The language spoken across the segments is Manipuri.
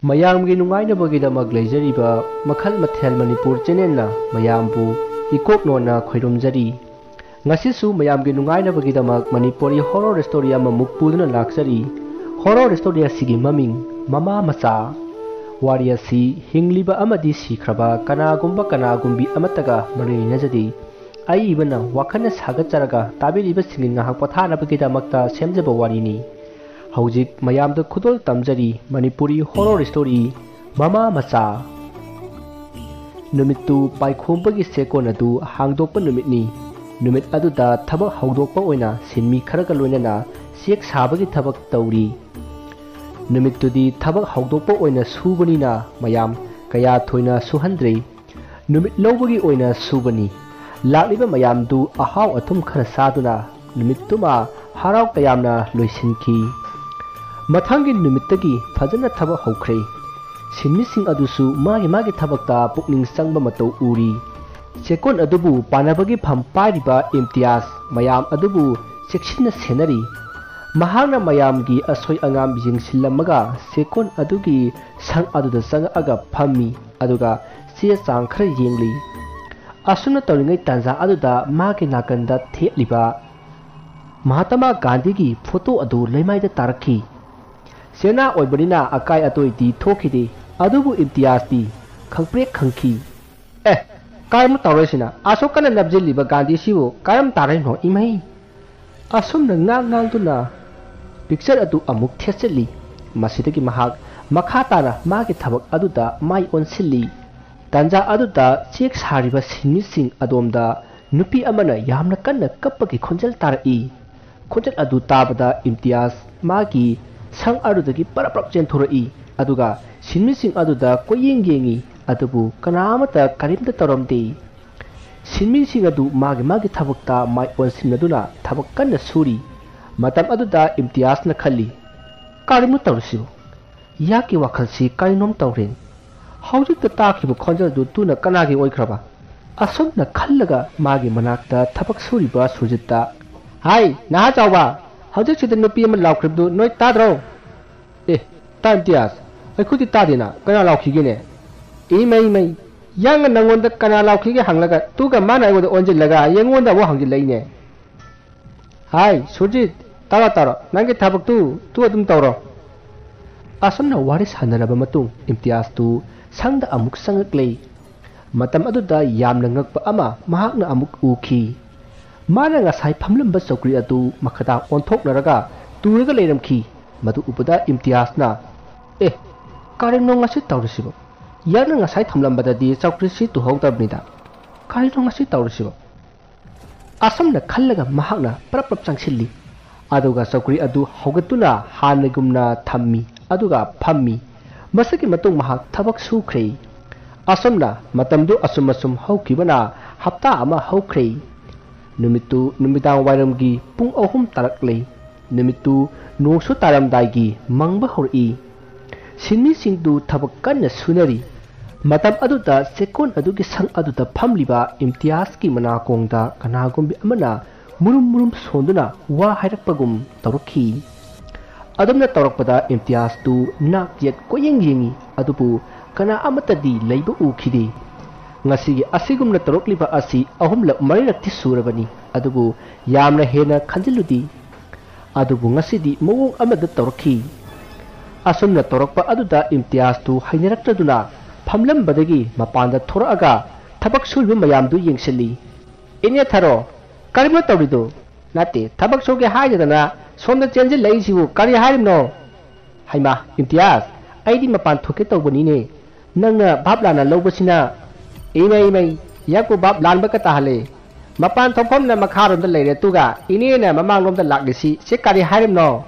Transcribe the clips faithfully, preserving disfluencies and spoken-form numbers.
ꯃꯌꯥꯝꯒꯤ ꯅꯨꯡꯉꯥꯏꯅꯕꯒꯤꯗꯃꯛ ꯂꯩꯖꯔꯤꯕ ꯃꯈꯜ ꯃꯊꯦꯜ ꯃꯅꯤꯄꯨꯔ ꯆꯦꯅꯦꯜꯅ ꯃꯌꯥꯝꯕꯨ ꯏꯀꯣꯛ ꯅꯣꯟꯅ ꯈꯣꯏꯔꯨꯝꯖꯔꯤ꯫ ꯉꯁꯤꯁꯨ ꯃꯌꯥꯝꯒꯤ ꯅꯨꯡꯉꯥꯏꯅꯕꯒꯤꯗꯃꯛ ꯃꯅꯤꯄꯨꯔꯤ ꯍꯣꯔꯣꯔ ꯁ꯭ꯇꯣꯔꯤ ꯑꯃꯃꯨꯛ ꯄꯨꯗꯨꯅ ꯂꯥꯛꯆꯔꯤ꯫ ꯍꯣꯔꯣꯔ ꯁ꯭ꯇꯣꯔꯤ ꯑꯁꯤꯒꯤ ꯃꯃꯤꯡ ꯃꯃꯥ ꯃꯆꯥ꯫ ꯋꯥꯔꯤ ꯑꯁꯤ ꯍꯤꯡꯂꯤꯕ ꯑꯃꯗꯤ ꯁꯤꯈ꯭ꯔꯕ ꯀꯅꯥꯒꯨꯝꯕ ꯀꯅꯥꯒꯨꯝꯕꯤ ꯑꯃꯠꯇꯒ ꯃꯔꯤ ꯂꯩꯅꯖꯗꯦ꯫ ꯑꯏꯕꯅ ꯋꯥꯈꯜꯅ ꯁꯥꯒꯠꯆꯔꯒ ꯇꯥꯕꯤꯔꯤꯕꯁꯤꯡꯒꯤ ꯉꯥꯏꯍꯥꯛ ꯄꯣꯊꯥꯅꯕꯒꯤꯗꯃꯛꯇ ꯁꯦꯝꯖꯕ ꯋꯥꯔꯤꯅꯤ꯫ ꯍꯧꯖꯤꯛ ꯃꯌꯥꯝꯗ ꯈꯨꯗꯣꯜ ꯇꯝꯖꯔꯤ ꯃꯅꯤꯄꯨꯔꯤ ꯍꯣꯔꯣꯔ ꯁ꯭ꯇꯣꯔꯤ ꯃꯃꯥ ꯃꯆꯥ꯫ ꯅꯨꯃꯤꯠꯇꯨ ꯄꯥꯏꯈꯣꯝꯕꯒꯤ ꯆꯦꯛꯀꯣꯟ ꯑꯗꯨ ꯍꯥꯡꯗꯣꯛꯄ ꯅꯨꯃꯤꯠꯅꯤ꯫ ꯅꯨꯃꯤꯠ ꯑꯗꯨꯗ ꯊꯕꯛ ꯍꯧꯗꯣꯛꯄ ꯑꯣꯏꯅ ꯁꯤꯟꯃꯤ ꯈꯔꯒ ꯂꯣꯏꯅꯅ ꯆꯦꯛ ꯁꯥꯕꯒꯤ ꯊꯕꯛ ꯇꯧꯔꯤ꯫ ꯅꯨꯃꯤꯠꯇꯨꯗꯤ ꯊꯕꯛ ꯍꯧꯗꯣꯛꯄ ꯑꯣꯏꯅ ꯁꯨꯕꯅꯤꯅ ꯃꯌꯥꯝ ꯀꯌꯥ ꯊꯣꯏꯅ ꯁꯨꯍꯟꯗ꯭ꯔꯦ꯫ ꯅꯨꯃꯤꯠ ꯂꯧꯕꯒꯤ ꯑꯣꯏꯅ ꯁꯨꯕꯅꯤ꯫ ꯂꯥꯛꯂꯤꯕ ꯃꯌꯥꯝꯗꯨ ꯑꯍꯥꯎ ꯑꯊꯨꯝ ꯈꯔ ꯆꯥꯗꯨꯅ ꯅꯨꯃꯤꯠꯇꯨꯃ ꯍꯔꯥꯎ ꯇꯌꯥꯝꯅ ꯂꯣꯏꯁꯤꯟꯈꯤ꯫ ꯃꯊꯪꯒꯤ ꯅꯨꯃꯤꯠꯇꯒꯤ ꯐꯖꯅ ꯊꯕꯛ ꯍꯧꯈ꯭ꯔꯦ꯫ ꯁꯤꯟꯃꯤꯁꯤꯡ ꯑꯗꯨꯁꯨ ꯃꯥꯒꯤ ꯃꯥꯒꯤ ꯊꯕꯛꯇ ꯄꯨꯛꯅꯤꯡ ꯆꯪꯕ ꯃꯇꯧ ꯎꯔꯤ꯫ ꯆꯦꯛꯀꯣꯟ ꯑꯗꯨꯕꯨ ꯄꯥꯟꯅꯕꯒꯤ ꯐꯝ ꯄꯥꯏꯔꯤꯕ ꯏꯝꯇꯤꯌꯥꯖ ꯃꯌꯥꯝ ꯑꯗꯨꯕꯨ ꯆꯦꯛꯁꯤꯟꯅ ꯁꯦꯟꯅꯔꯤ꯫ ꯃꯍꯥꯛꯅ ꯃꯌꯥꯝꯒꯤ ꯑꯁꯣꯏ ꯑꯉꯥꯝ ꯌꯦꯡꯁꯤꯜꯂꯝꯃꯒ ꯆꯦꯛꯀꯣꯟ ꯑꯗꯨꯒꯤ ꯁꯪ ꯑꯗꯨꯗ ꯆꯪꯉꯛꯑꯒ ꯐꯝꯃꯤ, ꯑꯗꯨꯒ ꯆꯦ ꯆꯥꯡ ꯈꯔ ꯌꯦꯡꯂꯤ꯫ ꯑꯁꯨꯝꯅ ꯇꯧꯔꯤꯉꯩ ꯇꯥꯟꯖꯥ ꯑꯗꯨꯗ ꯃꯥꯒꯤ ꯅꯥꯀꯟꯗ ꯊꯦꯠꯂꯤꯕ ꯃꯍꯥꯇꯃꯥ ꯒꯥꯟꯙꯤꯒꯤ ꯐꯣꯇꯣ ꯑꯗꯨ ꯂꯩꯃꯥꯏꯗ ꯇꯥꯔꯛꯈꯤ꯫ ꯆꯦꯅꯥ ꯑꯣꯏꯕꯅꯤꯅ ꯑꯀꯥꯏ ꯑꯇꯣꯏꯗꯤ ꯊꯣꯛꯈꯤꯗꯦ, ꯑꯗꯨꯕꯨ ꯏꯝꯇꯤꯌꯥꯖꯇꯤ ꯈꯪꯄ꯭ꯔꯦꯛ ꯈꯪꯈꯤ꯫ "ꯑꯦ, ꯀꯔꯝꯅ ꯇꯧꯔꯣꯏꯁꯤꯅ? ꯑꯁꯨꯛ ꯀꯟꯅ ꯅꯞꯁꯤꯜꯂꯤꯕ ꯒꯥꯟꯙꯤꯁꯤꯕꯨ ꯀꯔꯝ ꯇꯥꯔꯛꯏꯅꯣ, ꯏꯃꯩ?" ꯑꯁꯨꯝꯅ ꯉꯥꯡ ꯉꯥꯡꯗꯨꯅ ꯄꯤꯛꯆꯔ ꯑꯗꯨ ꯑꯃꯨꯛ ꯊꯦꯠꯆꯤꯜꯂꯤ꯫ ꯃꯁꯤꯗꯒꯤ ꯃꯍꯥꯛ ꯃꯈꯥ ꯇꯥꯅ ꯃꯥꯒꯤ ꯊꯕꯛ ꯑꯗꯨꯗ ꯃꯥꯏ ꯑꯣꯟꯁꯤꯜꯂꯤ꯫ ꯇꯥꯟꯖꯥ ꯑꯗꯨꯗ ꯆꯦꯛ ꯁꯥꯔꯤꯕ ꯁꯤꯟꯃꯤꯁꯤꯡ ꯑꯗꯣꯝꯗ ꯅꯨꯄꯤ ꯑꯃꯅ ꯌꯥꯝꯅ ꯀꯟꯅ ꯀꯞꯄꯒꯤ ꯈꯣꯟꯖꯦꯜ ꯇꯥꯔꯛꯏ꯫ ꯈꯣꯟꯖꯦꯜ ꯑꯗꯨ ꯇꯥꯕꯗ ꯏꯝꯇꯤꯌꯥꯖ ꯃꯥꯒꯤ ꯁꯪ ꯑꯗꯨꯗꯒꯤ ꯄꯔꯞ ꯄꯔꯞ ꯆꯦꯟꯊꯣꯔꯛꯏ, ꯑꯗꯨꯒ ꯁꯤꯟꯃꯤꯁꯤꯡ ꯑꯗꯨꯗ ꯀꯣꯏꯌꯦꯡ ꯌꯦꯡꯉꯤ, ꯑꯗꯨꯕꯨ ꯀꯅꯥ ꯑꯃꯠꯇ ꯀꯔꯤꯝꯇ ꯇꯧꯔꯝꯗꯦ꯫ ꯁꯤꯟꯃꯤꯁꯤꯡ ꯑꯗꯨ ꯃꯥꯒꯤ ꯃꯥꯒꯤ ꯊꯕꯛꯇ ꯃꯥꯏ ꯑꯣꯟꯁꯤꯟꯅꯗꯨꯅ ꯊꯕꯛ ꯀꯟꯅ ꯁꯨꯔꯤ꯫ ꯃꯇꯝ ꯑꯗꯨꯗ ꯏꯝꯇꯤꯌꯥꯖꯅ ꯈꯜꯂꯤ, "ꯀꯔꯤꯅꯣ ꯇꯧꯔꯤꯁꯤꯕꯨ? ꯏꯌꯥꯛꯀꯤ ꯋꯥꯈꯜꯁꯤ ꯀꯔꯤꯅꯣꯝ ꯇꯧꯔꯦ꯫ ꯍꯧꯖꯤꯛꯇ ꯇꯥꯈꯤꯕ ꯈꯣꯟꯖꯦꯜꯗꯨ ꯇꯨꯅ ꯀꯅꯥꯒꯤ ꯑꯣꯏꯈ꯭ꯔꯕ?" ꯑꯁꯨꯝꯅ ꯈꯜꯂꯒ ꯃꯥꯒꯤ ꯃꯅꯥꯛꯇ ꯊꯕꯛ ꯁꯨꯔꯤꯕ ꯁꯨꯔꯖꯤꯠꯇ, "ꯍꯥꯏ, ꯅꯍꯥ ꯆꯥꯎꯕ, ꯍꯧꯖꯤꯛꯁꯤꯗ ꯅꯨꯄꯤ ꯑꯃ ꯂꯥꯎꯈ꯭ꯔꯤꯕꯗꯨ ꯅꯣꯏ ꯇꯥꯗ꯭ꯔꯣ?" "ꯑꯦ, ꯇꯥꯏ ꯏꯝꯇꯤꯌꯥꯖ, ꯑꯩꯈꯣꯏꯗꯤ ꯇꯥꯗꯦꯅ, ꯀꯅꯥ ꯂꯥꯎꯈꯤꯒꯦꯅꯦ? ꯏꯃꯩ ꯃꯩ, ꯌꯥꯡꯅ ꯅꯪꯉꯣꯟꯗ ꯀꯅꯥ ꯂꯥꯎꯈꯤꯒꯦ ꯍꯪꯂꯒ, ꯇꯨꯒ ꯃꯥꯅ ꯑꯩꯉꯣꯟꯗ ꯑꯣꯟꯁꯤꯜꯂꯒ ꯑꯩꯉꯣꯟꯗ ꯑꯃꯨꯛ ꯍꯪꯖꯤꯜꯂꯛꯏꯅꯦ꯫ ꯍꯥꯏ ꯁꯨꯔꯖꯤꯠ, ꯇꯥꯔꯣ ꯇꯥꯔꯣ, ꯅꯪꯒꯤ ꯊꯕꯛꯇꯨ ꯇꯨ ꯑꯗꯨꯝ ꯇꯧꯔꯣ꯫ ꯑꯁꯨꯝꯅ ꯋꯥꯔꯤ ꯁꯥꯟꯅꯔꯕ ꯃꯇꯨꯡ ꯏꯝꯇꯤꯌꯥꯖꯇꯨ ꯁꯪꯗ ꯑꯃꯨꯛ ꯆꯪꯉꯛꯂꯦ꯫ ꯃꯇꯝ ꯑꯗꯨꯗ ꯌꯥꯝꯅ ꯉꯛꯄ ꯑꯃ ꯃꯍꯥꯛꯅ ꯑꯃꯨꯛ ꯎꯈꯤ꯫ ꯃꯥꯅ ꯉꯁꯥꯏ ꯐꯝꯂꯝꯕ ꯆꯧꯀ꯭ꯔꯤ ꯑꯗꯨ ꯃꯈꯥꯗ ꯑꯣꯟꯊꯣꯛꯅꯔꯒ ꯇꯨꯔꯒ ꯂꯩꯔꯝꯈꯤ꯫ ꯃꯗꯨ ꯎꯕꯗ ꯏꯝꯇꯤꯌꯥꯖꯅ, "ꯑꯦ, ꯀꯔꯤꯅꯣ ꯉꯁꯤ ꯇꯧꯔꯤꯁꯤꯕꯣ? ꯌꯥꯛꯅ ꯉꯁꯥꯏ ꯊꯝꯂꯝꯕꯗꯗꯤ ꯆꯧꯀ꯭ꯔꯤꯁꯤ ꯇꯨꯍꯧꯗꯕꯅꯤꯗ꯫ ꯀꯔꯤꯅꯣ ꯉꯁꯤ ꯇꯧꯔꯤꯁꯤꯕꯣ?" ꯑꯁꯨꯝꯅ ꯈꯜꯂꯒ ꯃꯍꯥꯛꯅ ꯄ꯭ꯔꯞ ꯄ꯭ꯔꯞ ꯆꯪꯁꯤꯜꯂꯤ꯫ ꯑꯗꯨꯒ ꯆꯧꯀ꯭ꯔꯤ ꯑꯗꯨ ꯍꯧꯒꯠꯇꯨꯅ ꯍꯥꯟꯅꯒꯨꯝꯅ ꯊꯝꯃꯤ꯫ ꯑꯗꯨꯒ ꯐꯝꯃꯤ꯫ ꯃꯁꯤꯒꯤ ꯃꯇꯨꯡ ꯃꯍꯥꯛ ꯊꯕꯛ ꯁꯨꯈ꯭ꯔꯦ꯫ ꯑꯁꯨꯝꯅ ꯃꯇꯝꯗꯨ ꯑꯁꯨꯝ ꯑꯁꯨꯝ ꯍꯧꯈꯤꯕꯅ ꯍꯞꯇꯥ ꯑꯃ ꯍꯧꯈ꯭ꯔꯦ꯫ ꯅꯨꯃꯤꯠꯇꯨ ꯅꯨꯃꯤꯗꯥꯡ ꯋꯥꯏꯔꯝꯒꯤ ꯄꯨꯡ ꯑꯍꯨꯝ ꯇꯥꯔꯛꯂꯦ꯫ ꯅꯨꯃꯤꯠꯇꯨ ꯅꯣꯡꯁꯨ ꯇꯥꯔꯝꯗꯥꯏꯒꯤ ꯃꯪꯕ ꯍꯧꯔꯛꯏ꯫ ꯁꯤꯟꯃꯤꯁꯤꯡꯗꯨ ꯊꯕꯛ ꯀꯟꯅ ꯁꯨꯅꯔꯤ꯫ ꯃꯇꯝ ꯑꯗꯨꯗ ꯆꯦꯛꯀꯣꯟ ꯑꯗꯨꯒꯤ ꯁꯪ ꯑꯗꯨꯗ ꯐꯝꯂꯤꯕ ꯏꯝꯇꯤꯌꯥꯖꯀꯤ ꯃꯅꯥꯀꯣꯡꯗ ꯀꯅꯥꯒꯨꯝꯕꯤ ꯑꯃꯅ ꯃꯨꯔꯨꯝ ꯃꯨꯔꯨꯝ ꯁꯣꯟꯗꯨꯅ ꯋꯥ ꯍꯥꯏꯔꯛꯄꯒꯨꯝ ꯇꯧꯔꯛꯈꯤ꯫ ꯑꯗꯨꯝꯅ ꯇꯧꯔꯛꯄꯗ ꯏꯝꯇꯤꯌꯥꯖꯇꯨ ꯅꯥꯛ ꯌꯦꯠ ꯀꯣꯏꯌꯦꯡ ꯌꯦꯡꯉꯤ, ꯑꯗꯨꯕꯨ ꯀꯅꯥ ꯑꯃꯠꯇꯗꯤ ꯂꯩꯕ ꯎꯈꯤꯗꯦ꯫ ꯉꯁꯤꯒꯤ ꯑꯁꯤꯒꯨꯝꯅ ꯇꯧꯔꯛꯂꯤꯕ ꯑꯁꯤ ꯑꯍꯨꯝꯂꯛ ꯃꯔꯤꯔꯛꯇꯤ ꯁꯨꯔꯕꯅꯤ, ꯑꯗꯨꯕꯨ ꯌꯥꯝꯅ ꯍꯦꯟꯅ ꯈꯟꯖꯤꯜꯂꯨꯗꯦ꯫ ꯑꯗꯨꯕꯨ ꯉꯁꯤꯗꯤ ꯃꯑꯣꯡ ꯑꯃꯗ ꯇꯧꯔꯛꯈꯤ꯫ ꯑꯁꯨꯝꯅ ꯇꯧꯔꯛꯄ ꯑꯗꯨꯗ ꯏꯝꯇꯤꯌꯥꯖꯇꯨ ꯍꯩꯅꯔꯛꯇꯗꯨꯅ ꯐꯝꯂꯝꯕꯗꯒꯤ ꯃꯄꯥꯟꯗ ꯊꯣꯔꯛꯑꯒ ꯊꯕꯛ ꯁꯨꯔꯤꯕ ꯃꯌꯥꯝꯗꯨ ꯌꯦꯡꯁꯤꯜꯂꯤ꯫ "ꯏꯅꯦ ꯊꯔꯣ, ꯀꯔꯤꯅꯣ ꯇꯧꯔꯤꯗꯣ?" "ꯅꯠꯇꯦ, ꯊꯕꯛ ꯁꯨꯒꯦ ꯍꯥꯏꯗꯗꯅ ꯁꯣꯝꯗ ꯆꯦꯟꯁꯤꯜꯂꯛꯏꯁꯤꯕꯨ ꯀꯔꯤ ꯍꯥꯏꯔꯤꯕꯅꯣ?" "ꯍꯩꯃꯥ, ꯏꯝꯇꯤꯌꯥꯖ, ꯑꯩꯗꯤ ꯃꯄꯥꯟ ꯊꯣꯛꯀꯦ ꯇꯧꯕꯅꯤꯅꯦ꯫ ꯅꯪꯅ ꯚꯥꯞ ꯂꯥꯟꯅ ꯂꯧꯕꯁꯤꯅ꯫" "ꯏꯃꯩ, ꯏꯃꯩ, ꯌꯥꯛꯄꯨ ꯚꯥꯞ ꯂꯥꯟꯕꯒ ꯇꯥꯍꯜꯂꯦ꯫ ꯃꯄꯥꯟ ꯊꯣꯛꯐꯝꯅ ꯃꯈꯥꯔꯣꯝꯗ ꯂꯩꯔꯦ, ꯑꯗꯨꯒ ꯏꯅꯦꯅ ꯃꯃꯥꯡꯂꯣꯝꯗ ꯂꯥꯛꯂꯤꯁꯤ ꯁꯤ ꯀꯔꯤ ꯍꯥꯏꯔꯤꯕꯅꯣ?"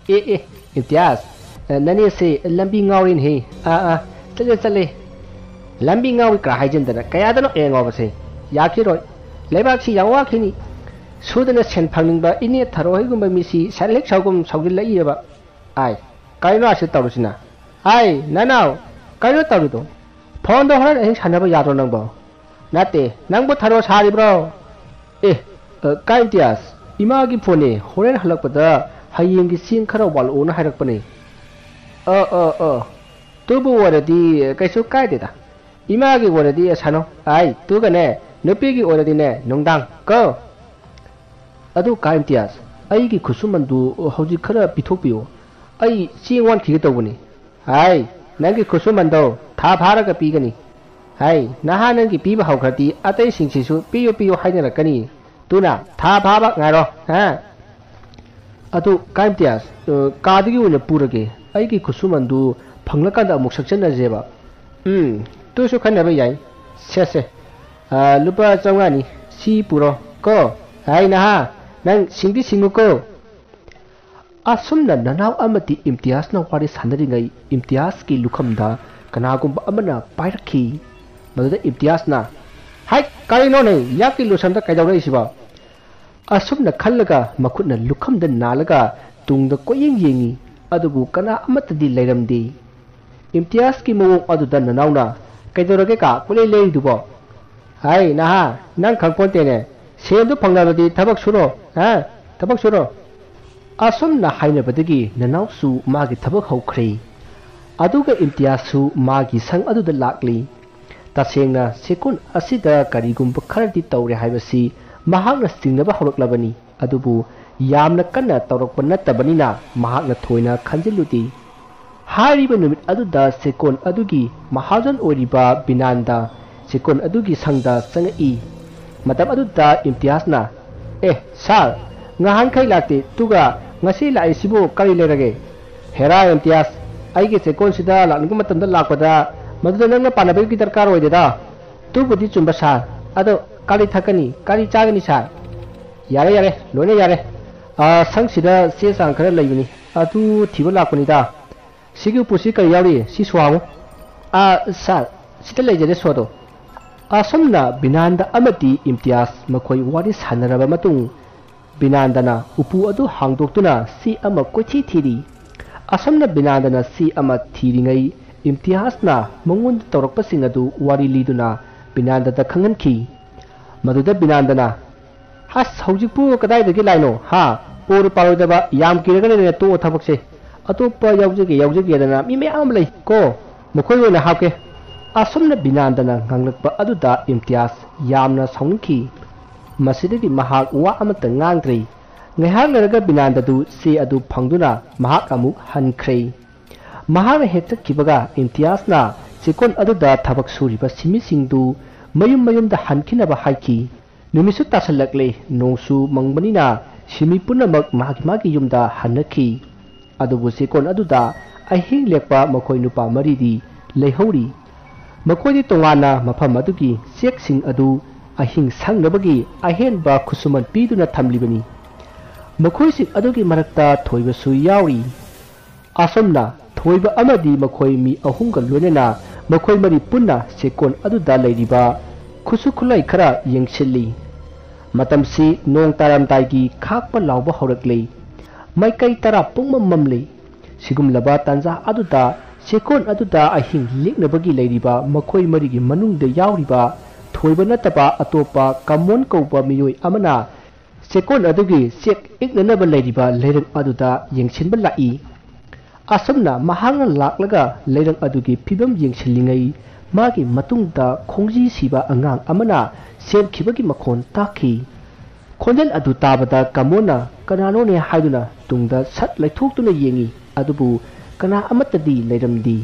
"ꯑꯦ, ꯑꯦ, ꯏꯝꯇꯤꯌꯥꯖ, ꯅꯅꯦꯁꯦ ꯂꯝꯕꯤ ꯉꯥꯎꯔꯤꯅꯦꯍꯦ꯫ ꯑꯥ, ꯑꯥ, ꯆꯠꯂꯦ, ꯆꯠꯂꯦ꯫ ꯂꯝꯕꯤ ꯉꯥꯎꯔꯤ ꯀꯥ ꯍꯥꯏꯖꯤꯟꯗꯅ ꯀꯌꯥꯗꯅꯣ ꯑꯦ ꯉꯥꯎꯕꯁꯦ? ꯌꯥꯈꯤꯔꯣꯏ꯫ ꯂꯩꯕꯥꯛꯁꯤ ꯌꯥꯝ ꯋꯥꯈꯤꯅꯤ꯫ ꯁꯨꯗꯅ ꯁꯦꯟ ꯐꯪꯅꯤꯡꯕ ꯏꯅꯦ ꯊꯔꯣ ꯍꯣꯏꯒꯨꯝꯕ ꯃꯤꯁꯤ ꯁꯟ ꯍꯦꯛ ꯁꯥꯎꯒꯨꯝ ꯁꯥꯎꯖꯤꯜꯂꯛꯏꯑꯕ꯫ ꯑꯥꯏ, ꯀꯔꯤꯅꯣ ꯑꯁꯤ ꯇꯧꯔꯤꯁꯤꯅ? ꯑꯥꯏ, ꯅꯅꯥꯎ, ꯀꯔꯤꯅꯣ ꯇꯧꯔꯤꯗꯣ? ꯐꯣꯟꯗꯣ ꯍꯣꯔꯦꯟ ꯑꯍꯤꯡ ꯁꯥꯟꯅꯕ ꯌꯥꯗ꯭ꯔꯣ ꯅꯪꯕꯣ?" "ꯅꯠꯇꯦ, ꯅꯪꯕꯨ ꯊꯔꯣ ꯁꯥꯔꯤꯕ꯭ꯔꯣ?" "ꯑꯦ, ꯑ, ꯀꯥ ꯏꯝꯇꯤꯌꯥꯖ, ꯏꯃꯥꯒꯤ ꯐꯣꯟꯅꯦ, ꯍꯣꯔꯦꯟ ꯍꯜꯂꯛꯄꯗ ꯍꯌꯦꯡꯒꯤ ꯆꯦꯡ ꯈꯔ ꯋꯥꯠꯂꯛꯑꯣꯅ ꯍꯥꯏꯔꯛꯄꯅꯦ꯫" ꯑꯣ ꯑꯣ ꯑꯣ, ꯇꯨꯕꯨ ꯑꯣꯏꯔꯗꯤ ꯀꯩꯁꯨ ꯀꯥꯏꯗꯦꯗ꯫ ꯏꯃꯥꯒꯤ ꯑꯣꯏꯔꯗꯤ ꯁꯥꯟꯅꯧ꯫ ꯑꯥꯏ, ꯇꯨꯒꯅꯦ, ꯅꯨꯄꯤꯒꯤ ꯑꯣꯏꯔꯗꯤꯅꯦ ꯅꯨꯡꯗꯥꯡ ꯀꯣ꯫ ꯑꯗꯨ ꯀꯥ ꯏꯝꯇꯤꯌꯥꯖ, ꯑꯩꯒꯤ ꯈꯨꯠꯁꯨꯃꯟꯗꯨ ꯍꯧꯖꯤꯛ ꯈꯔ ꯄꯤꯊꯣꯛꯄꯤꯌꯨ꯫ ꯑꯩ ꯆꯦꯡ ꯋꯥꯟꯈꯤꯒꯦ ꯇꯧꯕꯅꯤ꯫ ꯍꯥꯏ, ꯅꯪꯒꯤ ꯈꯨꯠꯁꯨꯃꯟꯗꯣ ꯊꯥ ꯐꯥꯔꯒ ꯄꯤꯒꯅꯤ꯫ ꯍꯥꯏ, ꯅꯍꯥ ꯅꯪꯒꯤ ꯄꯤꯕ ꯍꯧꯈ꯭ꯔꯗꯤ ꯑꯇꯩꯁꯤꯡꯁꯤꯁꯨ ꯄꯤꯌꯨ ꯄꯤꯌꯨ ꯍꯥꯏꯅꯔꯛꯀꯅꯤ꯫ ꯇꯨꯅ ꯊꯥ ꯐꯥꯕ ꯉꯥꯏꯔꯣ꯫ ꯍꯥ? ꯑꯗꯨ ꯀꯥ ꯏꯝꯇꯤꯌꯥꯖ, ꯑ, ꯀꯥꯗꯒꯤ ꯑꯣꯏꯅ ꯄꯨꯔꯒꯦ꯫ ꯑꯩꯒꯤ ꯈꯨꯠꯁꯨꯃꯟꯗꯨ ꯐꯪꯂꯀꯥꯟꯗ ꯑꯃꯨꯛ ꯁꯛꯆꯟꯅꯁꯦꯕ꯫ ꯎꯝ, ꯇꯨꯁꯨ ꯈꯟꯅꯕ ꯌꯥꯏ꯫ ꯁꯦ, ꯁꯦ꯫ ꯑ, ꯂꯨꯄꯥ ꯆꯥꯝꯃꯉꯥꯅꯤ꯫ ꯁꯤ ꯄꯨꯔꯣ ꯀꯣ꯫ ꯍꯥꯏ ꯅꯍꯥ, ꯅꯪ ꯁꯤꯡꯗꯤ ꯁꯤꯡꯉꯨꯀꯣ꯫ ꯑꯁꯨꯝꯅ ꯅꯅꯥꯎ ꯑꯃꯗꯤ ꯏꯝꯇꯤꯌꯥꯖꯅ ꯋꯥꯔꯤ ꯁꯥꯟꯅꯔꯤꯉꯩ, ꯏꯝꯇꯤꯌꯥꯖꯀꯤ ꯂꯨꯈꯝꯗ ꯀꯅꯥꯒꯨꯝꯕ ꯑꯃꯅ ꯄꯥꯏꯔꯛꯈꯤ꯫ ꯃꯗꯨꯗ ꯏꯝꯇꯤꯌꯥꯖꯅ, "ꯍꯥꯏꯠ, ꯀꯔꯤꯅꯣꯅꯦ? ꯌꯥꯛꯀꯤ ꯂꯣꯁꯟꯗ ꯀꯩꯗꯧꯔꯛꯏꯁꯤꯕꯣ?" ꯑꯁꯨꯝꯅ ꯈꯜꯂꯒ ꯃꯈꯨꯠꯅ ꯂꯨꯈꯝꯗ ꯅꯥꯜꯂꯒ ꯇꯨꯡꯗ ꯀꯣꯏꯌꯦꯡ ꯌꯦꯡꯉꯤ, ꯑꯗꯨꯕꯨ ꯀꯅꯥ ꯑꯃꯠꯇꯗꯤ ꯂꯩꯔꯝꯗꯦ꯫ ꯏꯝꯇꯤꯌꯥꯖꯀꯤ ꯃꯑꯣꯡ ꯑꯗꯨꯗ ꯅꯅꯥꯎꯅ, "ꯀꯩꯗꯧꯔꯒꯦ ꯀꯥ, ꯀꯣꯏꯂꯩ ꯂꯩꯔꯤꯗꯨꯕꯣ?" "ꯍꯥꯏ ꯅꯍꯥ, ꯅꯪ ꯈꯪꯄꯣꯟꯇꯦꯅꯦ, ꯁꯦꯟꯗꯨ ꯐꯪꯂꯕꯗꯤ ꯊꯕꯛ ꯁꯨꯔꯣ, ꯍꯥ? ꯊꯕꯛ ꯁꯨꯔꯣ"꯫ ꯑꯁꯨꯝꯅ ꯍꯥꯏꯅꯕꯗꯒꯤ ꯅꯅꯥꯎꯁꯨ ꯃꯥꯒꯤ ꯊꯕꯛ ꯍꯧꯈ꯭ꯔꯦ꯫ ꯑꯗꯨꯒ ꯏꯝꯇꯤꯌꯥꯖꯁꯨ ꯃꯥꯒꯤ ꯁꯪ ꯑꯗꯨꯗ ꯂꯥꯛꯂꯤ꯫ ꯇꯁꯦꯡꯅ ꯁꯦꯀꯨꯟ ꯑꯁꯤꯗ ꯀꯔꯤꯒꯨꯝꯕ ꯈꯔꯗꯤ ꯇꯧꯔꯦ ꯍꯥꯏꯕꯁꯤ ꯃꯍꯥꯛꯅ ꯆꯤꯡꯅꯕ ꯍꯧꯔꯛꯂꯕꯅꯤ, ꯑꯗꯨꯕꯨ ꯌꯥꯝꯅ ꯀꯟꯅ ꯇꯧꯔꯛꯄ ꯅꯠꯇꯕꯅꯤꯅ ꯃꯍꯥꯛꯅ ꯊꯣꯏꯅ ꯈꯟꯖꯤꯜꯂꯨꯗꯦ꯫ ꯍꯥꯏꯔꯤꯕ ꯅꯨꯃꯤꯠ ꯑꯗꯨꯗ ꯁꯦꯀꯣꯟ ꯑꯗꯨꯒꯤ ꯃꯍꯥꯖꯟ ꯑꯣꯏꯔꯤꯕ ꯕꯤꯅꯥꯟꯗ ꯁꯦꯀꯣꯟ ꯑꯗꯨꯒꯤ ꯁꯪꯗ ꯆꯪꯉꯛꯏ꯫ ꯃꯇꯝ ꯑꯗꯨꯗ ꯏꯝꯇꯤꯌꯥꯖꯅ, "ꯑꯦ ꯁꯥꯔ, ꯉꯍꯥꯟꯈꯩ ꯂꯥꯛꯇꯦ, ꯑꯗꯨꯒ ꯉꯁꯤ ꯂꯥꯛꯏꯁꯤꯕꯨ ꯀꯔꯤ ꯂꯩꯔꯒꯦ?" "ꯍꯦꯔꯥ ꯏꯝꯇꯤꯌꯥꯖ, ꯑꯩꯒꯤ ꯆꯦꯛꯀꯣꯟꯁꯤꯗ ꯂꯥꯛꯅꯤꯡꯕ ꯃꯇꯝꯗ ꯂꯥꯛꯄꯗ ꯃꯗꯨꯗ ꯅꯪꯅ ꯄꯥꯟꯅꯕꯒꯤ ꯗꯔꯀꯥꯔ ꯑꯣꯏꯗꯦꯗ꯫ ꯑꯗꯨꯕꯨꯗꯤ ꯆꯨꯝꯕ ꯁꯥꯔ, ꯑꯗꯣ ꯀꯔꯤ ꯊꯛꯀꯅꯤ, ꯀꯔꯤ ꯆꯥꯒꯅꯤ ꯁꯥꯔ?" "ꯌꯥꯔꯦ ꯌꯥꯔꯦ, ꯂꯣꯏꯅ ꯌꯥꯔꯦ꯫ ꯑꯥ, ꯁꯪꯁꯤꯗ ꯆꯦ ꯆꯥꯡ ꯈꯔ ꯂꯩꯕꯅꯤ, ꯑꯗꯨ ꯊꯤꯕ ꯂꯥꯛꯄꯅꯤꯗ꯫ ꯁꯤꯒꯤ ꯎꯄꯨꯁꯤ ꯀꯔꯤ ꯌꯥꯎꯔꯤ? ꯁꯤ ꯁꯣ ꯍꯥꯡꯉꯨ꯫" "ꯑꯥ ꯁꯥꯔ, ꯁꯤꯗ ꯂꯩꯖꯔꯦ ꯁꯣꯗꯣ꯫" ꯑꯁꯨꯝꯅ ꯕꯤꯅꯥꯟꯗ ꯑꯃꯗꯤ ꯏꯝꯇꯤꯌꯥꯖ ꯃꯈꯣꯏ ꯋꯥꯔꯤ ꯁꯥꯟꯅꯔꯕ ꯃꯇꯨꯡ, ꯕꯤꯅꯥꯟꯗꯅ ꯎꯄꯨ ꯑꯗꯨ ꯍꯥꯡꯗꯣꯛꯇꯨꯅ ꯆꯦ ꯑꯃ ꯀꯣꯏꯊꯤ ꯊꯤꯔꯤ꯫ ꯑꯁꯨꯝꯅ ꯕꯤꯅꯥꯟꯗꯅ ꯆꯦ ꯑꯃ ꯊꯤꯔꯤꯉꯩ, ꯏꯝꯇꯤꯌꯥꯖꯅ ꯃꯉꯣꯟꯗ ꯇꯧꯔꯛꯄꯁꯤꯡ ꯑꯗꯨ ꯋꯥꯔꯤ ꯂꯤꯗꯨꯅ ꯕꯤꯅꯥꯟꯗꯗ ꯈꯪꯍꯟꯈꯤ꯫ ꯃꯗꯨꯗ ꯕꯤꯅꯥꯟꯗꯅ, "ꯍꯁ, ꯍꯧꯖꯤꯛꯄꯨ ꯀꯗꯥꯏꯗꯒꯤ ꯂꯥꯏꯅꯣ? ꯍꯥ? ꯑꯣꯏꯔꯣꯏ ꯄꯥꯔꯣꯏꯗꯕ, ꯌꯥꯝ ꯀꯤꯔꯒꯅꯅꯦ ꯇꯣꯛꯑꯣ ꯊꯕꯛꯁꯦ꯫ "ꯑꯇꯣꯞꯄ ꯌꯥꯎꯖꯒꯦ, ꯌꯥꯎꯖꯒꯦꯗꯅ ꯃꯤ ꯃꯌꯥꯝ ꯑꯃ ꯂꯩ ꯀꯣ, ꯃꯈꯣꯏ ꯑꯣꯏꯅ ꯍꯥꯞꯀꯦ"꯫ ꯑꯁꯨꯝꯅ ꯕꯤꯅꯥꯟꯗꯅ ꯉꯥꯡꯂꯛꯄ ꯑꯗꯨꯗ ꯏꯝꯇꯤꯌꯥꯖ ꯌꯥꯝꯅ ꯁꯥꯎꯅꯤꯡꯈꯤ꯫ ꯃꯁꯤꯗꯒꯤ ꯃꯍꯥꯛ ꯋꯥ ꯑꯃꯠꯇ ꯉꯥꯡꯗ꯭ꯔꯦ꯫ ꯉꯥꯏꯍꯥꯛ ꯂꯩꯔꯒ ꯕꯤꯅꯥꯟꯗꯗꯨ ꯆꯦ ꯑꯗꯨ ꯐꯪꯗꯨꯅ ꯃꯍꯥꯛ ꯑꯃꯨꯛ ꯍꯟꯈ꯭ꯔꯦ꯫ ꯃꯍꯥꯛꯅ ꯍꯦꯛ ꯆꯠꯈꯤꯕꯒ ꯏꯝꯇꯤꯌꯥꯖꯅ ꯆꯦꯛꯀꯣꯟ ꯑꯗꯨꯗ ꯊꯕꯛ ꯁꯨꯔꯤꯕ ꯁꯤꯃꯤꯁꯤꯡꯗꯨ ꯃꯌꯨꯝ ꯃꯌꯨꯝꯗ ꯍꯟꯈꯤꯅꯕ ꯍꯥꯏꯈꯤ꯫ ꯅꯨꯃꯤꯠꯁꯨ ꯇꯥꯁꯜꯂꯛꯂꯦ, ꯅꯣꯡꯁꯨ ꯃꯪꯕꯅꯤꯅ ꯁꯤꯃꯤ ꯄꯨꯝꯅꯃꯛ ꯃꯥꯒꯤ ꯃꯥꯒꯤ ꯌꯨꯝꯗ ꯍꯟꯅꯈꯤ꯫ ꯑꯗꯨꯕꯨ ꯆꯦꯛꯀꯣꯟ ꯑꯗꯨꯗ ꯑꯍꯤꯡ ꯂꯦꯛꯄ ꯃꯈꯣꯏ ꯅꯨꯄꯥ ꯃꯔꯤꯗꯤ ꯂꯩꯍꯧꯔꯤ꯫ ꯃꯈꯣꯏꯗꯤ ꯇꯣꯉꯥꯟꯅ ꯃꯐꯝ ꯑꯗꯨꯒꯤ ꯆꯦꯛꯁꯤꯡ ꯑꯗꯨ ꯑꯍꯤꯡ ꯁꯪꯅꯕꯒꯤ ꯑꯍꯦꯟꯕ ꯈꯨꯠꯁꯨꯃꯟ ꯄꯤꯗꯨꯅ ꯊꯝꯂꯤꯕꯅꯤ꯫ ꯃꯈꯣꯏꯁꯤꯡ ꯑꯗꯨꯒꯤ ꯃꯔꯛꯇ ꯊꯣꯏꯕꯁꯨ ꯌꯥꯎꯔꯤ꯫ ꯑꯁꯨꯝꯅ ꯊꯣꯏꯕ ꯑꯃꯗꯤ ꯃꯈꯣꯏ ꯃꯤ ꯑꯍꯨꯝꯒ ꯂꯣꯏꯅꯅ ꯃꯈꯣꯏ ꯃꯔꯤ ꯄꯨꯟꯅ ꯆꯦꯛꯀꯣꯟ ꯑꯗꯨꯗ ꯂꯩꯔꯤꯕ ꯈꯨꯠꯁꯨ ꯈꯨꯠꯂꯥꯏ ꯈꯔ ꯌꯦꯡꯁꯤꯜꯂꯤ꯫ ꯃꯇꯝꯁꯤ ꯅꯣꯡ ꯇꯥꯔꯝꯗꯥꯏꯒꯤ ꯈꯥꯛꯄ ꯂꯥꯎꯕ ꯍꯧꯔꯛꯂꯤ꯫ ꯃꯥꯏꯀꯩ ꯇꯔꯥ ꯄꯨꯡꯃꯝ ꯃꯝꯂꯤ꯫ ꯁꯤꯒꯨꯝꯂꯕ ꯇꯥꯟꯖꯥ ꯑꯗꯨꯗ ꯆꯦꯛꯀꯣꯟ ꯑꯗꯨꯗ ꯑꯍꯤꯡ ꯂꯦꯛꯅꯕꯒꯤ ꯂꯩꯔꯤꯕ ꯃꯈꯣꯏ ꯃꯔꯤꯒꯤ ꯃꯅꯨꯡꯗ ꯌꯥꯎꯔꯤꯕ ꯊꯣꯏꯕ ꯅꯠꯇꯕ ꯑꯇꯣꯞꯄ ꯀꯃꯣꯟ ꯀꯧꯕ ꯃꯤꯑꯣꯏ ꯑꯃꯅ ꯆꯦꯛꯀꯣꯟ ꯑꯗꯨꯒꯤ ꯆꯦꯛ ꯏꯛꯅꯅꯕ ꯂꯩꯔꯤꯕ ꯂꯩꯔꯛ ꯑꯗꯨꯗ ꯌꯦꯡꯁꯤꯟꯕ ꯂꯥꯛꯏ꯫ ꯑꯁꯨꯝꯅ ꯃꯍꯥꯛꯅ ꯂꯥꯛꯂꯒ ꯂꯩꯔꯛ ꯑꯗꯨꯒꯤ ꯐꯤꯕꯝ ꯌꯦꯡꯁꯤꯜꯂꯤꯉꯩ ꯃꯥꯒꯤ ꯃꯇꯨꯡꯗ ꯈꯣꯡꯖꯤ ꯁꯤꯕ ꯑꯉꯥꯡ ꯑꯃꯅ ꯆꯦꯟꯈꯤꯕꯒꯤ ꯃꯈꯣꯟ ꯇꯥꯈꯤ꯫ ꯈꯣꯟꯖꯦꯜ ꯑꯗꯨ ꯇꯥꯕꯗ ꯀꯃꯣꯟꯅ ꯀꯅꯥꯅꯣꯅꯦ ꯍꯥꯏꯗꯨꯅ ꯇꯨꯡꯗ ꯁꯠ ꯂꯩꯊꯣꯛꯇꯨꯅ ꯌꯦꯡꯏ, ꯑꯗꯨꯕꯨ ꯀꯅꯥ ꯑꯃꯠꯇꯗꯤ ꯂꯩꯔꯝꯗꯦ꯫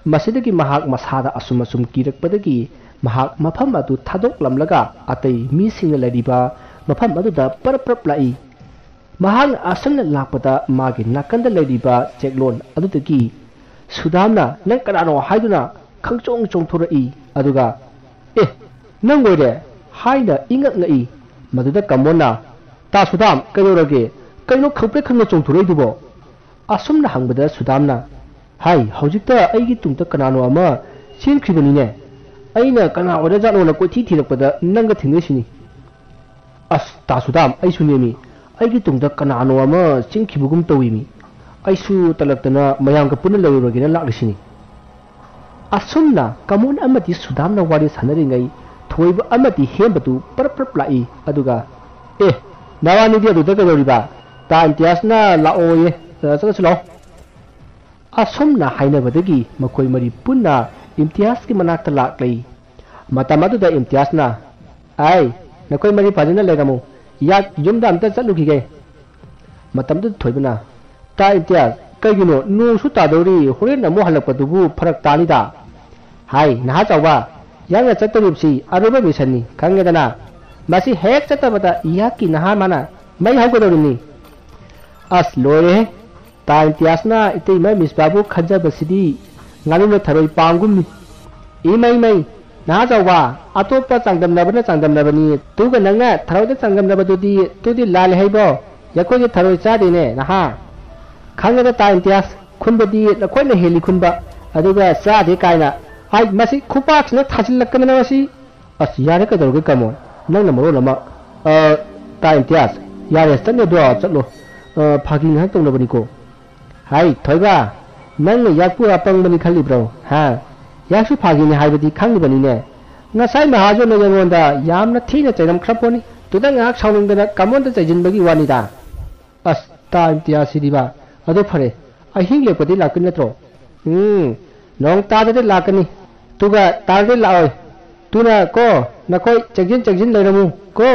ꯃꯁꯤꯗꯒꯤ ꯃꯍꯥꯛ ꯃꯁꯥꯗ ꯑꯁꯨꯝ ꯑꯁꯨꯝ ꯀꯤꯔꯛꯄꯗꯒꯤ ꯃꯍꯥꯛ ꯃꯐꯝ ꯑꯗꯨ ꯊꯥꯗꯣꯛꯂꯝꯂꯒ ꯑꯇꯩ ꯃꯤꯁꯤꯡꯅ ꯂꯩꯔꯤꯕ ꯃꯐꯝ ꯑꯗꯨꯗ ꯄꯔꯞ ꯄꯔꯞ ꯂꯥꯛꯏ꯫ ꯃꯍꯥꯛꯅ ꯑꯁꯨꯝꯅ ꯂꯥꯛꯄꯗ ꯃꯥꯒꯤ ꯅꯥꯀꯟꯗ ꯂꯩꯔꯤꯕ ꯆꯦꯛꯂꯣꯟ ꯑꯗꯨꯗꯒꯤ ꯁꯨꯗꯥꯝꯅ "ꯅꯪ ꯀꯅꯥꯅꯣ?" ꯍꯥꯏꯗꯨꯅ ꯈꯪꯆꯣꯡ ꯆꯣꯡꯊꯣꯔꯛꯏ꯫ ꯑꯗꯨꯒ "ꯑꯦ, ꯅꯪ ꯑꯣꯏꯔꯦ" ꯍꯥꯏꯅ ꯏꯉꯛ ꯉꯛꯏ꯫ ꯃꯗꯨꯗ ꯀꯃꯣꯟꯅ, "ꯇꯥ ꯁꯨꯗꯥꯝ, ꯀꯩꯗꯧꯔꯒꯦ? ꯀꯩꯅꯣ ꯈꯪꯄ꯭ꯔꯦꯛ ꯈꯪꯅ ꯆꯣꯡꯊꯣꯔꯛꯏꯗꯨꯕꯣ?" ꯑꯁꯨꯝꯅ ꯍꯪꯕꯗ ꯁꯨꯗꯥꯝꯅ, "ꯍꯥꯏ, ꯍꯧꯖꯤꯛꯇ ꯑꯩꯒꯤ ꯇꯨꯡꯗ ꯀꯅꯥꯅꯣ ꯑꯃ ꯆꯦꯟꯈ꯭ꯔꯤꯕꯅꯤꯅꯦ꯫ ꯑꯩꯅ ꯀꯅꯥ ꯑꯣꯏꯔꯖꯥꯠꯅꯣꯅ ꯀꯣꯏꯊꯤ ꯊꯤꯔꯛꯄꯗ ꯅꯪꯒ ꯊꯦꯡꯅꯩꯁꯤꯅꯤ꯫" "ꯑꯁ, ꯇꯥ ꯁꯨꯗꯥꯝ, ꯑꯩꯁꯨ ꯅꯦꯝꯃꯤ꯫ ꯑꯩꯒꯤ ꯇꯨꯡꯗ ꯀꯅꯥꯅꯣ ꯑꯃ ꯆꯦꯟꯈꯤꯕꯒꯨꯝ ꯇꯧꯏꯃꯤ꯫ ꯑꯩꯁꯨ ꯇꯜꯂꯛꯇꯅ ꯃꯌꯥꯝꯒ ꯄꯨꯟꯅ ꯂꯩꯔꯨꯔꯒꯦꯅ ꯂꯥꯛꯂꯤꯁꯤꯅꯤ꯫" ꯑꯁꯨꯝꯅ ꯀꯃꯣꯟ ꯑꯃꯗꯤ ꯁꯨꯗꯥꯝꯅ ꯋꯥꯔꯤ ꯁꯥꯟꯅꯔꯤꯉꯩ ꯊꯣꯏꯕ ꯑꯃꯗꯤ ꯍꯦꯟꯕꯗꯨ ꯄꯔꯞ ꯄꯔꯞ ꯂꯥꯛꯏ꯫ ꯑꯗꯨꯒ, "ꯑꯦ, ꯅꯕꯥꯅꯤꯗꯤ ꯑꯗꯨꯗ ꯀꯩꯗꯧꯔꯤꯕ? ꯇꯥ ꯏꯝꯇꯤꯌꯥꯖꯅ ꯂꯥꯛꯑꯣꯌꯦ꯫ ꯑ, ꯆꯠꯂꯁꯤ ꯂꯥꯛꯑꯣ꯫" ꯑꯁꯨꯝꯅ ꯍꯥꯏꯅꯕꯗꯒꯤ ꯃꯈꯣꯏ ꯃꯔꯤ ꯄꯨꯟꯅ ꯏꯝꯇꯤꯌꯥꯖꯀꯤ ꯃꯅꯥꯛꯇ ꯂꯥꯛꯂꯤ꯫ ꯃꯇꯝ ꯑꯗꯨꯗ ꯏꯝꯇꯤꯌꯥꯖꯅ, "ꯑꯩ, ꯅꯈꯣꯏ ꯃꯔꯤ ꯐꯖꯅ ꯂꯩꯔꯝꯃꯨ, ꯏꯌꯥꯛ ꯌꯨꯝꯗ ꯑꯝꯇ ꯆꯠꯂꯨꯈꯤꯒꯦ"꯫ ꯃꯇꯝꯗꯨꯗ ꯊꯣꯏꯕꯅ, "ꯇꯥ ꯏꯝꯇꯤꯌꯥꯖ, ꯀꯩꯒꯤꯅꯣ? ꯅꯣꯡꯁꯨ ꯇꯥꯗꯧꯔꯤ, ꯍꯣꯔꯦꯟ ꯑꯃꯨꯛ ꯍꯜꯂꯛꯄꯗꯨꯕꯨ ꯐꯔꯛ ꯇꯥꯅꯤꯗ"꯫ "ꯍꯥꯏ, ꯅꯍꯥ ꯆꯥꯎꯕ, ꯏꯌꯥꯛꯅ ꯆꯠꯇꯧꯔꯤꯕꯁꯤ ꯑꯔꯨꯕ ꯃꯤꯁꯟꯅꯤ, ꯈꯪꯉꯦꯗꯅ꯫ ꯃꯁꯤ ꯍꯦꯛ ꯆꯠꯇꯕꯗ ꯏꯌꯥꯛꯀꯤ ꯅꯍꯥ ꯃꯥꯅ ꯃꯩ ꯍꯧꯒꯗꯧꯔꯤꯕꯅꯤ"꯫ ꯑꯁ, ꯂꯣꯏꯔꯦꯍꯦ! ꯇꯥ ꯏꯝꯇꯤꯌꯥꯖꯅ ꯏꯇꯩꯃ ꯃꯤꯁꯕꯥꯕꯨ ꯈꯟꯖꯕꯁꯤꯗꯤ ꯉꯥꯅꯨꯅ ꯊꯔꯣꯏ ꯄꯥꯝꯒꯨꯝꯅꯤ꯫ "ꯏꯃꯩ ꯃꯩ, ꯅꯍꯥ ꯆꯥꯎꯕ, ꯑꯇꯣꯞꯄ ꯆꯥꯡꯗꯝꯅꯕꯅ ꯆꯥꯡꯗꯝꯅꯕꯅꯤ, ꯑꯗꯨꯒ ꯅꯪꯅ ꯊꯔꯣꯏꯗ ꯆꯥꯡꯗꯝꯅꯕꯗꯨꯗꯤ, ꯑꯗꯨꯗꯤ ꯂꯥꯜꯂꯦ ꯍꯥꯏꯕ꯭ꯔꯣ? ꯑꯩꯈꯣꯏꯗꯤ ꯊꯔꯣꯏ ꯆꯥꯗꯦꯅꯦ, ꯅꯍꯥ"꯫ "ꯈꯪꯉꯦꯗ ꯇꯥ ꯏꯝꯇꯤꯌꯥꯖ, ꯈꯨꯟꯕꯗꯤ ꯅꯈꯣꯏꯅ ꯍꯦꯜꯂꯤ ꯈꯨꯟꯕ, ꯑꯗꯨꯒ ꯆꯥꯗꯦ ꯀꯥꯏꯅ꯫ ꯍꯥꯏ, ꯃꯁꯤ ꯈꯨꯄꯥꯛꯁꯤꯅ ꯊꯥꯖꯤꯜꯂꯛꯀꯗꯅ ꯃꯁꯤ"꯫ "ꯑꯁ, ꯌꯥꯔꯦ, ꯀꯩꯗꯧꯔꯒꯦ ꯀꯃꯣꯟ? ꯅꯪꯅ ꯃꯔꯣꯟ ꯑꯃ"꯫ "ꯑ, ꯇꯥ ꯏꯝꯇꯤꯌꯥꯖ, ꯌꯥꯔꯦ, ꯆꯠꯅꯗ꯭ꯔꯣ? ꯆꯠꯂꯣ꯫ ꯑ, ꯐꯥꯒꯤ ꯉꯥꯏꯍꯥꯛ ꯇꯧꯅꯕꯅꯤꯀꯣ"꯫ "ꯍꯥꯏ, ꯊꯣꯏꯕ, ꯅꯪꯅ ꯌꯥꯛꯄꯨ ꯑꯄꯪꯕꯅꯤ ꯈꯜꯂꯤꯕ꯭ꯔꯣ? ꯍꯥ? ꯌꯥꯛꯁꯨ ꯐꯥꯒꯤꯅꯤ ꯍꯥꯏꯕꯗꯤ ꯈꯪꯂꯤꯕꯅꯤꯅꯦ꯫ ꯉꯁꯥꯏ ꯃꯍꯥꯖꯣꯟꯅ ꯑꯩꯉꯣꯟꯗ ꯌꯥꯝꯅ ꯊꯤꯅ ꯆꯩꯔꯝꯈ꯭ꯔ ꯄꯣꯠꯅꯤ꯫ ꯇꯨꯗ ꯉꯥꯏꯍꯥꯛ ꯁꯥꯎꯅꯤꯡꯗꯅ ꯀꯃꯣꯟꯗ ꯆꯩꯁꯤꯟꯕꯒꯤ ꯋꯥꯅꯤꯗ"꯫ "ꯑꯁ, ꯇꯥ ꯏꯝꯇꯤꯌꯥꯖ ꯁꯤꯗꯤꯕ꯫ ꯑꯗꯨ ꯐꯔꯦ, ꯑꯍꯤꯡ ꯂꯦꯛꯄꯗꯤ ꯂꯥꯛꯀꯅꯤ ꯅꯠꯇ꯭ꯔꯣ?" "ꯎꯝ, ꯅꯣꯡ ꯇꯥꯗꯗꯤ ꯂꯥꯛꯀꯅꯤ꯫ ꯑꯗꯨꯒ ꯇꯥꯔꯗꯤ ꯂꯥꯛꯑꯣꯏ꯫ ꯑꯗꯨꯅ ꯀꯣ, ꯅꯈꯣꯏ ꯆꯦꯛꯁꯤꯟ ꯆꯦꯛꯁꯤꯟ ꯂꯩꯔꯝꯃꯨ ꯀꯣ"꯫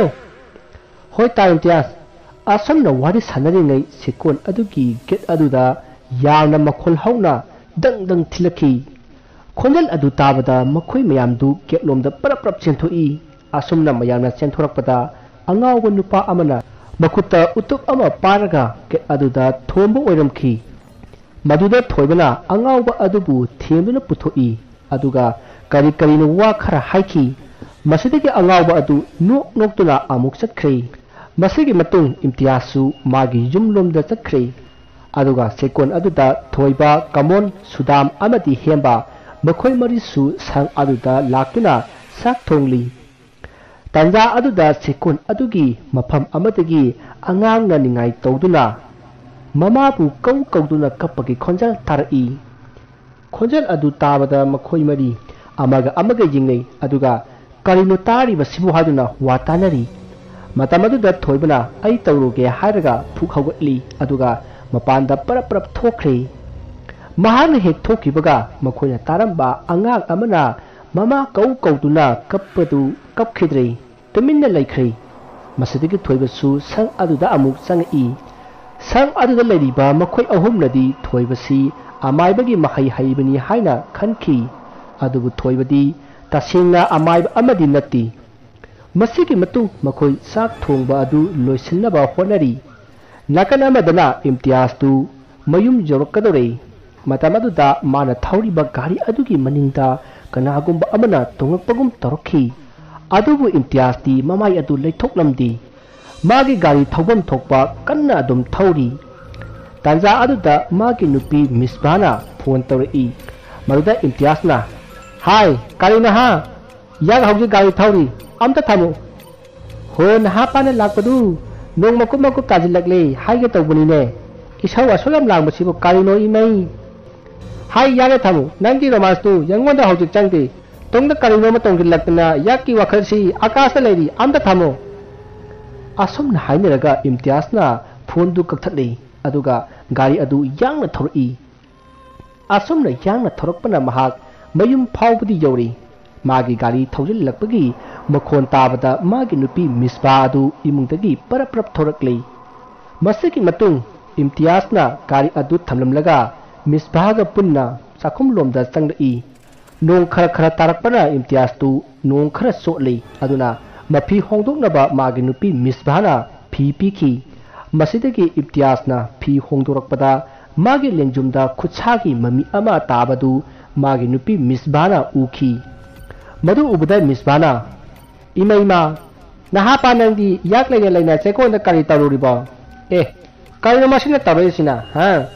"ꯍꯣꯏ ꯇꯥ ꯏꯝꯇꯤꯌꯥꯖ"꯫ ꯑꯁꯨꯝꯅ ꯋꯥꯔꯤ ꯁꯥꯟꯅꯔꯤꯉꯩ ꯁꯦꯀꯣꯟ ꯑꯗꯨꯒꯤ ꯒꯦꯠ ꯑꯗꯨꯗ ꯌꯥꯝꯅ ꯃꯈꯣꯜ ꯍꯧꯅ ꯗꯪ ꯗꯪ ꯊꯤꯜꯂꯛꯈꯤ꯫ ꯈꯣꯟꯖꯦꯜ ꯑꯗꯨ ꯇꯥꯕꯗ ꯃꯈꯣꯏ ꯃꯌꯥꯝꯗꯨ ꯒꯦꯠꯂꯣꯝꯗ ꯄꯔꯞ ꯄꯔꯞ ꯆꯦꯟꯊꯣꯛꯏ꯫ ꯑꯁꯨꯝꯅ ꯃꯌꯥꯝꯅ ꯆꯦꯟꯊꯣꯔꯛꯄꯗ ꯑꯉꯥꯎꯕ ꯅꯨꯄꯥ ꯑꯃꯅ ꯃꯈꯨꯠꯇ ꯎꯇꯨꯞ ꯑꯃ ꯄꯥꯏꯔꯒ ꯒꯦꯠ ꯑꯗꯨꯗ ꯊꯣꯝꯕ ꯑꯣꯏꯔꯝꯈꯤ꯫ ꯃꯗꯨꯗ ꯊꯣꯏꯕꯅ ꯑꯉꯥꯎꯕ ꯑꯗꯨꯕꯨ ꯊꯦꯝꯗꯨꯅ ꯄꯨꯊꯣꯛꯏ꯫ ꯑꯗꯨꯒ ꯀꯔꯤ ꯀꯔꯤꯅꯣ ꯋꯥ ꯈꯔ ꯍꯥꯏꯈꯤ꯫ ꯃꯁꯤꯗꯒꯤ ꯑꯉꯥꯎꯕ ꯑꯗꯨ ꯅꯣꯛ ꯅꯣꯛꯇꯨꯅ ꯑꯃꯨꯛ ꯆꯠꯈ꯭ꯔꯦ꯫ ꯃꯁꯤꯒꯤ ꯃꯇꯨꯡ ꯏꯝꯇꯤꯌꯥꯖꯁꯨ ꯃꯥꯒꯤ ꯌꯨꯝꯂꯣꯝꯗ ꯆꯠꯈ꯭ꯔꯦ꯫ ꯑꯗꯨꯒ ꯁꯦꯀꯣꯟ ꯑꯗꯨꯗ ꯊꯣꯏꯕ, ꯀꯃꯣꯟ, ꯁꯨꯗꯥꯝ ꯑꯃꯗꯤ ꯍꯦꯝꯕ ꯃꯈꯣꯏ ꯃꯔꯤꯁꯨ ꯁꯪ ꯑꯗꯨꯗ ꯂꯥꯛꯇꯨꯅ ꯆꯥꯛ ꯊꯣꯡꯂꯤ꯫ ꯇꯥꯟꯖꯥ ꯑꯗꯨꯗ ꯁꯦꯀꯣꯟ ꯑꯗꯨꯒꯤ ꯃꯐꯝ ꯑꯃꯗꯒꯤ ꯑꯉꯥꯡꯅ ꯅꯤꯡꯉꯥꯏ ꯇꯧꯗꯨꯅ ꯃꯃꯥꯕꯨ ꯀꯧ ꯀꯧꯗꯨꯅ ꯀꯞꯄꯒꯤ ꯈꯣꯟꯖꯦꯜ ꯇꯥꯔꯛꯏ꯫ ꯈꯣꯟꯖꯦꯜ ꯑꯗꯨ ꯇꯥꯕꯗ ꯃꯈꯣꯏ ꯃꯔꯤ ꯑꯃꯒ ꯑꯃꯒ ꯌꯦꯡꯅꯩ, ꯑꯗꯨꯒ "ꯀꯔꯤꯅꯣ ꯇꯥꯔꯤꯕꯁꯤꯕꯨ?" ꯍꯥꯏꯗꯨꯅ ꯋꯥ ꯇꯥꯅꯔꯤ꯫ ꯃꯇꯝ ꯑꯗꯨꯗ ꯊꯣꯏꯕꯅ "ꯑꯩ ꯇꯧꯔꯨꯒꯦ" ꯍꯥꯏꯔꯒ ꯐꯨꯛ ꯍꯧꯒꯠꯂꯤ, ꯑꯗꯨꯒ ꯃꯄꯥꯟꯗ ꯄꯔꯞ ꯄꯔꯞ ꯊꯣꯛꯈ꯭ꯔꯦ꯫ ꯃꯍꯥꯛꯅ ꯍꯦꯛ ꯊꯣꯛꯈꯤꯕꯒ ꯃꯈꯣꯏꯅ ꯇꯥꯔꯝꯕ ꯑꯉꯥꯡ ꯑꯃꯅ ꯃꯃꯥ ꯀꯧ ꯀꯧꯗꯨꯅ ꯀꯞꯄꯗꯨ ꯀꯞꯈꯤꯗ꯭ꯔꯦ, ꯇꯨꯃꯤꯟꯅ ꯂꯩꯈ꯭ꯔꯦ꯫ ꯃꯁꯤꯗꯒꯤ ꯊꯣꯏꯕꯁꯨ ꯁꯪ ꯑꯗꯨꯗ ꯑꯃꯨꯛ ꯆꯪꯉꯛꯏ꯫ ꯁꯪ ꯑꯗꯨꯗ ꯂꯩꯔꯤꯕ ꯃꯈꯣꯏ ꯑꯍꯨꯝꯅꯗꯤ ꯊꯣꯏꯕꯁꯤ ꯑꯃꯥꯏꯕꯒꯤ ꯃꯍꯩ ꯍꯩꯕꯅꯤ ꯍꯥꯏꯅ ꯈꯟꯈꯤ꯫ ꯑꯗꯨꯕꯨ ꯊꯣꯏꯕꯗꯤ ꯇꯁꯦꯡꯅ ꯑꯃꯥꯏꯕ ꯑꯃꯗꯤ ꯅꯠꯇꯦ꯫ ꯃꯁꯤꯒꯤ ꯃꯇꯨꯡ ꯃꯈꯣꯏ ꯆꯥꯛ ꯊꯣꯡꯕ ꯑꯗꯨ ꯂꯣꯏꯁꯤꯟꯅꯕ ꯍꯣꯠꯅꯔꯤ꯫ ꯅꯥꯀꯟ ꯑꯃꯗꯅ ꯏꯝꯇꯤꯌꯥꯖꯇꯨ ꯃꯌꯨꯝ ꯌꯧꯔꯛꯀꯗꯧꯔꯦ꯫ ꯃꯇꯝ ꯑꯗꯨꯗ ꯃꯥꯅ ꯊꯧꯔꯤꯕ ꯒꯥꯔꯤ ꯑꯗꯨꯒꯤ ꯃꯅꯤꯡꯗ ꯀꯅꯥꯒꯨꯝꯕ ꯑꯃꯅ ꯇꯣꯡꯂꯛꯄꯒꯨꯝ ꯇꯧꯔꯛꯈꯤ꯫ ꯑꯗꯨꯕꯨ ꯏꯝꯇꯤꯌꯥꯖꯇꯤ ꯃꯃꯥꯏ ꯑꯗꯨ ꯂꯩꯊꯣꯛꯂꯝꯗꯦ꯫ ꯃꯥꯒꯤ ꯒꯥꯔꯤ ꯊꯧꯐꯝ ꯊꯣꯛꯄ ꯀꯟꯅ ꯑꯗꯨꯝ ꯊꯧꯔꯤ꯫ ꯇꯥꯟꯖꯥ ꯑꯗꯨꯗ ꯃꯥꯒꯤ ꯅꯨꯄꯤ ꯃꯤꯁꯕꯥꯅ ꯐꯣꯟ ꯇꯧꯔꯛꯏ꯫ ꯃꯗꯨꯗ ꯏꯝꯇꯤꯌꯥꯖꯅ, "ꯍꯥꯏ, ꯀꯔꯤꯅꯣ ꯍꯥ? ꯌꯥꯛ ꯍꯧꯖꯤꯛ ꯒꯥꯔꯤ ꯊꯧꯔꯤ, ꯑꯝꯇ ꯊꯝꯃꯨ"꯫ "ꯍꯣ, ꯅꯍꯥ ꯄꯥꯅ ꯂꯥꯛꯄꯗꯨ ꯅꯣꯡ ꯃꯀꯨꯞ ꯃꯀꯨꯞ ꯇꯥꯁꯤꯜꯂꯛꯂꯦ ꯍꯥꯏꯒꯦ ꯇꯧꯕꯅꯤꯅꯦ꯫ ꯏꯁꯧ ꯑꯁꯨꯛ ꯌꯥꯝ ꯂꯥꯡꯕꯁꯤꯕꯨ ꯀꯔꯤꯅꯣ ꯏꯃꯩ?" "ꯍꯥꯏ, ꯌꯥꯔꯦ ꯊꯝꯃꯨ, ꯅꯪꯒꯤ ꯔꯣꯃꯥꯟꯁꯇꯨ ꯌꯦꯡꯉꯣꯟꯗ ꯍꯧꯖꯤꯛ ꯆꯪꯗꯦ꯫ ꯇꯨꯡꯗ ꯀꯔꯤꯅꯣ ꯑꯃ ꯇꯣꯡꯁꯤꯜꯂꯛꯇꯅ ꯌꯥꯛꯀꯤ ꯋꯥꯈꯜꯁꯤ ꯑꯀꯥꯁꯇ ꯂꯩꯔꯤ, ꯑꯝꯇ ꯊꯝꯃꯨ"꯫ ꯑꯁꯨꯝꯅ ꯍꯥꯏꯅꯔꯒ ꯏꯝꯇꯤꯌꯥꯖꯅ ꯐꯣꯟꯗꯨ ꯀꯛꯊꯠꯂꯤ, ꯑꯗꯨꯒ ꯒꯥꯔꯤ ꯑꯗꯨ ꯌꯥꯡꯅ ꯊꯧꯔꯛꯏ꯫ ꯑꯁꯨꯝꯅ ꯌꯥꯡꯅ ꯊꯧꯔꯛꯄꯅ ꯃꯍꯥꯛ ꯃꯌꯨꯝ ꯐꯥꯎꯕꯗꯤ ꯌꯧꯔꯤ꯫ ꯃꯥꯒꯤ ꯒꯥꯔꯤ ꯊꯧꯖꯤꯜꯂꯛꯄꯒꯤ ꯃꯈꯣꯟ ꯇꯥꯕꯗ ꯃꯥꯒꯤ ꯅꯨꯄꯤ ꯃꯤꯁꯕꯥ ꯑꯗꯨ ꯏꯃꯨꯡꯗꯒꯤ ꯄꯔꯞ ꯄꯔꯞ ꯊꯣꯔꯛꯂꯤ꯫ ꯃꯁꯤꯒꯤ ꯃꯇꯨꯡ ꯏꯝꯇꯤꯌꯥꯖꯅ ꯒꯥꯔꯤ ꯑꯗꯨ ꯊꯝꯂꯝꯂꯒ ꯃꯤꯁꯕꯥꯒ ꯄꯨꯟꯅ ꯆꯥꯛꯈꯨꯝꯂꯣꯝꯗ ꯆꯪꯂꯛꯏ꯫ ꯅꯣꯡ ꯈꯔ ꯈꯔ ꯇꯥꯔꯛꯄꯅ ꯏꯝꯇꯤꯌꯥꯖꯇꯨ ꯅꯣꯡ ꯈꯔ ꯆꯣꯠꯂꯤ꯫ ꯑꯗꯨꯅ ꯃꯐꯤ ꯍꯣꯡꯗꯣꯛꯅꯕ ꯃꯥꯒꯤ ꯅꯨꯄꯤ ꯃꯤꯁꯕꯥꯅ ꯐꯤ ꯄꯤꯈꯤ꯫ ꯃꯁꯤꯗꯒꯤ ꯏꯝꯇꯤꯌꯥꯖꯅ ꯐꯤ ꯍꯣꯡꯗꯣꯔꯛꯄꯗ ꯃꯥꯒꯤ ꯂꯦꯡꯖꯨꯝꯗ ꯈꯨꯠꯁꯥꯒꯤ ꯃꯃꯤ ꯑꯃ ꯇꯥꯕꯗꯨ ꯃꯥꯒꯤ ꯅꯨꯄꯤ ꯃꯤꯁꯕꯥꯅ ꯎꯈꯤ꯫ ꯃꯗꯨ ꯎꯕꯗ ꯃꯤꯁꯕꯥꯅ, "ꯏꯃꯩꯃ, ꯅꯍꯥꯄꯥ ꯅꯪꯗꯤ ꯌꯥꯛ ꯂꯩꯅ ꯂꯩꯅ ꯆꯦꯛꯀꯣꯟꯗ ꯀꯔꯤ ꯇꯧꯔꯨꯔꯤꯕꯣ? ꯑꯦ, ꯀꯔꯤꯅꯣ ꯃꯁꯤꯅ ꯇꯧꯔꯛꯏꯁꯤꯅ, ꯍꯥ?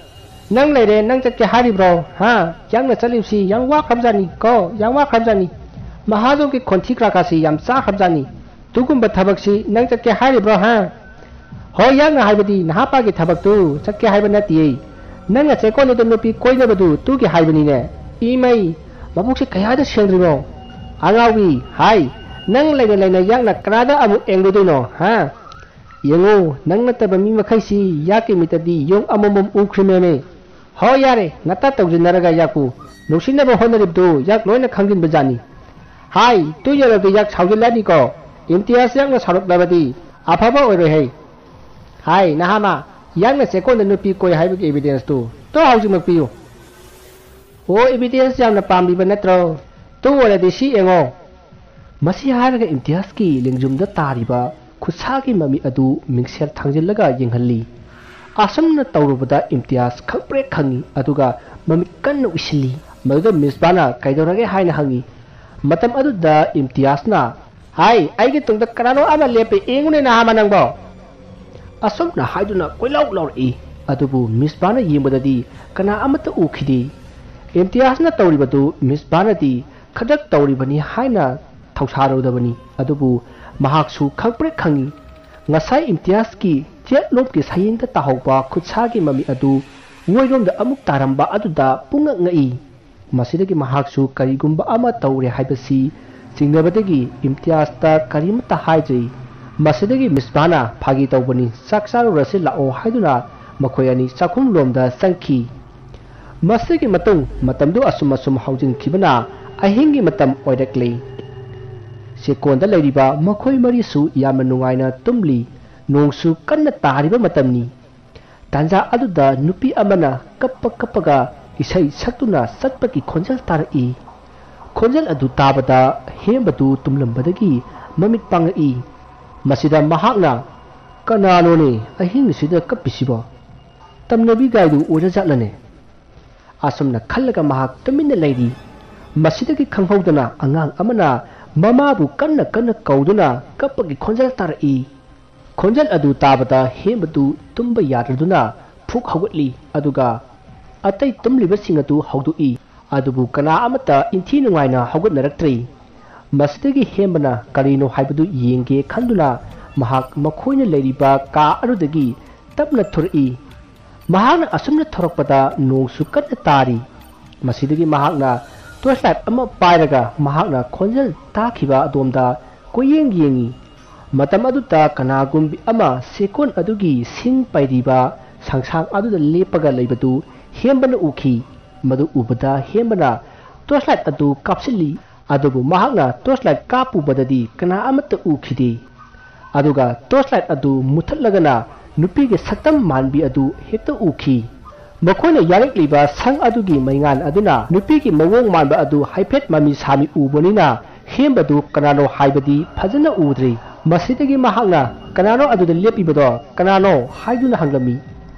ꯅꯪ ꯂꯩꯔꯦ, ꯅꯪ ꯆꯠꯀꯦ ꯍꯥꯏꯔꯤꯕ꯭ꯔꯣ, ꯍꯥ? ꯌꯥꯛꯅ ꯆꯠꯂꯤꯕꯁꯤ ꯌꯥꯝ ꯋꯥꯈ꯭ꯔꯕꯖꯥꯠꯅꯤ ꯀꯣ, ꯌꯥꯝ ꯋꯥꯈ꯭ꯔꯕꯖꯥꯠꯅꯤ꯫ ꯃꯍꯥꯖꯣꯟꯒꯤ ꯈꯣꯟꯊꯤ ꯀ꯭ꯔꯥꯀꯥꯁꯤ ꯌꯥꯝ ꯆꯥꯈ꯭ꯔꯕꯖꯥꯠꯅꯤ꯫ ꯇꯨꯒꯨꯝꯕ ꯊꯕꯛꯁꯤ ꯅꯪ ꯆꯠꯀꯦ ꯍꯥꯏꯔꯤꯕ꯭ꯔꯣ, ꯍꯥ?" "ꯍꯣꯏ, ꯌꯥꯛꯅ ꯍꯥꯏꯕꯗꯤ ꯅꯍꯥꯄꯥꯒꯤ ꯊꯕꯛꯇꯨ ꯆꯠꯀꯦ ꯍꯥꯏꯕ ꯅꯠꯇꯤꯌꯦ꯫ ꯅꯪꯅ ꯆꯦꯛꯀꯣꯟꯗꯨꯗ ꯅꯨꯄꯤ ꯀꯣꯏꯅꯕꯗꯨ ꯇꯨꯒꯤ ꯍꯥꯏꯕꯅꯤꯅꯦ꯫ ꯏꯃꯩ, ꯃꯕꯨꯛꯁꯤ ꯀꯌꯥꯗ ꯁꯦꯡꯗ꯭ꯔꯤꯅꯣ? ꯑꯉꯥꯎꯕꯤ, ꯍꯥꯏ, ꯅꯪ ꯂꯩꯅ ꯂꯩꯅ ꯌꯥꯛꯅ ꯀꯅꯥꯗ ꯑꯃꯨꯛ ꯑꯦꯡꯂꯨꯗꯣꯏꯅꯣ, ꯍꯥ? ꯌꯦꯡꯉꯨ, ꯅꯪ ꯅꯠꯇꯕ ꯃꯤ ꯃꯈꯩꯁꯤ ꯌꯥꯛꯀꯤ ꯃꯤꯠꯇꯗꯤ ꯌꯣꯡ ꯑꯃꯃꯝ ꯎꯈ꯭ꯔꯤꯃꯦꯃꯦ꯫ ꯍꯣꯏ, ꯌꯥꯔꯦ, ꯉꯥꯛꯇ ꯇꯧꯁꯤꯟꯅꯔꯒ ꯌꯥꯛꯄꯨ ꯅꯨꯡꯁꯤꯅꯕ ꯍꯣꯠꯅꯔꯤꯕꯗꯨ ꯌꯥꯛ ꯂꯣꯏꯅ ꯈꯪꯖꯤꯟꯕꯖꯥꯠꯅꯤ꯫ ꯍꯥꯏ, ꯇꯨ ꯌꯧꯔꯕꯗꯤ ꯌꯥꯛ ꯁꯥꯎꯖꯤꯜꯂꯛꯑꯅꯤꯀꯣ꯫ ꯏꯝꯇꯤꯌꯥꯖ ꯌꯥꯛꯅ ꯁꯥꯎꯔꯛꯂꯕꯗꯤ ꯑꯐꯕ ꯑꯣꯏꯔꯣꯏ ꯍꯩ꯫ ꯍꯥꯏ, ꯅꯍꯥꯃ, ꯌꯥꯛꯅ ꯆꯦꯛꯀꯣꯟꯗ ꯅꯨꯄꯤ ꯀꯣꯏ ꯍꯥꯏꯕꯒꯤ evidence ꯇꯨ ꯇꯣ ꯍꯧꯖꯤꯛꯃꯛ ꯄꯤꯌꯨ꯫ ꯑꯣ, evidence ꯌꯥꯝꯅ ꯄꯥꯝꯂꯤꯕ ꯅꯠꯇ꯭ꯔꯣ? ꯇꯨ ꯑꯣꯏꯔꯗꯤ ꯁꯤ ꯌꯦꯡꯉꯣ꯫ ꯃꯁꯤ ꯍꯥꯏꯔꯒ ꯏꯝꯇꯤꯌꯥꯖꯀꯤ ꯂꯦꯡꯖꯨꯝꯗ ꯇꯥꯔꯤꯕ ꯈꯨꯠꯁꯥꯒꯤ ꯃꯃꯤ ꯑꯗꯨ ꯃꯤꯡꯁꯦꯜ ꯊꯥꯡꯖꯤꯜꯂꯒ ꯌꯦꯡꯍꯜꯂꯤ꯫ ꯑꯁꯨꯝꯅ ꯇꯧꯔꯨꯕꯗ ꯏꯝꯇꯤꯌꯥꯖ ꯈꯪꯄ꯭ꯔꯦꯛ ꯈꯪꯉꯤ, ꯑꯗꯨꯒ ꯃꯃꯤꯠ ꯀꯟꯅ ꯎꯏꯁꯤꯜꯂꯤ꯫ ꯃꯗꯨꯗ ꯃꯤꯁꯕꯥꯅ ꯀꯩꯗꯧꯔꯒꯦ ꯍꯥꯏꯅ ꯍꯪꯉꯤ꯫ ꯃꯇꯝ ꯑꯗꯨꯗ ꯏꯝꯇꯤꯌꯥꯖꯅ, "ꯍꯥꯏ, ꯑꯩꯒꯤ ꯇꯨꯡꯗ ꯀꯅꯥꯅꯣ ꯑꯃ ꯂꯦꯞꯄꯦ, ꯌꯦꯡꯉꯨꯅꯦ ꯅꯍꯥꯃ ꯅꯪꯕꯣ!" ꯑꯁꯨꯝꯅ ꯍꯥꯏꯗꯨꯅ ꯀꯣꯏꯂꯥꯎ ꯂꯥꯎꯔꯛꯏ꯫ ꯑꯗꯨꯕꯨ ꯃꯤꯁꯕꯥꯅ ꯌꯦꯡꯕꯗꯗꯤ ꯀꯅꯥ ꯑꯃꯠꯇ ꯎꯈꯤꯗꯦ꯫ ꯏꯝꯇꯤꯌꯥꯖꯅ ꯇꯧꯔꯤꯕꯗꯨ ꯃꯤꯁꯕꯥꯅꯗꯤ ꯈꯗ꯭ꯔꯛ ꯇꯧꯔꯤꯕꯅꯤ ꯍꯥꯏꯅ ꯊꯧꯁꯥꯔꯨꯗꯕꯅꯤ꯫ ꯑꯗꯨꯕꯨ ꯃꯍꯥꯛꯁꯨ ꯈꯪꯄ꯭ꯔꯦꯛ ꯈꯪꯏ꯫ ꯉꯁꯥꯏ ꯏꯝꯇꯤꯌꯥꯖꯀꯤ ꯆꯦꯠꯂꯣꯝꯒꯤ ꯁꯌꯦꯡꯗ ꯇꯥꯍꯧꯕ ꯈꯨꯠꯁꯥꯒꯤ ꯃꯃꯤ ꯑꯗꯨ ꯃꯣꯏꯔꯣꯝꯗ ꯑꯃꯨꯛ ꯇꯥꯔꯝꯕ ꯑꯗꯨꯗ ꯄꯨꯡꯉꯛ ꯉꯛꯏ꯫ ꯃꯁꯤꯗꯒꯤ ꯃꯍꯥꯛꯁꯨ ꯀꯔꯤꯒꯨꯝꯕ ꯑꯃ ꯇꯧꯔꯦ ꯍꯥꯏꯕꯁꯤ ꯆꯤꯡꯅꯕꯗꯒꯤ ꯏꯝꯇꯤꯌꯥꯖꯇ ꯀꯔꯤꯃꯠꯇ ꯍꯥꯏꯗ꯭ꯔꯤ꯫ ꯃꯁꯤꯗꯒꯤ ꯃꯤꯁꯕꯥꯅ ꯐꯥꯒꯤ ꯇꯧꯕꯅꯤ, "ꯆꯥꯛ ꯆꯥꯔꯨꯔꯁꯤ ꯂꯥꯛꯑꯣ" ꯍꯥꯏꯗꯨꯅ ꯃꯈꯣꯏ ꯑꯅꯤ ꯆꯥꯛꯈꯨꯝ ꯂꯣꯝꯗ ꯆꯪꯈꯤ꯫ ꯃꯁꯤꯒꯤ ꯃꯇꯨꯡ ꯃꯇꯝꯗꯨ ꯑꯁꯨꯝ ꯑꯁꯨꯝ ꯍꯧꯖꯤꯟꯈꯤꯕꯅ ꯑꯍꯤꯡꯒꯤ ꯃꯇꯝ ꯑꯣꯏꯔꯛꯂꯤ꯫ ꯆꯦꯛꯀꯣꯟꯗ ꯂꯩꯔꯤꯕ ꯃꯈꯣꯏ ꯃꯔꯤꯁꯨ ꯌꯥꯝꯅ ꯅꯨꯡꯉꯥꯏꯅ ꯇꯨꯝꯂꯤ꯫ ꯅꯣꯡꯁꯨ ꯀꯟꯅ ꯇꯥꯔꯤꯕ ꯃꯇꯝꯅꯤ꯫ ꯇꯥꯟꯖꯥ ꯑꯗꯨꯗ ꯅꯨꯄꯤ ꯑꯃꯅ ꯀꯞꯄ ꯀꯞꯄꯒ ꯏꯁꯩ ꯁꯛꯇꯨꯅ ꯆꯠꯄꯒꯤ ꯈꯣꯟꯖꯦꯜ ꯇꯥꯔꯛꯏ꯫ ꯈꯣꯟꯖꯦꯜ ꯑꯗꯨ ꯇꯥꯕꯗ ꯍꯦꯝꯕꯗꯨ ꯇꯨꯝꯂꯝꯕꯗꯒꯤ ꯃꯃꯤꯠ ꯄꯥꯡꯂꯛꯏ꯫ ꯃꯁꯤꯗ ꯃꯍꯥꯛꯅ, "ꯀꯅꯥꯅꯣꯅꯦ ꯑꯍꯤꯡꯁꯤꯗ ꯀꯞꯄꯤꯁꯤꯕꯣ? ꯇꯝꯅꯕꯤ ꯒꯥꯏꯗꯨ ꯑꯣꯏꯔꯖꯥꯠꯂꯅꯦ?" ꯑꯁꯨꯝꯅ ꯈꯜꯂꯒ ꯃꯍꯥꯛ ꯇꯨꯃꯤꯟꯅ ꯂꯩꯔꯤ꯫ ꯃꯁꯤꯗꯒꯤ ꯈꯪꯍꯧꯗꯅ ꯑꯉꯥꯡ ꯑꯃꯅ ꯃꯃꯥꯕꯨ ꯀꯟꯅ ꯀꯟꯅ ꯀꯧꯗꯨꯅ ꯀꯞꯄꯒꯤ ꯈꯣꯟꯖꯦꯜ ꯇꯥꯔꯛꯏ꯫ ꯈꯣꯟꯖꯦꯜ ꯑꯗꯨ ꯇꯥꯕꯗ ꯍꯦꯝꯕꯗꯨ ꯇꯨꯝꯕ ꯌꯥꯗ꯭ꯔꯗꯨꯅ ꯐꯨꯛ ꯍꯧꯒꯠꯂꯤ, ꯑꯗꯨꯒ ꯑꯇꯩ ꯇꯨꯝꯂꯤꯕꯁꯤꯡ ꯑꯗꯨ ꯍꯧꯗꯣꯛꯏ꯫ ꯑꯗꯨꯕꯨ ꯀꯅꯥ ꯑꯃꯠꯇ ꯏꯟꯊꯤ ꯅꯨꯡꯉꯥꯏꯅ ꯍꯧꯒꯠꯅꯔꯛꯇ꯭ꯔꯤ꯫ ꯃꯁꯤꯗꯒꯤ ꯍꯦꯝꯕꯅ ꯀꯔꯤꯅꯣ ꯍꯥꯏꯕꯗꯨ ꯌꯦꯡꯒꯦ ꯈꯟꯗꯨꯅ ꯃꯍꯥꯛ ꯃꯈꯣꯏꯅ ꯂꯩꯔꯤꯕ ꯀꯥ ꯑꯗꯨꯗꯒꯤ ꯇꯞꯅ ꯊꯣꯔꯛꯏ꯫ ꯃꯍꯥꯛꯅ ꯑꯁꯨꯝꯅ ꯊꯣꯔꯛꯄꯗ ꯅꯣꯡꯁꯨ ꯀꯟꯅ ꯇꯥꯔꯤ꯫ ꯃꯁꯤꯗꯒꯤ ꯃꯍꯥꯛꯅ torch light ꯑꯃ ꯄꯥꯏꯔꯒ ꯃꯍꯥꯛꯅ ꯈꯣꯟꯖꯦꯜ ꯇꯥꯈꯤꯕ ꯑꯗꯣꯝꯗ ꯀꯣꯏꯌꯦꯡ ꯌꯦꯡꯉꯤ꯫ ꯃꯇꯝ ꯑꯗꯨꯗ ꯀꯅꯥꯒꯨꯝꯕꯤ ꯑꯃ ꯆꯦꯛꯀꯣꯟ ꯑꯗꯨꯒꯤ ꯁꯤꯡ ꯄꯩꯔꯤꯕ ꯁꯪꯁꯥꯡ ꯑꯗꯨꯗ ꯂꯦꯞꯄꯒ ꯂꯩꯕꯗꯨ ꯍꯦꯝꯕꯅ ꯎꯈꯤ꯫ ꯃꯗꯨ ꯎꯕꯗ ꯍꯦꯝꯕꯅ torchlight ꯑꯗꯨ ꯀꯥꯞꯁꯤꯜꯂꯤ꯫ ꯑꯗꯨꯕꯨ ꯃꯍꯥꯛꯅ torchlight ꯀꯥꯞꯄꯨꯕꯗꯗꯤ ꯀꯅꯥ ꯑꯃꯠꯇ ꯎꯈꯤꯗꯦ꯫ ꯑꯗꯨꯒ torchlight ꯑꯗꯨ ꯃꯨꯊꯠꯂꯒꯅ ꯅꯨꯄꯤꯒꯤ ꯁꯛꯇꯝ ꯃꯥꯟꯕꯤ ꯑꯗꯨ ꯍꯦꯛꯇ ꯎꯈꯤ꯫ ꯃꯈꯣꯏꯅ ꯌꯥꯔꯛꯂꯤꯕ ꯁꯪ ꯑꯗꯨꯒꯤ ꯃꯩꯉꯥꯟ ꯑꯗꯨꯅ ꯅꯨꯄꯤꯒꯤ ꯃꯑꯣꯡ ꯃꯥꯟꯕ ꯑꯗꯨ ꯍꯥꯏꯐꯦꯠ ꯃꯃꯤ ꯁꯥꯃꯤ ꯎꯕꯅꯤꯅ ꯍꯦꯝꯕꯗꯨ ꯀꯅꯥꯅꯣ ꯍꯥꯏꯕꯗꯤ ꯐꯖꯅ ꯎꯗ꯭ꯔꯤ꯫ ꯃꯁꯤꯗꯒꯤ ꯃꯍꯥꯛꯅ "ꯀꯅꯥꯅꯣ ꯑꯗꯨꯗ ꯂꯦꯞꯄꯤꯕꯗꯣ? ꯀꯅꯥꯅꯣ?" ꯍꯥꯏꯗꯨꯅ ꯍꯪꯂꯝꯃꯤ꯫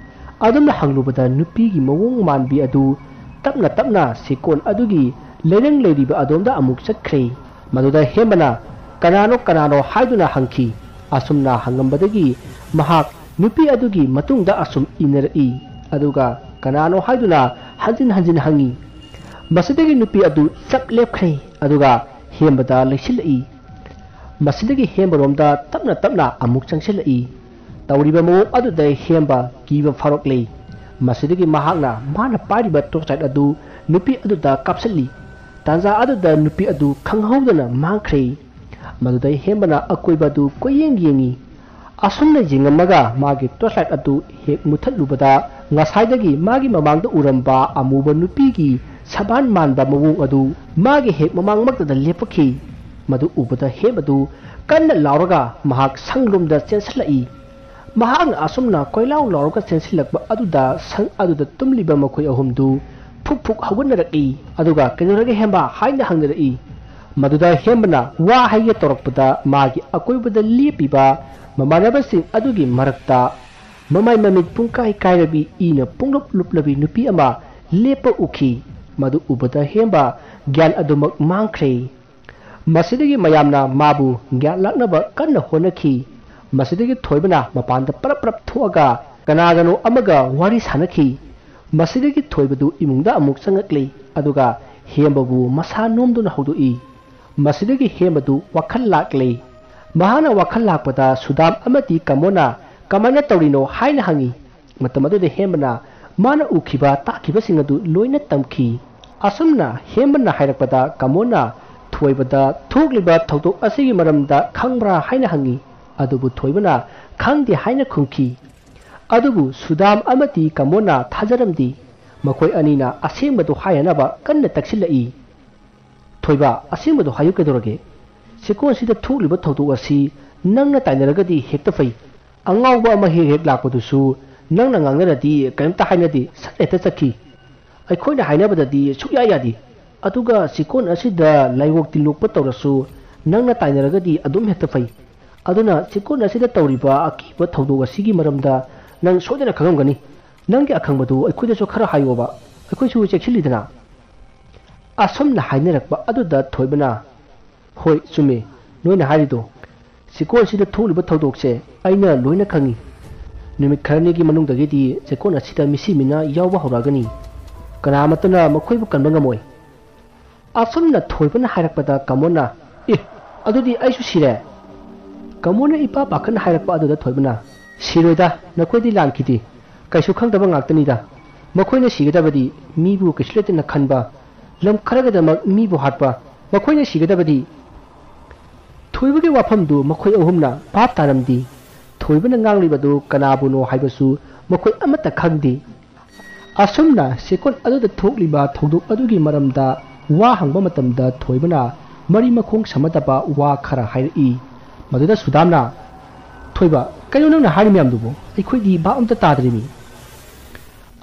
ꯑꯗꯨꯝꯅ ꯍꯪꯂꯨꯕꯗ ꯅꯨꯄꯤꯒꯤ ꯃꯑꯣꯡ ꯃꯥꯟꯕꯤ ꯑꯗꯨ ꯇꯞꯅ ꯇꯞꯅ ꯁꯤꯀꯣꯟ ꯑꯗꯨꯒꯤ ꯂꯩꯔꯪ ꯂꯩꯔꯤꯕ ꯑꯗꯣꯝꯗ ꯑꯃꯨꯛ ꯆꯠꯈ꯭ꯔꯦ꯫ ꯃꯗꯨꯗ ꯍꯦꯝꯕꯅ "ꯀꯅꯥꯅꯣ, ꯀꯅꯥꯅꯣ?" ꯍꯥꯏꯗꯨꯅ ꯍꯪꯈꯤ꯫ ꯑꯁꯨꯝꯅ ꯍꯪꯉꯝꯕꯗꯒꯤ ꯃꯍꯥꯛ ꯅꯨꯄꯤ ꯑꯗꯨꯒꯤ ꯃꯇꯨꯡꯗ ꯑꯁꯨꯝ ꯏꯟꯅꯔꯛꯏ꯫ ꯑꯗꯨꯒ "ꯀꯅꯥꯅꯣ?" ꯍꯥꯏꯗꯨꯅ ꯍꯟꯖꯤꯟ ꯍꯟꯖꯤꯟ ꯍꯪꯉꯤ꯫ ꯃꯁꯤꯗꯒꯤ ꯅꯨꯄꯤ ꯑꯗꯨ ꯆꯞ ꯂꯦꯞꯈ꯭ꯔꯦ꯫ ꯑꯗꯨꯒ ꯍꯦꯝꯕꯗ ꯂꯩꯁꯤꯜꯂꯛꯏ꯫ ꯃꯁꯤꯗꯒꯤ ꯍꯦꯝꯕꯔꯣꯝꯗ ꯇꯞꯅ ꯇꯞꯅ ꯑꯃꯨꯛ ꯆꯪꯁꯤꯜꯂꯛꯏ꯫ ꯇꯧꯔꯤꯕ ꯃꯑꯣꯡ ꯑꯗꯨꯗ ꯍꯦꯝꯕ ꯀꯤꯕ ꯐꯥꯎꯔꯛꯂꯦ꯫ ꯃꯁꯤꯗꯒꯤ ꯃꯍꯥꯛꯅ ꯃꯥꯅ ꯄꯥꯏꯔꯤꯕ torchlight ꯑꯗꯨ ꯅꯨꯄꯤ ꯑꯗꯨꯗ ꯀꯥꯞꯁꯤꯜꯂꯤ꯫ ꯇꯥꯟꯖꯥ ꯑꯗꯨꯗ ꯅꯨꯄꯤ ꯑꯗꯨ ꯈꯪꯍꯧꯗꯅ ꯃꯥꯡꯈ꯭ꯔꯦ꯫ ꯃꯗꯨꯗꯩ ꯍꯦꯝꯕꯅ ꯑꯀꯣꯏꯕ ꯑꯗꯨ ꯀꯣꯏꯌꯦꯡ ꯌꯦꯡꯉꯤ꯫ ꯑꯁꯨꯝꯅ ꯌꯦꯡꯉꯝꯃꯒ ꯃꯥꯒꯤ torchlight ꯑꯗꯨ ꯍꯦꯛ ꯃꯨꯊꯠꯂꯨꯕꯗ, ꯉꯁꯥꯏꯗꯒꯤ ꯃꯥꯒꯤ ꯃꯃꯥꯡꯗ ꯎꯔꯝꯕ ꯑꯃꯨꯕ ꯅꯨꯄꯤꯒꯤ ꯁꯕꯥꯟ ꯃꯥꯟꯕ ꯃꯑꯣꯡ ꯑꯗꯨ ꯃꯥꯒꯤ ꯍꯦꯛ ꯃꯃꯥꯡꯃꯛꯇꯗ ꯂꯦꯞꯄꯛꯈꯤ꯫ ꯃꯗꯨ ꯎꯕꯗ ꯍꯦꯝꯕꯗꯨ ꯀꯟꯅ ꯂꯥꯎꯔꯒ ꯃꯍꯥꯛ ꯁꯪꯂꯣꯝꯗ ꯆꯦꯟꯁꯤꯜꯂꯛꯏ꯫ ꯃꯍꯥꯛꯅ ꯑꯁꯨꯝꯅ ꯀꯣꯏꯂꯥꯎ ꯂꯥꯎꯔꯒ ꯆꯦꯟꯁꯤꯜꯂꯛꯄ ꯑꯗꯨꯗ ꯁꯪ ꯑꯗꯨꯗ ꯇꯨꯝꯂꯤꯕ ꯃꯈꯣꯏ ꯑꯍꯨꯝꯗꯨ ꯐꯨꯛ ꯐꯨꯛ ꯍꯧꯒꯠꯅꯔꯛꯏ꯫ ꯑꯗꯨꯒ "ꯀꯩꯗꯧꯔꯒꯦ ꯍꯦꯝꯕ?" ꯍꯥꯏꯅ ꯍꯪꯅꯔꯛꯏ꯫ ꯃꯗꯨꯗ ꯍꯦꯝꯕꯅ ꯋꯥ ꯍꯥꯏꯒꯦ ꯇꯧꯔꯛꯄꯗ, ꯃꯥꯒꯤ ꯑꯀꯣꯏꯕꯗ ꯂꯦꯞꯄꯤꯕ ꯃꯃꯥꯟꯅꯕꯁꯤꯡ ꯑꯗꯨꯒꯤ ꯃꯔꯛꯇ ꯃꯃꯥꯏ ꯃꯃꯤꯠ ꯄꯨꯡꯀꯥꯏ ꯀꯥꯏꯔꯕꯤ, ꯏꯅ ꯄꯨꯡꯂꯨꯞ ꯂꯨꯞꯂꯕꯤ ꯅꯨꯄꯤ ꯑꯃ ꯂꯦꯞꯄ ꯎꯈꯤ꯫ ꯃꯗꯨ ꯎꯕꯗ ꯍꯦꯝꯕ ꯒ꯭ꯌꯥꯟ ꯑꯗꯨꯃꯛ ꯃꯥꯡꯈ꯭ꯔꯦ꯫ ꯃꯁꯤꯗꯒꯤ ꯃꯌꯥꯝꯅ ꯃꯥꯕꯨ ꯒ꯭ꯌꯥꯟ ꯂꯥꯛꯅꯕ ꯀꯟꯅ ꯍꯣꯠꯅꯈꯤ꯫ ꯃꯁꯤꯗꯒꯤ ꯊꯣꯏꯕꯅ ꯃꯄꯥꯟꯗ ꯄꯔꯞ ꯄꯔꯞ ꯊꯣꯛꯑꯒ ꯀꯅꯥꯒꯅꯣ ꯑꯃꯒ ꯋꯥꯔꯤ ꯁꯥꯟꯅꯈꯤ꯫ ꯃꯁꯤꯗꯒꯤ ꯊꯣꯏꯕꯗꯨ ꯏꯃꯨꯡꯗ ꯑꯃꯨꯛ ꯆꯪꯉꯛꯂꯦ, ꯑꯗꯨꯒ ꯍꯦꯝꯕꯕꯨ ꯃꯁꯥ ꯅꯣꯝꯗꯨꯅ ꯍꯧꯗꯣꯛꯏ꯫ ꯃꯁꯤꯗꯒꯤ ꯍꯦꯝꯕꯗꯨ ꯋꯥꯈꯜ ꯂꯥꯛꯂꯦ꯫ ꯃꯍꯥꯛꯅ ꯋꯥꯈꯜ ꯂꯥꯛꯄꯗ ꯁꯨꯗꯥꯝ ꯑꯃꯗꯤ ꯀꯃꯣꯅ "ꯀꯃꯥꯏꯅ ꯇꯧꯔꯤꯅꯣ?" ꯍꯥꯏꯅ ꯍꯪꯉꯤ꯫ ꯃꯇꯝ ꯑꯗꯨꯗ ꯍꯦꯝꯕꯅ ꯃꯥꯅ ꯎꯈꯤꯕ ꯇꯥꯈꯤꯕꯁꯤꯡ ꯑꯗꯨ ꯂꯣꯏꯅ ꯇꯝꯈꯤ꯫ ꯑꯁꯨꯝꯅ ꯍꯦꯝꯕꯅ ꯍꯥꯏꯔꯛꯄꯗ ꯀꯃꯣꯅ ꯊꯣꯏꯕꯗ "ꯊꯣꯛꯂꯤꯕ ꯊꯧꯗꯣꯛ ꯑꯁꯤꯒꯤ ꯃꯔꯝꯗ ꯈꯪꯕ꯭ꯔꯥ?" ꯍꯥꯏꯅ ꯍꯪꯉꯤ꯫ ꯑꯗꯨꯕꯨ ꯊꯣꯏꯕꯅ "ꯈꯪꯗꯦ" ꯍꯥꯏꯅ ꯈꯨꯝꯈꯤ꯫ ꯑꯗꯨꯕꯨ ꯁꯨꯗꯥꯝ ꯑꯃꯗꯤ ꯀꯃꯣꯅ ꯊꯥꯖꯔꯝꯗꯦ꯫ ꯃꯈꯣꯏ ꯑꯅꯤꯅ ꯑꯁꯦꯡꯕꯗꯨ ꯍꯥꯏꯅꯅꯕ ꯀꯟꯅ ꯇꯛꯁꯤꯜꯂꯛꯏ꯫ "ꯊꯣꯏꯕ, ꯑꯁꯦꯡꯕꯗꯨ ꯍꯥꯏꯌꯨ ꯀꯩꯗꯧꯔꯒꯦ? ꯆꯦꯛꯀꯣꯟꯁꯤꯗ ꯊꯣꯛꯂꯤꯕ ꯊꯧꯗꯣꯛ ꯑꯁꯤ ꯅꯪꯅ ꯇꯥꯏꯅꯔꯒꯗꯤ ꯍꯦꯛꯇ ꯐꯩ꯫ ꯑꯉꯥꯎꯕ ꯑꯃ ꯍꯦꯛ ꯍꯦꯛ ꯂꯥꯛꯄꯗꯨꯁꯨ ꯅꯪꯅ ꯉꯥꯡꯅꯔꯗꯤ ꯀꯔꯤꯝꯇ ꯍꯥꯏꯅꯗꯦ, ꯁꯠ ꯍꯦꯛꯇ ꯆꯠꯈꯤ꯫ ꯑꯩꯈꯣꯏꯅ ꯍꯥꯏꯅꯕꯗꯗꯤ ꯁꯨꯛꯌꯥ ꯌꯥꯗꯦ꯫ ꯑꯗꯨꯒ ꯆꯦꯛꯀꯣꯟ ꯑꯁꯤꯗ ꯂꯥꯏꯑꯣꯛ ꯇꯤꯜꯂꯣꯛꯄ ꯇꯧꯔꯁꯨ ꯅꯪꯅ ꯇꯥꯏꯅꯔꯒꯗꯤ ꯑꯗꯨꯝ ꯍꯦꯛꯇ ꯐꯩ꯫ ꯑꯗꯨꯅ ꯆꯦꯛꯀꯣꯟ ꯑꯁꯤꯗ ꯇꯧꯔꯤꯕ ꯑꯀꯤꯕ ꯊꯧꯗꯣꯛ ꯑꯁꯤꯒꯤ ꯃꯔꯝꯗ ꯅꯪ ꯁꯣꯏꯗꯅ ꯈꯪꯉꯝꯒꯅꯤ꯫ ꯅꯪꯒꯤ ꯑꯈꯪꯕꯗꯨ ꯑꯩꯈꯣꯏꯗꯁꯨ ꯈꯔ ꯍꯥꯏꯌꯣꯕ, ꯑꯩꯈꯣꯏꯁꯨ ꯆꯦꯛꯁꯤꯜꯂꯤꯗꯅ"꯫ ꯑꯁꯨꯝꯅ ꯍꯥꯏꯅꯔꯛꯄ ꯑꯗꯨꯗ ꯊꯣꯏꯕꯅ, "ꯍꯣꯏ, ꯆꯨꯝꯃꯤ ꯅꯣꯏꯅ ꯍꯥꯏꯔꯤꯗꯣ꯫ ꯆꯦꯛꯀꯣꯟꯁꯤꯗ ꯊꯣꯛꯂꯤꯕ ꯊꯧꯗꯣꯛꯁꯦ ꯑꯩꯅ ꯂꯣꯏꯅ ꯈꯪꯉꯤ꯫ ꯅꯨꯃꯤꯠ ꯈꯔꯅꯤꯒꯤ ꯃꯅꯨꯡꯗꯒꯤꯗꯤ ꯆꯦꯛꯀꯣꯟ ꯑꯁꯤꯗ ꯃꯤꯁꯤ ꯃꯤꯅꯥ ꯌꯥꯎꯕ ꯍꯧꯔꯛꯑꯒꯅꯤ꯫ ꯀꯅꯥꯃꯠꯇꯅ ꯃꯈꯣꯏꯕꯨ ꯀꯟꯕ ꯉꯝꯃꯣꯏ"꯫ ꯑꯁꯨꯝꯅ ꯊꯣꯏꯕꯅ ꯍꯥꯏꯔꯛꯄꯗ ꯀꯃꯣꯟꯅ, "ꯑꯦ, ꯑꯗꯨꯗꯤ ꯑꯩꯁꯨ ꯁꯤꯔꯦ?" ꯀꯃꯣꯟꯅ ꯏꯄꯥ ꯄꯥꯈꯠꯅ ꯍꯥꯏꯔꯛꯄ ꯑꯗꯨꯗ ꯊꯣꯏꯕꯅ, "ꯁꯤꯔꯣꯏꯗ, ꯅꯈꯣꯏꯗꯤ ꯂꯥꯟꯈꯤꯗꯦ꯫ ꯀꯩꯁꯨ ꯈꯪꯗꯕ ꯉꯥꯛꯇꯅꯤꯗ꯫ ꯃꯈꯣꯏꯅ ꯁꯤꯒꯗꯕꯗꯤ ꯃꯤꯕꯨ ꯀꯩꯁꯨ ꯂꯩꯇꯅ ꯈꯟꯕ, ꯂꯝ ꯈꯔꯒꯤꯗꯃꯛ ꯃꯤꯕꯨ ꯍꯥꯠꯄ, ꯃꯈꯣꯏꯅ ꯁꯤꯒꯗꯕꯗꯤ"꯫ ꯊꯣꯏꯕꯒꯤ ꯋꯥꯐꯝꯗꯨ ꯃꯈꯣꯏ ꯑꯍꯨꯝꯅ ꯚꯥꯞ ꯇꯥꯔꯝꯗꯦ꯫ ꯊꯣꯏꯕꯅ ꯉꯥꯡꯂꯤꯕꯗꯨ ꯀꯅꯥꯕꯨꯅꯣ ꯍꯥꯏꯕꯁꯨ ꯃꯈꯣꯏ ꯑꯃꯠꯇ ꯈꯪꯗꯦ꯫ ꯑꯁꯨꯝꯅ ꯆꯦꯛꯀꯣꯟ ꯑꯗꯨꯗ ꯊꯣꯛꯂꯤꯕ ꯊꯧꯗꯣꯛ ꯑꯗꯨꯒꯤ ꯃꯔꯝꯗ ꯋꯥ ꯍꯪꯕ ꯃꯇꯝꯗ ꯊꯣꯏꯕꯅ ꯃꯔꯤ ꯃꯈꯣꯡ ꯁꯝꯅꯗꯕ ꯋꯥ ꯈꯔ ꯍꯥꯏꯔꯛꯏ꯫ ꯃꯗꯨꯗ ꯁꯨꯗꯥꯝꯅ, "ꯊꯣꯏꯕ, ꯀꯩꯅꯣ ꯅꯪꯅ ꯍꯥꯏꯔꯤ ꯃꯌꯥꯝꯗꯨꯕꯨ? ꯑꯩꯈꯣꯏꯗꯤ ꯚꯥꯞ ꯑꯝꯇ ꯇꯥꯗ꯭ꯔꯤꯃꯤ"꯫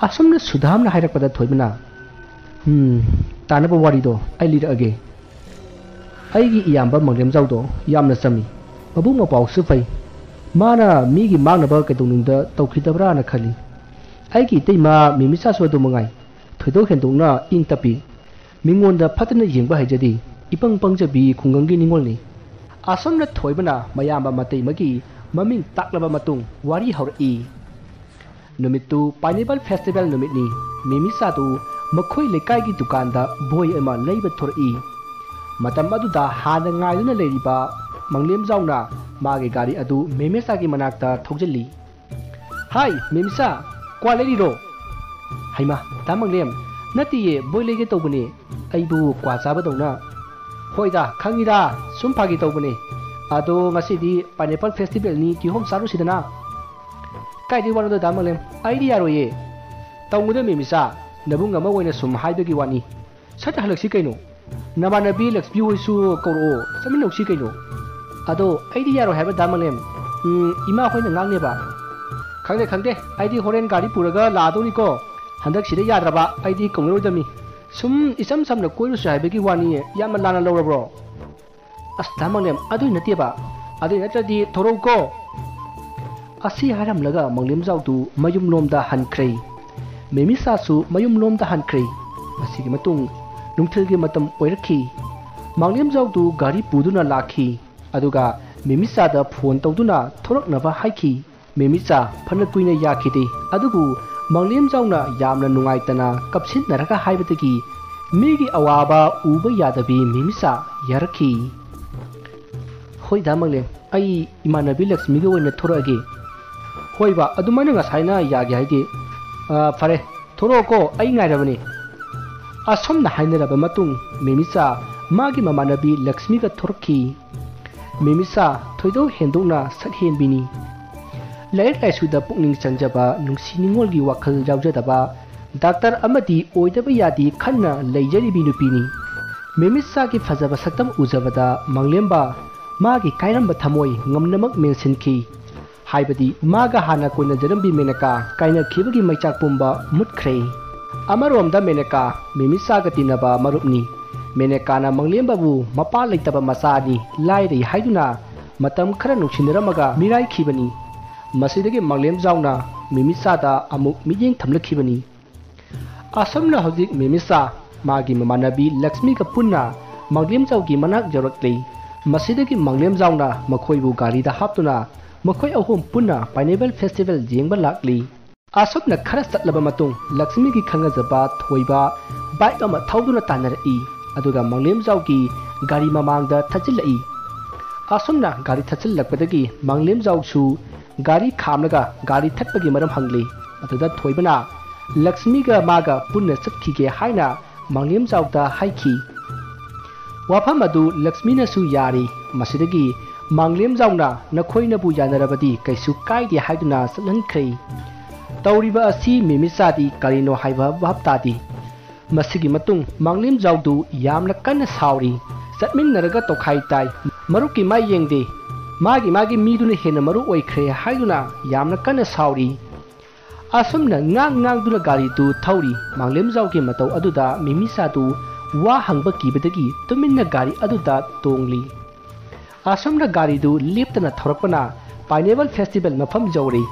ꯑꯁꯨꯝꯅ ꯁꯨꯗꯥꯝꯅ ꯍꯥꯏꯔꯛꯄꯗ ꯊꯣꯏꯕꯅ, "ꯎꯝ, ꯇꯥꯅꯕ ꯋꯥꯔꯤꯗꯣ ꯑꯩ ꯂꯤꯔꯛꯑꯒꯦ꯫ ꯑꯩꯒꯤ ꯏꯌꯥꯝꯕ ꯃꯪꯂꯦꯝꯖꯥꯎꯗꯣ ꯌꯥꯝꯅ ꯆꯝꯃꯤ, ꯃꯕꯨꯛ ꯃꯄꯥꯎꯁꯨ ꯐꯩ꯫ ꯃꯥꯅ ꯃꯤꯒꯤ ꯃꯥꯡꯅꯕ ꯀꯩꯗꯧꯅꯨꯡꯗ ꯇꯧꯈꯤꯗꯕ꯭ꯔꯥꯅ ꯈꯜꯂꯤ꯫ ꯑꯩꯒꯤ ꯏꯇꯩꯃ ꯃꯤꯃꯤꯆꯥꯁꯨ ꯑꯗꯨ ꯃꯉꯥꯏ, ꯊꯣꯏꯗꯣꯛ ꯍꯦꯟꯗꯣꯛꯅ ꯏꯪ ꯇꯞꯄꯤ꯫ ꯃꯤꯉꯣꯟꯗ ꯐꯠꯇꯅ ꯌꯦꯡꯕ ꯍꯩꯖꯗꯦ, ꯏꯄꯪ ꯄꯪꯖꯕꯤ ꯈꯨꯡꯒꯪꯒꯤ ꯅꯤꯉꯣꯜꯅꯤ"꯫ ꯑꯁꯨꯝꯅ ꯊꯣꯏꯕꯅ ꯃꯌꯥꯝꯕ ꯃꯇꯩꯃꯒꯤ ꯃꯃꯤꯡ ꯇꯥꯛꯂꯕ ꯃꯇꯨꯡ ꯋꯥꯔꯤ ꯍꯧꯔꯛꯏ꯫ ꯅꯨꯃꯤꯠꯇꯨ Pineapple Festival ꯅꯨꯃꯤꯠꯅꯤ꯫ ꯃꯦꯃꯤꯆꯥꯗꯨ ꯃꯈꯣꯏ ꯂꯩꯀꯥꯏꯒꯤ ꯗꯨꯀꯥꯟꯗ ꯕꯣꯏ ꯑꯃ ꯂꯩꯕ ꯊꯣꯔꯛꯏ꯫ ꯃꯇꯝ ꯑꯗꯨꯗ ꯍꯥꯟꯅ ꯉꯥꯏꯗꯨꯅ ꯂꯩꯔꯤꯕ ꯃꯪꯂꯦꯝꯖꯥꯎꯅ ꯃꯥꯒꯤ ꯒꯥꯔꯤ ꯑꯗꯨ ꯃꯦꯃꯤꯆꯥꯒꯤ ꯃꯅꯥꯛꯇ ꯊꯧꯖꯤꯜꯂꯤ꯫ "ꯍꯥꯏ, ꯃꯦꯃꯤꯆꯥ, ꯀ꯭ꯋꯥ ꯂꯩꯔꯤꯔꯣ?" "ꯍꯩꯃꯥ, ꯗꯥ ꯃꯪꯂꯦꯝ, ꯅꯠꯇꯤꯌꯦ, ꯕꯣꯏ ꯂꯩꯒꯦ ꯇꯧꯕꯅꯦ꯫ ꯑꯩꯕꯨ ꯀ꯭ꯋꯥ ꯆꯥꯕꯗꯧꯅ"꯫ "ꯍꯣꯏꯗ, ꯈꯪꯉꯤꯗ, ꯁꯨꯝ ꯐꯥꯒꯤ ꯇꯧꯕꯅꯦ꯫ ꯑꯗꯣ ꯉꯁꯤꯗꯤ Pineapple Festivalꯅꯤ, ꯀꯤꯍꯣꯝ ꯆꯥꯔꯨꯁꯤꯗꯅ"꯫ "ꯀꯥꯏꯗꯩ ꯋꯥꯅꯣꯗ, ꯗꯥ ꯃꯪꯂꯦꯝ? ꯑꯩꯗꯤ ꯌꯥꯔꯣꯏꯌꯦ"꯫ "ꯇꯧꯅꯨꯗ ꯃꯦꯃꯤꯆꯥ, ꯅꯕꯨꯡ ꯑꯃ ꯑꯣꯏꯅ ꯁꯨꯝ ꯍꯥꯏꯕꯒꯤ ꯋꯥꯅꯤ꯫ ꯁꯠ ꯍꯜꯂꯛꯁꯤ ꯀꯩꯅꯣ꯫ ꯅꯃꯥꯟꯅꯕꯤ ꯂꯛꯁꯃꯤ ꯍꯣꯏꯁꯨ ꯀꯧꯔꯛꯑꯣ, ꯆꯠꯃꯤꯟꯅꯧꯁꯤ ꯀꯩꯅꯣ꯫ ꯑꯗꯣ ꯑꯩꯗꯤ ꯌꯥꯔꯣꯏ ꯍꯥꯏꯕ, ꯗꯥ ꯃꯪꯂꯦꯝ꯫ ꯎꯝ, ꯏꯃꯥ ꯍꯣꯏꯅ ꯉꯥꯡꯅꯦꯕ꯫ ꯈꯪꯗꯦ, ꯈꯪꯗꯦ, ꯑꯩꯗꯤ ꯍꯣꯔꯦꯟ ꯒꯥꯔꯤ ꯄꯨꯔꯒ ꯂꯥꯛꯑꯗꯧꯅꯤꯀꯣ꯫ ꯍꯟꯗꯛꯁꯤꯗ ꯌꯥꯗ꯭ꯔꯕ, ꯑꯩꯗꯤ ꯀꯧꯅꯔꯣꯏꯗꯕꯅꯤ꯫ ꯁꯨꯝ ꯏꯆꯝ ꯆꯝꯅ ꯀꯣꯏꯔꯨꯁꯤ ꯍꯥꯏꯕꯒꯤ ꯋꯥꯅꯤ, ꯌꯥꯝꯅ ꯂꯥꯟꯅ ꯂꯧꯔꯕ꯭ꯔꯣ? ꯑꯁ, ꯗꯥ ꯃꯪꯂꯦꯝ, ꯑꯗꯨꯏ ꯅꯠꯇꯦꯕ꯫ ꯑꯗꯨꯏ ꯅꯠꯇ꯭ꯔꯗꯤ ꯊꯣꯔꯛꯎꯀꯣ꯫ ꯑꯁꯤ ꯍꯥꯏꯔꯝꯂꯒ ꯃꯪꯂꯦꯝꯖꯥꯎꯗꯨ ꯃꯌꯨꯝꯂꯣꯝꯗ ꯍꯟꯈ꯭ꯔꯦ꯫ ꯃꯦꯃꯤꯁꯥꯁꯨ ꯃꯌꯨꯝꯂꯣꯝꯗ ꯍꯟꯈ꯭ꯔꯦ꯫ ꯃꯁꯤꯒꯤ ꯃꯇꯨꯡ ꯅꯨꯡꯊꯤꯜꯒꯤ ꯃꯇꯝ ꯑꯣꯏꯔꯛꯈꯤ꯫ ꯃꯪꯂꯦꯝꯖꯥꯎꯗꯨ ꯒꯥꯔꯤ ꯄꯨꯗꯨꯅ ꯂꯥꯛꯈꯤ꯫ ꯑꯗꯨꯒ ꯃꯦꯃꯤꯁꯥꯗ ꯐꯣꯟ ꯇꯧꯗꯨꯅ ꯊꯣꯔꯛꯅꯕ ꯍꯥꯏꯈꯤ꯫ ꯃꯦꯃꯤꯆꯥ ꯐꯅ ꯀꯨꯏꯅ ꯌꯥꯈꯤꯗꯦ, ꯑꯗꯨꯕꯨ ꯃꯪꯂꯦꯝꯖꯥꯎꯅ ꯌꯥꯝꯅ ꯅꯨꯡꯉꯥꯏꯇꯅ ꯀꯞꯁꯤꯟꯅꯔꯒ ꯍꯥꯏꯕꯗꯒꯤ ꯃꯤꯒꯤ ꯑꯋꯥꯕ ꯎꯕ ꯌꯥꯗꯕꯤ ꯃꯦꯃꯤꯆꯥ ꯌꯥꯔꯛꯈꯤ꯫ "ꯍꯣꯏ ꯗꯥ ꯃꯪꯂꯦꯝ, ꯑꯩ ꯏꯃꯥꯟꯅꯕꯤ ꯂꯛꯁꯃꯤꯒ ꯑꯣꯏꯅ ꯊꯣꯔꯛꯑꯒꯦ꯫" "ꯍꯣꯏꯕ, ꯑꯗꯨꯃꯥꯏꯅ ꯉꯁꯥꯏꯅ ꯌꯥꯒꯦ ꯍꯥꯏꯗꯤ꯫ ꯑ, ꯐꯔꯦ, ꯊꯣꯔꯛꯑꯣꯀꯣ, ꯑꯩ ꯉꯥꯏꯔꯕꯅꯤ꯫" ꯑꯁꯨꯝꯅ ꯍꯥꯏꯅꯔꯕ ꯃꯇꯨꯡ ꯃꯦꯃꯤꯆꯥ ꯃꯥꯒꯤ ꯃꯃꯥꯟꯅꯕꯤ ꯂꯛꯁꯃꯤꯒ ꯊꯣꯔꯛꯈꯤ꯫ ꯃꯦꯃꯤꯆꯥ ꯊꯣꯏꯗꯣꯛ ꯍꯦꯟꯗꯣꯛꯅ ꯁꯛꯍꯦꯟꯕꯤꯅꯤ꯫ ꯂꯥꯏꯔꯤꯛ ꯂꯥꯏꯁꯨꯗ ꯄꯨꯛꯅꯤꯡ ꯆꯪꯖꯕ, ꯅꯨꯡꯁꯤ ꯅꯤꯉꯣꯜꯒꯤ ꯋꯥꯈꯜ ꯌꯥꯎꯖꯗꯕ, ꯗꯥꯛꯇꯔ ꯑꯃꯗꯤ ꯑꯣꯏꯗꯕ ꯌꯥꯗꯦ ꯈꯟꯅ ꯂꯩꯖꯔꯤꯕꯤ ꯅꯨꯄꯤꯅꯤ꯫ ꯃꯦꯃꯤꯆꯥꯒꯤ ꯐꯖꯕ ꯁꯛꯇꯝ ꯎꯖꯕꯗ ꯃꯪꯂꯦꯝꯕ ꯃꯥꯒꯤ ꯀꯥꯏꯔꯝꯕ ꯊꯃꯣꯏ ꯉꯝꯅꯃꯛ ꯃꯦꯟꯁꯤꯟꯈꯤ꯫ ꯍꯥꯏꯕꯗꯤ ꯃꯥꯒ ꯍꯥꯟꯅ ꯀꯣꯏꯅꯖꯔꯝꯕꯤ ꯃꯦꯅꯀꯥ ꯀꯥꯏꯅꯈꯤꯕꯒꯤ ꯃꯩꯆꯥꯛ ꯄꯨꯝꯕ ꯃꯨꯠꯈ꯭ꯔꯦ꯫ ꯑꯃꯔꯣꯝꯗ ꯃꯦꯅꯀꯥ ꯃꯦꯃꯤꯆꯥꯒ ꯇꯤꯟꯅꯕ ꯃꯔꯨꯞꯅꯤ꯫ ꯃꯦꯅꯀꯥꯅ ꯃꯪꯂꯦꯝꯕꯕꯨ ꯃꯄꯥ ꯂꯩꯇꯕ ꯃꯆꯥꯅꯤ, ꯂꯥꯏꯔꯩ ꯍꯥꯏꯗꯨꯅ ꯃꯇꯝ ꯈꯔ ꯅꯨꯡꯁꯤꯅꯔꯝꯃꯒ ꯃꯤꯔꯥꯏꯈꯤꯕꯅꯤ꯫ ꯃꯁꯤꯗꯒꯤ ꯃꯪꯂꯦꯝꯖꯥꯎꯅ ꯃꯦꯃꯤꯆꯥꯗ ꯑꯃꯨꯛ ꯃꯤꯠꯌꯦꯡ ꯊꯝꯂꯛꯈꯤꯕꯅꯤ꯫ ꯑꯁꯨꯝꯅ ꯍꯧꯖꯤꯛ ꯃꯦꯃꯤꯆꯥ ꯃꯥꯒꯤ ꯃꯃꯥꯟꯅꯕꯤ ꯂꯛꯁꯃꯤꯒ ꯄꯨꯟꯅ ꯃꯪꯂꯦꯝꯖꯥꯎꯒꯤ ꯃꯅꯥꯛ ꯌꯧꯔꯛꯂꯤ꯫ ꯃꯁꯤꯗꯒꯤ ꯃꯪꯂꯦꯝꯖꯥꯎꯅ ꯃꯈꯣꯏꯕꯨ ꯒꯥꯔꯤꯗ ꯍꯥꯞꯇꯨꯅ ꯃꯈꯣꯏ ꯑꯍꯨꯝ ꯄꯨꯟꯅ Pineapple Festival ꯌꯦꯡꯕ ꯂꯥꯛꯂꯤ꯫ ꯑꯁꯨꯝꯅ ꯈꯔ ꯆꯠꯂꯕ ꯃꯇꯨꯡ ꯂꯛꯁꯃꯤꯒꯤ ꯈꯪꯅꯖꯕ ꯊꯣꯏꯕ bike ꯑꯃ ꯊꯧꯗꯨꯅ ꯇꯥꯟꯅꯔꯛꯏ꯫ ꯑꯗꯨꯒ ꯃꯪꯂꯦꯝꯖꯥꯎꯒꯤ ꯒꯥꯔꯤ ꯃꯃꯥꯡꯗ ꯊꯠꯆꯤꯜꯂꯛꯏ꯫ ꯑꯁꯨꯝꯅ ꯒꯥꯔꯤ ꯊꯠꯆꯤꯜꯂꯛꯄꯗꯒꯤ ꯃꯪꯂꯦꯝꯖꯥꯎꯁꯨ ꯒꯥꯔꯤ ꯈꯥꯝꯂꯒ ꯒꯥꯔꯤ ꯊꯠꯄꯒꯤ ꯃꯔꯝ ꯍꯪꯂꯤ꯫ ꯑꯗꯨꯗ ꯊꯣꯏꯕꯅ ꯂꯛꯁꯃꯤꯒ ꯃꯥꯒ ꯄꯨꯟꯅ ꯆꯠꯈꯤꯒꯦ ꯍꯥꯏꯅ ꯃꯪꯂꯦꯝꯖꯥꯎꯗ ꯍꯥꯏꯈꯤ꯫ ꯋꯥꯐꯝ ꯑꯗꯨ ꯂꯛꯁꯃꯤꯅꯁꯨ ꯌꯥꯔꯤ꯫ ꯃꯁꯤꯗꯒꯤ ꯃꯪꯂꯦꯝꯖꯥꯎꯅ "ꯅꯈꯣꯏꯅꯕꯨ ꯌꯥꯅꯔꯕꯗꯤ ꯀꯩꯁꯨ ꯀꯥꯏꯗꯦ" ꯍꯥꯏꯗꯨꯅ ꯆꯠꯍꯟꯈ꯭ꯔꯦ꯫ ꯇꯧꯔꯤꯕ ꯑꯁꯤ ꯃꯤꯃꯤꯆꯥꯗꯤ ꯀꯔꯤꯅꯣ ꯍꯥꯏꯕ ꯚꯥꯞ ꯇꯥꯗꯦ꯫ ꯃꯁꯤꯒꯤ ꯃꯇꯨꯡ ꯃꯥꯡꯂꯦꯝꯖꯥꯎꯗꯨ ꯌꯥꯝꯅ ꯀꯟꯅ ꯁꯥꯎꯔꯤ꯫ ꯆꯠꯃꯤꯟꯅꯔꯒ ꯇꯣꯈꯥꯏ ꯇꯥꯏ꯫ ꯃꯔꯨꯞꯀꯤ ꯃꯥꯏ ꯌꯦꯡꯗꯦ꯫ ꯃꯥꯒꯤ ꯃꯥꯒꯤ ꯃꯤꯗꯨꯅ ꯍꯦꯟꯅ ꯃꯔꯨ ꯑꯣꯏꯈ꯭ꯔꯦ ꯍꯥꯏꯗꯨꯅ ꯌꯥꯝꯅ ꯀꯟꯅ ꯁꯥꯎꯔꯤ꯫ ꯑꯁꯨꯝꯅ ꯉꯥꯡ ꯉꯥꯡꯗꯨꯅ ꯒꯥꯔꯤꯗꯨ ꯊꯧꯔꯤ꯫ ꯃꯥꯡꯂꯦꯝꯖꯥꯎꯒꯤ ꯃꯇꯧ ꯑꯗꯨꯗ ꯃꯤꯃꯤꯆꯥꯗꯨ ꯋꯥ ꯍꯪꯕ ꯀꯤꯕꯗꯒꯤ ꯇꯨꯃꯤꯟꯅ ꯒꯥꯔꯤ ꯑꯗꯨꯗ ꯇꯣꯡꯂꯤ꯫ ꯑꯁꯨꯝꯅ ꯒꯥꯔꯤꯗꯨ ꯂꯦꯞꯇꯅ ꯊꯧꯔꯛꯄꯅ Pineapple Festival ꯃꯐꯝ ꯌꯧꯔꯦ꯫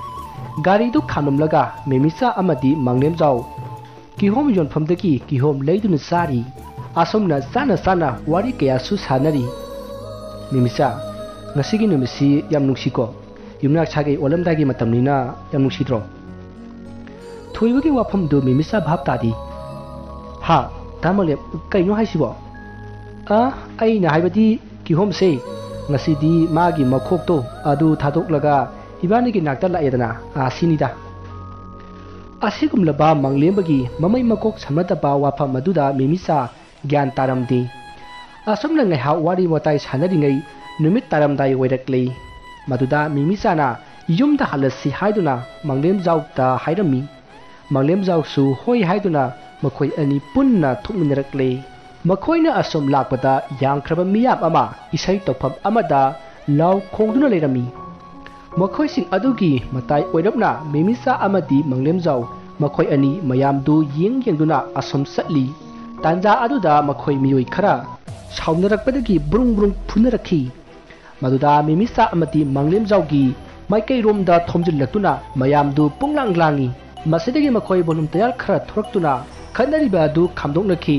ꯒꯥꯔꯤꯗꯨ ꯈꯥꯝꯂꯝꯂꯒ ꯃꯤꯃꯤꯆꯥ ꯑꯃꯗꯤ ꯃꯥꯡꯂꯦꯝꯖꯥꯎ ꯀꯤꯍꯣꯝ ꯌꯣꯟꯐꯝꯗꯒꯤ ꯀꯤꯍꯣꯝ ꯂꯩꯗꯨꯅ ꯆꯥꯔꯤ꯫ ꯑꯁꯨꯝꯅ ꯆꯥꯅ ꯆꯥꯅ ꯋꯥꯔꯤ ꯀꯌꯥꯁꯨ ꯁꯥꯟꯅꯔꯤ꯫ ꯃꯤꯃꯤꯆꯥ, ꯉꯁꯤꯒꯤ ꯅꯨꯃꯤꯠꯁꯤ ꯌꯥꯝ ꯅꯨꯡꯁꯤꯀꯣ꯫ ꯌꯨꯝꯅꯥꯛ ꯁꯥꯒꯩ ꯑꯣꯜꯂꯝꯗꯥꯏꯒꯤ ꯃꯇꯝꯅꯤꯅ ꯌꯥꯝ ꯅꯨꯡꯁꯤꯗ꯭ꯔꯣ? ꯊꯣꯏꯕꯒꯤ ꯋꯥꯐꯝꯗꯨ ꯃꯤꯃꯤꯆꯥ ꯚꯥꯞ ꯇꯥꯗꯦ꯫ ꯍꯥ? ꯇꯥ ꯃꯥꯡꯂꯦꯝ, ꯀꯩꯅꯣ ꯍꯥꯏꯁꯤꯕꯣ? ꯑ, ꯑꯩꯅ ꯍꯥꯏꯕꯗꯤ ꯀꯤꯍꯣꯝꯁꯦ ꯉꯁꯤꯗꯤ ꯃꯥꯒꯤ ꯃꯈꯣꯛꯇꯣ ꯑꯗꯨ ꯊꯥꯗꯣꯛꯂꯒ ꯏꯕꯥꯅꯤꯒꯤ ꯅꯥꯛꯇ ꯂꯥꯛꯑꯦꯗꯅ, ꯑ, ꯁꯤꯅꯤꯗ꯫ ꯑꯁꯤꯒꯨꯝꯂꯕ ꯃꯥꯡꯂꯦꯝꯕꯒꯤ ꯃꯃꯩ ꯃꯀꯣꯛ ꯁꯝꯅꯗꯕ ꯋꯥꯐꯝ ꯑꯗꯨꯗ ꯃꯤꯃꯤꯆꯥ ꯒ꯭ꯌꯥꯟ ꯇꯥꯔꯝꯗꯦ꯫ ꯑꯁꯨꯝꯅ ꯉꯥꯏꯍꯥꯛ ꯋꯥꯔꯤ ꯋꯥꯇꯥꯏ ꯁꯥꯟꯅꯔꯤꯉꯩ ꯅꯨꯃꯤꯠ ꯇꯥꯔꯝꯗꯥꯏ ꯑꯣꯏꯔꯛꯂꯦ꯫ ꯃꯗꯨꯗ ꯃꯤꯃꯤꯆꯥꯅ ꯌꯨꯝꯗ ꯍꯜꯂꯁꯤ ꯍꯥꯏꯗꯨꯅ ꯃꯥꯡꯂꯦꯝꯖꯥꯎꯗ ꯍꯥꯏꯔꯝꯃꯤ꯫ ꯃꯥꯡꯂꯦꯝꯖꯥꯎꯁꯨ ꯍꯣꯏ ꯍꯥꯏꯗꯨꯅ ꯃꯈꯣꯏ ꯑꯅꯤ ꯄꯨꯟꯅ ꯊꯣꯛꯃꯤꯟꯅꯔꯛꯂꯦ꯫ ꯃꯈꯣꯏꯅ ꯑꯁꯨꯝ ꯂꯥꯛꯄꯗ ꯌꯥꯝꯈ꯭ꯔꯕ ꯃꯤꯌꯥꯝ ꯑꯃ ꯏꯁꯩ ꯇꯧꯐꯝ ꯑꯃꯗ ꯂꯥꯎ ꯈꯣꯡꯗꯨꯅ ꯂꯩꯔꯝꯃꯤ꯫ ꯃꯈꯣꯏꯁꯤꯡ ꯑꯗꯨꯒꯤ ꯃꯇꯥꯏ ꯑꯣꯏꯔꯞꯅ ꯃꯤꯃꯤꯆꯥ ꯑꯃꯗꯤ ꯃꯥꯡꯂꯦꯝꯖꯥꯎ ꯃꯈꯣꯏ ꯑꯅꯤ ꯃꯌꯥꯝꯗꯨ ꯌꯦꯡ ꯌꯦꯡꯗꯨꯅ ꯑꯁꯨꯝ ꯆꯠꯂꯤ꯫ ꯇꯥꯟꯖꯥ ꯑꯗꯨꯗ ꯃꯈꯣꯏ ꯃꯤꯑꯣꯏ ꯈꯔ ꯁꯥꯎꯅꯔꯛꯄꯗꯒꯤ ꯕ꯭ꯔꯨꯡ ꯕ꯭ꯔꯨꯡ ꯐꯨꯅꯔꯛꯈꯤ꯫ ꯃꯗꯨꯗ ꯃꯤꯃꯤꯆꯥ ꯑꯃꯗꯤ ꯃꯥꯡꯂꯦꯝꯖꯥꯎꯒꯤ ꯃꯥꯏꯀꯩꯔꯣꯝꯗ ꯊꯣꯝꯖꯤꯜꯂꯛꯇꯨꯅ ꯃꯌꯥꯝꯗꯨ ꯄꯨꯡꯂꯥꯡ ꯂꯥꯡꯏ꯫ ꯃꯁꯤꯗꯒꯤ ꯃꯈꯣꯏ ꯚꯣꯂꯨꯟꯇꯤꯌꯥꯔ ꯈꯔ ꯊꯣꯔꯛꯇꯨꯅ ꯈꯠꯅꯔꯤꯕ ꯑꯗꯨ ꯈꯥꯝꯗꯣꯛꯅꯈꯤ꯫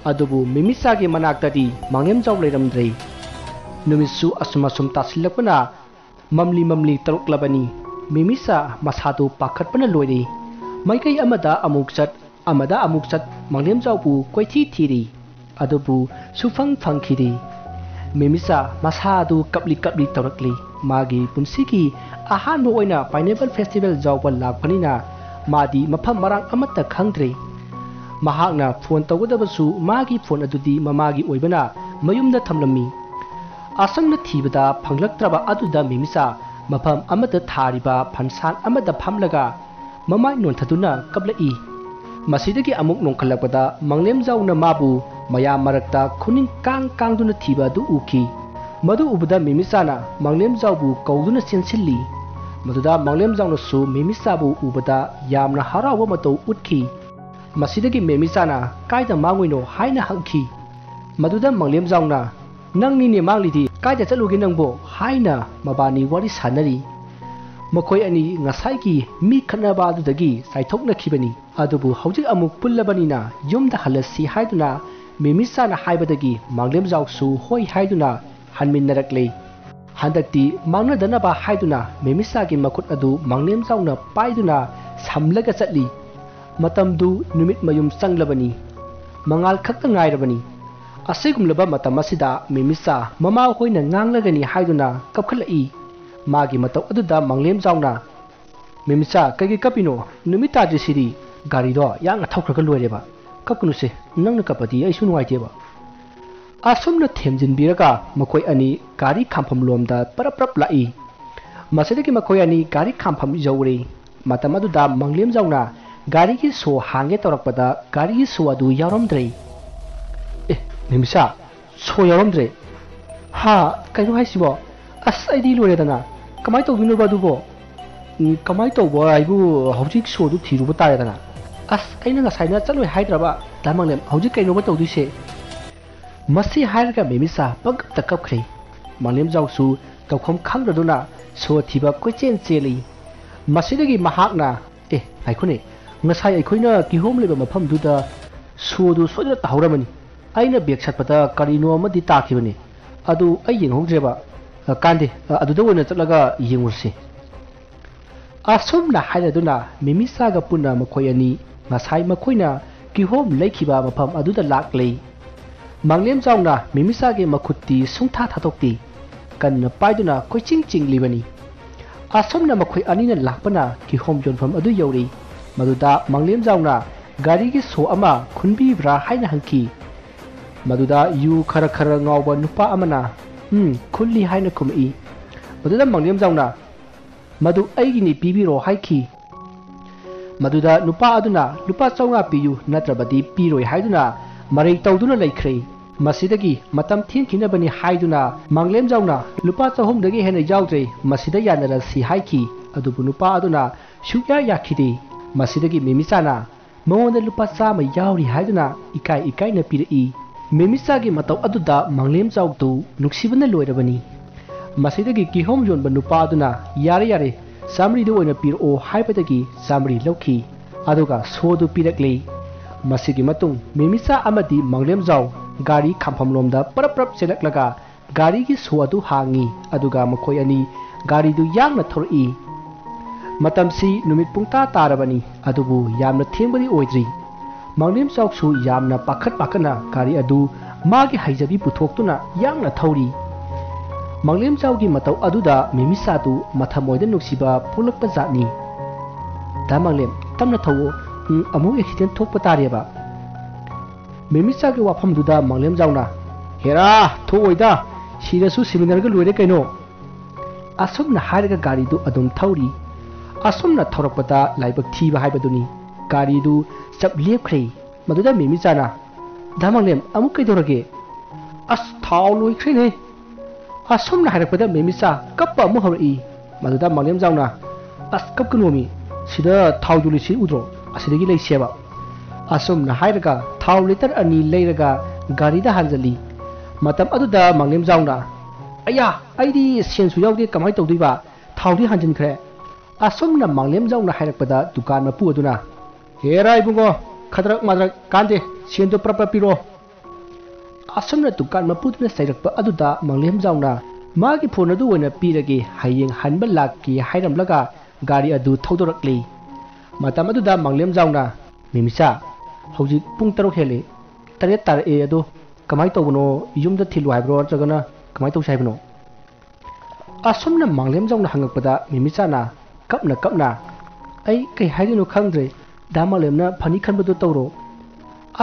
ꯑꯗꯨꯕꯨ ꯃꯤꯃꯤꯆꯥꯒꯤ ꯃꯅꯥꯛꯇꯗꯤ ꯃꯥꯡꯂꯦꯝꯖꯥꯎ ꯂꯩꯔꯝꯗ꯭ꯔꯦ꯫ ꯅꯨꯃꯤꯠꯁꯨ ꯑꯁꯨꯝ ꯑꯁꯨꯝ ꯇꯥꯁꯤꯜꯂꯛꯄꯅ ꯃꯝꯂꯤ ꯃꯝꯂꯤ ꯇꯧꯔꯛꯂꯕꯅꯤ꯫ ꯃꯤꯃꯤꯆꯥ ꯃꯁꯥꯗꯨ ꯄꯥꯈꯠꯄꯅ ꯂꯣꯏꯔꯦ꯫ ꯃꯥꯏꯀꯩ ꯑꯃꯗ ꯑꯃꯨꯛ ꯆꯠ, ꯑꯃꯗ ꯑꯃꯨꯛ ꯆꯠ, ꯃꯥꯡꯂꯦꯝꯖꯥꯎꯕꯨ ꯀꯣꯏꯊꯤ ꯊꯤꯔꯤ꯫ ꯑꯗꯨꯕꯨ ꯁꯨꯐꯪ ꯐꯪꯈꯤꯗꯦ꯫ ꯃꯤꯃꯤꯆꯥ ꯃꯁꯥ ꯑꯗꯨ ꯀꯞꯂꯤ ꯀꯞꯂꯤ ꯇꯧꯔꯛꯂꯤ꯫ ꯃꯥꯒꯤ ꯄꯨꯟꯁꯤꯒꯤ ꯑꯍꯥꯟꯕ ꯑꯣꯏꯅ Pineapple Festival ꯌꯥꯎꯕ ꯂꯥꯛꯄꯅꯤꯅ ꯃꯥꯗꯤ ꯃꯐꯝ ꯃꯔꯥꯡ ꯑꯃꯠꯇ ꯈꯪꯗ꯭ꯔꯦ꯫ ꯃꯍꯥꯛꯅ ꯐꯣꯟ ꯇꯧꯒꯗꯕꯁꯨ ꯃꯥꯒꯤ ꯐꯣꯟ ꯑꯗꯨꯗꯤ ꯃꯃꯥꯒꯤ ꯑꯣꯏꯕꯅ ꯃꯌꯨꯝꯗ ꯊꯝꯂꯝꯃꯤ꯫ ꯑꯁꯨꯝꯅ ꯊꯤꯕꯗ ꯐꯪꯂꯛꯇ꯭ꯔꯕ ꯑꯗꯨꯗ ꯃꯤꯃꯤꯆꯥ ꯃꯐꯝ ꯑꯃꯗ ꯊꯥꯔꯤꯕ ꯐꯟꯁꯥꯟ ꯑꯃꯗ ꯐꯝꯂꯒ ꯃꯃꯥꯏ ꯅꯣꯟꯊꯗꯨꯅ ꯀꯞꯂꯛꯏ꯫ ꯃꯁꯤꯗꯒꯤ ꯑꯃꯨꯛ ꯅꯣꯡꯈꯠꯂꯛꯄꯗ ꯃꯪꯂꯦꯝꯖꯥꯎꯅ ꯃꯥꯕꯨ ꯃꯌꯥꯝ ꯃꯔꯛꯇ ꯈꯨꯅꯤꯡ ꯀꯥꯡ ꯀꯥꯡꯗꯨꯅ ꯊꯤꯕ ꯑꯗꯨ ꯎꯈꯤ꯫ ꯃꯗꯨ ꯎꯕꯗ ꯃꯦꯃꯤꯆꯥꯅ ꯃꯪꯂꯦꯝꯖꯥꯎꯕꯨ ꯀꯧꯗꯨꯅ ꯆꯦꯟꯁꯤꯜꯂꯤ꯫ ꯃꯗꯨꯗ ꯃꯪꯂꯦꯝꯖꯥꯎꯅꯁꯨ ꯃꯦꯃꯤꯆꯥꯕꯨ ꯎꯕꯗ ꯌꯥꯝꯅ ꯍꯔꯥꯎꯕ ꯃꯇꯧ ꯎꯠꯈꯤ꯫ ꯃꯁꯤꯗꯒꯤ ꯃꯦꯃꯤꯆꯥꯅ "ꯀꯥꯏꯗ ꯃꯥꯡꯉꯨꯏꯅꯣ?" ꯍꯥꯏꯅ ꯍꯪꯈꯤ꯫ ꯃꯗꯨꯗ ꯃꯪꯂꯦꯝꯖꯥꯎꯅ "ꯅꯪꯅꯤꯅꯦ ꯃꯥꯡꯂꯤꯗꯤ, ꯀꯥꯏꯗ ꯆꯠꯂꯨꯒꯦ ꯅꯪꯕꯣ?" ꯍꯥꯏꯅ ꯃꯕꯥꯅꯤ ꯋꯥꯔꯤ ꯁꯥꯟꯅꯔꯤ꯫ ꯃꯈꯣꯏ ꯑꯅꯤ ꯉꯁꯥꯏꯒꯤ ꯃꯤ ꯈꯠꯅꯕ ꯑꯗꯨꯗꯒꯤ ꯆꯥꯏꯊꯣꯛꯅꯈꯤꯕꯅꯤ꯫ ꯑꯗꯨꯕꯨ ꯍꯧꯖꯤꯛ ꯑꯃꯨꯛ ꯄꯨꯜꯂꯕꯅꯤꯅ ꯌꯨꯝꯗ ꯍꯜꯂꯁꯤ ꯍꯥꯏꯗꯨꯅ ꯃꯦꯃꯤꯆꯥꯅ ꯍꯥꯏꯕꯗꯒꯤ ꯃꯪꯂꯦꯝꯖꯥꯎꯁꯨ ꯍꯣꯏ ꯍꯥꯏꯗꯨꯅ ꯍꯟꯃꯤꯟꯅꯔꯛꯂꯦ꯫ ꯍꯟꯗꯛꯇꯤ ꯃꯥꯡꯅꯗꯅꯕ ꯍꯥꯏꯗꯨꯅ ꯃꯦꯃꯤꯆꯥꯒꯤ ꯃꯈꯨꯠ ꯑꯗꯨ ꯃꯪꯂꯦꯝꯖꯥꯎꯅ ꯄꯥꯏꯗꯨꯅ ꯁꯝꯂꯒ ꯆꯠꯂꯤ꯫ ꯃꯇꯝꯗꯨ ꯅꯨꯃꯤꯠ ꯃꯌꯨꯝ ꯆꯪꯂꯕꯅꯤ꯫ ꯃꯉꯥꯜ ꯈꯛꯇ ꯉꯥꯏꯔꯕꯅꯤ꯫ ꯑꯁꯤꯒꯨꯝꯂꯕ ꯃꯇꯝ ꯑꯁꯤꯗ ꯃꯦꯃꯤꯆꯥ ꯃꯃꯥ ꯍꯣꯏꯅ ꯉꯥꯡꯂꯒꯅꯤ ꯍꯥꯏꯗꯨꯅ ꯀꯞꯈꯠꯂꯛꯏ꯫ ꯃꯥꯒꯤ ꯃꯇꯧ ꯑꯗꯨꯗ ꯃꯪꯂꯦꯝꯖꯥꯎꯅ, "ꯃꯦꯃꯤꯆꯥ, ꯀꯩꯒꯤ ꯀꯞꯄꯤꯅꯣ? ꯅꯨꯃꯤꯠ ꯇꯥꯗ꯭ꯔꯤꯁꯤꯗꯤ꯫ ꯒꯥꯔꯤꯗꯣ ꯌꯥꯡꯅ ꯊꯧꯈ꯭ꯔꯒ ꯂꯣꯏꯔꯦꯕ꯫ ꯀꯞꯀꯅꯨꯁꯦ, ꯅꯪꯅ ꯀꯞꯄꯗꯤ ꯑꯩꯁꯨ ꯅꯨꯡꯉꯥꯏꯇꯦꯕ"꯫ ꯑꯁꯨꯝꯅ ꯊꯦꯝꯖꯤꯟꯕꯤꯔꯒ ꯃꯈꯣꯏ ꯑꯅꯤ ꯒꯥꯔꯤ ꯈꯥꯝꯐꯝ ꯂꯣꯝꯗ ꯄꯔꯞ ꯄꯔꯞ ꯂꯥꯛꯏ꯫ ꯃꯁꯤꯗꯒꯤ ꯃꯈꯣꯏ ꯑꯅꯤ ꯒꯥꯔꯤ ꯈꯥꯝꯐꯝ ꯌꯧꯔꯦ꯫ ꯃꯇꯝ ꯑꯗꯨꯗ ꯃꯪꯂꯦꯝꯖꯥꯎꯅ ꯒꯥꯔꯤꯒꯤ ꯁꯣ ꯍꯥꯡꯒꯦ ꯇꯧꯔꯛꯄꯗ ꯒꯥꯔꯤꯒꯤ ꯁꯣ ꯑꯗꯨ ꯌꯥꯎꯔꯝꯗ꯭ꯔꯦ꯫ "ꯑꯦ, ꯃꯦꯃꯤꯆꯥ, ꯁꯣ ꯌꯥꯎꯔꯝꯗ꯭ꯔꯦ? ꯍꯥ, ꯀꯩꯅꯣ ꯍꯥꯏꯁꯤꯕꯣ? ꯑꯁ, ꯑꯩꯗꯤ ꯂꯣꯏꯔꯦꯗꯅ꯫ ꯀꯃꯥꯏꯅ ꯇꯧꯗꯣꯏꯅꯣꯕ ꯑꯗꯨꯕꯣ?" "ꯎꯝ, ꯀꯃꯥꯏꯅ ꯇꯧꯕ ꯍꯥꯏꯕꯨ, ꯍꯧꯖꯤꯛ ꯁꯣꯗꯨ ꯊꯤꯔꯨꯕ ꯇꯥꯔꯦꯗꯅ꯫ ꯑꯁ, ꯑꯩꯅ ꯉꯁꯥꯏꯅ ꯆꯠꯂꯣꯏ ꯍꯥꯏꯗ꯭ꯔꯕ? ꯗꯥ ꯃꯪꯂꯦꯝ, ꯍꯧꯖꯤꯛ ꯀꯩꯅꯣꯕ ꯇꯧꯗꯣꯏꯁꯦ?" ꯃꯁꯤ ꯍꯥꯏꯔꯒ ꯃꯦꯃꯤꯆꯥ ꯄꯪꯀꯞꯇ ꯀꯞꯈ꯭ꯔꯦ꯫ ꯃꯪꯂꯦꯝꯖꯥꯎꯁꯨ ꯇꯧꯐꯝ ꯈꯪꯗꯗꯨꯅ ꯁꯣ ꯊꯤꯕ ꯀꯣꯏꯆꯦꯟ ꯆꯦꯜꯂꯤ꯫ ꯃꯁꯤꯗꯒꯤ ꯃꯍꯥꯛꯅ, "ꯑꯦ, ꯉꯥꯏꯈꯣꯅꯦ, ꯉꯁꯥꯏ ꯑꯩꯈꯣꯏꯅ ꯀꯤꯍꯣꯝ ꯂꯩꯕ ꯃꯐꯝꯗꯨꯗ ꯁꯣꯗꯨ ꯁꯣꯏꯗꯅ ꯇꯥꯍꯧꯔꯝꯃꯅꯤ꯫ ꯑꯩꯅ ꯕꯦꯛ ꯁꯠꯄꯗ ꯀꯔꯤꯅꯣ ꯑꯃꯗꯤ ꯇꯥꯈꯤꯕꯅꯤ꯫ ꯑꯗꯨ ꯑꯩ ꯌꯦꯡꯍꯧꯗ꯭ꯔꯦꯕ꯫ ꯑ, ꯀꯥꯟꯗꯦ, ꯑ, ꯑꯗꯨꯗ ꯑꯣꯏꯅ ꯆꯠꯂꯒ ꯌꯦꯡꯉꯨꯔꯁꯤ"꯫ ꯑꯁꯨꯝꯅ ꯍꯥꯏꯅꯗꯨꯅ ꯃꯦꯃꯤꯆꯥꯒ ꯄꯨꯟꯅ ꯃꯈꯣꯏ ꯑꯅꯤ ꯉꯁꯥꯏ ꯃꯈꯣꯏꯅ ꯀꯤꯍꯣꯝ ꯂꯩꯈꯤꯕ ꯃꯐꯝ ꯑꯗꯨꯗ ꯂꯥꯛꯂꯦ꯫ ꯃꯪꯂꯦꯝꯖꯥꯎꯅ ꯃꯦꯃꯤꯆꯥꯒꯤ ꯃꯈꯨꯠꯇꯤ ꯁꯨꯡꯊꯥ ꯊꯥꯗꯣꯛꯇꯦ꯫ ꯀꯟꯅ ꯄꯥꯏꯗꯨꯅ ꯀꯣꯏꯆꯤꯡ ꯆꯤꯡꯂꯤꯕꯅꯤ꯫ ꯑꯁꯨꯝꯅ ꯃꯈꯣꯏ ꯑꯅꯤꯅ ꯂꯥꯛꯄꯅ ꯀꯤꯍꯣꯝ ꯌꯣꯟꯐꯝ ꯑꯗꯨ ꯌꯧꯔꯤ꯫ ꯃꯗꯨꯗ ꯃꯪꯂꯦꯝꯖꯥꯎꯅ ꯒꯥꯔꯤꯒꯤ ꯁꯣ ꯑꯃ ꯈꯨꯟꯕꯤꯕ꯭ꯔꯥ ꯍꯥꯏꯅ ꯍꯪꯈꯤ꯫ ꯃꯗꯨꯗ ꯌꯨ ꯈꯔ ꯈꯔ ꯉꯥꯎꯕ ꯅꯨꯄꯥ ꯑꯃꯅ, "ꯎꯝ, ꯈꯨꯜꯂꯤ" ꯍꯥꯏꯅ ꯈꯨꯝꯃꯛꯏ꯫ ꯃꯗꯨꯗ ꯃꯪꯂꯦꯝꯖꯥꯎꯅ, "ꯃꯗꯨ ꯑꯩꯒꯤꯅꯤ, ꯄꯤꯕꯤꯔꯣ" ꯍꯥꯏꯈꯤ꯫ ꯃꯗꯨꯗ ꯅꯨꯄꯥ ꯑꯗꯨꯅ ꯂꯨꯄꯥ ꯆꯥꯝꯃꯉꯥ ꯄꯤꯌꯨ, ꯅꯠꯇ꯭ꯔꯕꯗꯤ ꯄꯤꯔꯣꯏ ꯍꯥꯏꯗꯨꯅ ꯃꯔꯩ ꯇꯧꯗꯨꯅ ꯂꯩꯈ꯭ꯔꯦ꯫ ꯃꯁꯤꯗꯒꯤ ꯃꯇꯝ ꯊꯦꯡꯈꯤꯅꯕꯅꯤ ꯍꯥꯏꯗꯨꯅ ꯃꯥꯡꯂꯦꯝꯖꯥꯎꯅ ꯂꯨꯄꯥ ꯆꯍꯨꯝꯗꯒꯤ ꯍꯦꯟꯅ ꯌꯥꯎꯗ꯭ꯔꯦ, ꯃꯁꯤꯗ ꯌꯥꯅꯔꯁꯤ ꯍꯥꯏꯈꯤ꯫ ꯑꯗꯨꯕꯨ ꯅꯨꯄꯥ ꯑꯗꯨꯅ ꯁꯨꯛꯌꯥ ꯌꯥꯈꯤꯗꯦ꯫ ꯃꯁꯤꯗꯒꯤ ꯃꯦꯃꯤꯆꯥꯅ ꯃꯉꯣꯟꯗ ꯂꯨꯄꯥ ꯆꯥꯝꯃ ꯌꯥꯎꯔꯤ ꯍꯥꯏꯗꯨꯅ ꯏꯀꯥꯏ ꯏꯀꯥꯏꯅ ꯄꯤꯔꯛꯏ꯫ ꯃꯦꯃꯤꯆꯥꯒꯤ ꯃꯇꯧ ꯑꯗꯨꯗ ꯃꯥꯡꯂꯦꯝꯖꯥꯎꯗꯨ ꯅꯨꯡꯁꯤꯕꯅ ꯂꯣꯏꯔꯕꯅꯤ꯫ ꯃꯁꯤꯗꯒꯤ ꯀꯤꯍꯣꯝ ꯌꯣꯟꯕ ꯅꯨꯄꯥ ꯑꯗꯨꯅ, "ꯌꯥꯔꯦ, ꯌꯥꯔꯦ, ꯆꯥꯃꯔꯤꯗꯨ ꯑꯣꯏꯅ ꯄꯤꯔꯛꯑꯣ" ꯍꯥꯏꯕꯗꯒꯤ ꯆꯥꯃꯔꯤ ꯂꯧꯈꯤ꯫ ꯑꯗꯨꯒ ꯁꯣꯗꯨ ꯄꯤꯔꯛꯂꯦ꯫ ꯃꯁꯤꯒꯤ ꯃꯇꯨꯡ ꯃꯦꯃꯤꯆꯥ ꯑꯃꯗꯤ ꯃꯥꯡꯂꯦꯝꯖꯥꯎ ꯒꯥꯔꯤ ꯈꯥꯝꯐꯝꯂꯣꯝꯗ ꯄꯔꯞ ꯄꯔꯞ ꯆꯦꯜꯂꯛꯂꯒ ꯒꯥꯔꯤꯒꯤ ꯁꯣ ꯑꯗꯨ ꯍꯥꯡꯉꯤ꯫ ꯑꯗꯨꯒ ꯃꯈꯣꯏ ꯑꯅꯤ ꯒꯥꯔꯤꯗꯨ ꯌꯥꯡꯅ ꯊꯧꯔꯛꯏ꯫ ꯃꯇꯝꯁꯤ ꯅꯨꯃꯤꯠ ꯄꯨꯡ ꯇꯔꯥ ꯇꯥꯔꯕꯅꯤ, ꯑꯗꯨꯕꯨ ꯌꯥꯝꯅ ꯊꯦꯡꯕꯗꯤ ꯑꯣꯏꯗ꯭ꯔꯤ꯫ ꯃꯥꯡꯂꯦꯝꯖꯥꯎꯁꯨ ꯌꯥꯝꯅ ꯄꯥꯈꯠ ꯄꯥꯈꯠꯅ ꯒꯥꯔꯤ ꯑꯗꯨ ꯃꯥꯒꯤ ꯍꯩꯖꯕꯤ ꯄꯨꯊꯣꯛꯇꯨꯅ ꯌꯥꯡꯅ ꯊꯧꯔꯤ꯫ ꯃꯥꯡꯂꯦꯝꯖꯥꯎꯒꯤ ꯃꯇꯧ ꯑꯗꯨꯗ ꯃꯦꯃꯤꯆꯥꯗꯨ ꯃꯊꯃꯣꯏꯗ ꯅꯨꯡꯁꯤꯕ ꯄꯣꯛꯂꯛꯄ ꯖꯥꯠꯅꯤ꯫ "ꯗꯥ ꯃꯥꯡꯂꯦꯝ, ꯇꯞꯅ ꯊꯧꯑꯣ, ꯎꯝ, ꯑꯃꯨꯛ ꯑꯦꯛꯁꯤꯗꯦꯟ ꯊꯣꯛꯄ ꯇꯥꯔꯦꯕ"꯫ ꯃꯦꯃꯤꯆꯥꯒꯤ ꯋꯥꯐꯝꯗꯨꯗ ꯃꯥꯡꯂꯦꯝꯖꯥꯎꯅ, "ꯍꯦꯔꯥ, ꯊꯣꯛꯑꯣꯏꯗ, ꯁꯤꯔꯁꯨ ꯁꯤꯃꯤꯟꯅꯔꯒ ꯂꯣꯏꯔꯦ ꯀꯩꯅꯣ"꯫ ꯑꯁꯨꯝꯅ ꯍꯥꯏꯔꯒ ꯒꯥꯔꯤꯗꯨ ꯑꯗꯨꯝ ꯊꯧꯔꯤ꯫ ꯑꯁꯨꯝꯅ ꯊꯧꯔꯛꯄꯗ ꯂꯥꯏꯕꯛ ꯊꯤꯕ ꯍꯥꯏꯕꯗꯨꯅꯤ, ꯒꯥꯔꯤꯗꯨ ꯆꯞ ꯂꯦꯞꯈ꯭ꯔꯦ꯫ ꯃꯗꯨꯗ ꯃꯦꯃꯤꯆꯥꯅ, "ꯗꯥ ꯃꯥꯡꯂꯦꯝ, ꯑꯃꯨꯛ ꯀꯩꯗꯧꯔꯒꯦ?" "ꯑꯁ, ꯊꯥꯎ ꯂꯣꯏꯈ꯭ꯔꯦꯅꯦ"꯫ ꯑꯁꯨꯝꯅ ꯍꯥꯏꯔꯛꯄꯗ ꯃꯦꯃꯤꯆꯥ ꯀꯞꯄ ꯑꯃꯨꯛ ꯍꯧꯔꯛꯏ꯫ ꯃꯗꯨꯗ ꯃꯥꯡꯂꯦꯝꯖꯥꯎꯅ, "ꯑꯁ, ꯀꯞꯀꯅꯣꯃꯤ, ꯁꯤꯗ ꯊꯥꯎ ꯌꯣꯜꯂꯤꯁꯤ ꯎꯗ꯭ꯔꯣ? ꯑꯁꯤꯗꯒꯤ ꯂꯩꯁꯦꯕ"꯫ ꯑꯁꯨꯝꯅ ꯍꯥꯏꯔꯒ ꯊꯥꯎ ꯂꯤꯇꯔ ꯑꯅꯤ ꯂꯩꯔꯒ ꯒꯥꯔꯤꯗ ꯍꯥꯟꯖꯜꯂꯤ꯫ ꯃꯇꯝ ꯑꯗꯨꯗ ꯃꯥꯡꯂꯦꯝꯖꯥꯎꯅ, "ꯑꯌꯥ, ꯑꯩꯗꯤ ꯁꯦꯟꯁꯨ ꯌꯥꯎꯗꯦ, ꯀꯃꯥꯏꯅ ꯇꯧꯗꯣꯏꯕ? ꯊꯥꯎꯗꯤ ꯍꯥꯟꯖꯤꯟꯈ꯭ꯔꯦ"꯫ ꯑꯁꯨꯝꯅ ꯃꯥꯡꯂꯦꯝꯖꯥꯎꯅ ꯍꯥꯏꯔꯛꯄꯗ ꯗꯨꯀꯥꯟ ꯃꯄꯨ ꯑꯗꯨꯅ, "ꯍꯦꯔꯥ ꯏꯕꯨꯡꯉꯣ, ꯈꯗ꯭ꯔꯛ ꯃꯗ꯭ꯔꯛ ꯀꯥꯟꯗꯦ, ꯁꯦꯟꯗꯣ ꯄ꯭ꯔꯞ ꯄ꯭ꯔꯞ ꯄꯤꯔꯣ"꯫ ꯑꯁꯨꯝꯅ ꯗꯨꯀꯥꯟ ꯃꯄꯨꯗꯨꯅ ꯆꯩꯔꯛꯄ ꯑꯗꯨꯗ ꯃꯥꯡꯂꯦꯝꯖꯥꯎꯅ ꯃꯥꯒꯤ ꯐꯣꯟ ꯑꯗꯨ ꯑꯣꯏꯅ ꯄꯤꯔꯒꯦ, ꯍꯌꯦꯡ ꯍꯟꯕ ꯂꯥꯛꯀꯦ ꯍꯥꯏꯔꯝꯂꯒ ꯒꯥꯔꯤ ꯑꯗꯨ ꯊꯧꯗꯣꯔꯛꯂꯤ꯫ ꯃꯇꯝ ꯑꯗꯨꯗ ꯃꯥꯡꯂꯦꯝꯖꯥꯎꯅ, "ꯃꯦꯃꯤꯆꯥ, ꯍꯧꯖꯤꯛ ꯄꯨꯡ ꯇꯔꯨꯛ ꯍꯦꯜꯂꯦ, ꯇꯔꯦꯠ ꯇꯥꯔꯛꯑꯦ, ꯑꯗꯣ ꯀꯃꯥꯏꯅ ꯇꯧꯕꯅꯣ? ꯌꯨꯝꯗ ꯊꯤꯜꯂꯨ ꯍꯥꯏꯕ꯭ꯔꯣ, ꯅꯠꯇ꯭ꯔꯒꯅ ꯀꯃꯥꯏꯅ ꯇꯧꯁꯤ ꯍꯥꯏꯕꯅꯣ?" ꯑꯁꯨꯝꯅ ꯃꯥꯡꯂꯦꯝꯖꯥꯎꯅ ꯍꯪꯉꯛꯄꯗ ꯃꯦꯃꯤꯆꯥꯅ ꯀꯞꯅ ꯀꯞꯅ, "ꯑꯩ ꯀꯩ ꯍꯥꯏꯗꯣꯏꯅꯣ ꯈꯪꯗ꯭ꯔꯦ, ꯗꯥ ꯃꯥꯡꯂꯦꯝꯅ ꯐꯅꯤ ꯈꯟꯕꯗꯣ ꯇꯧꯔꯣ"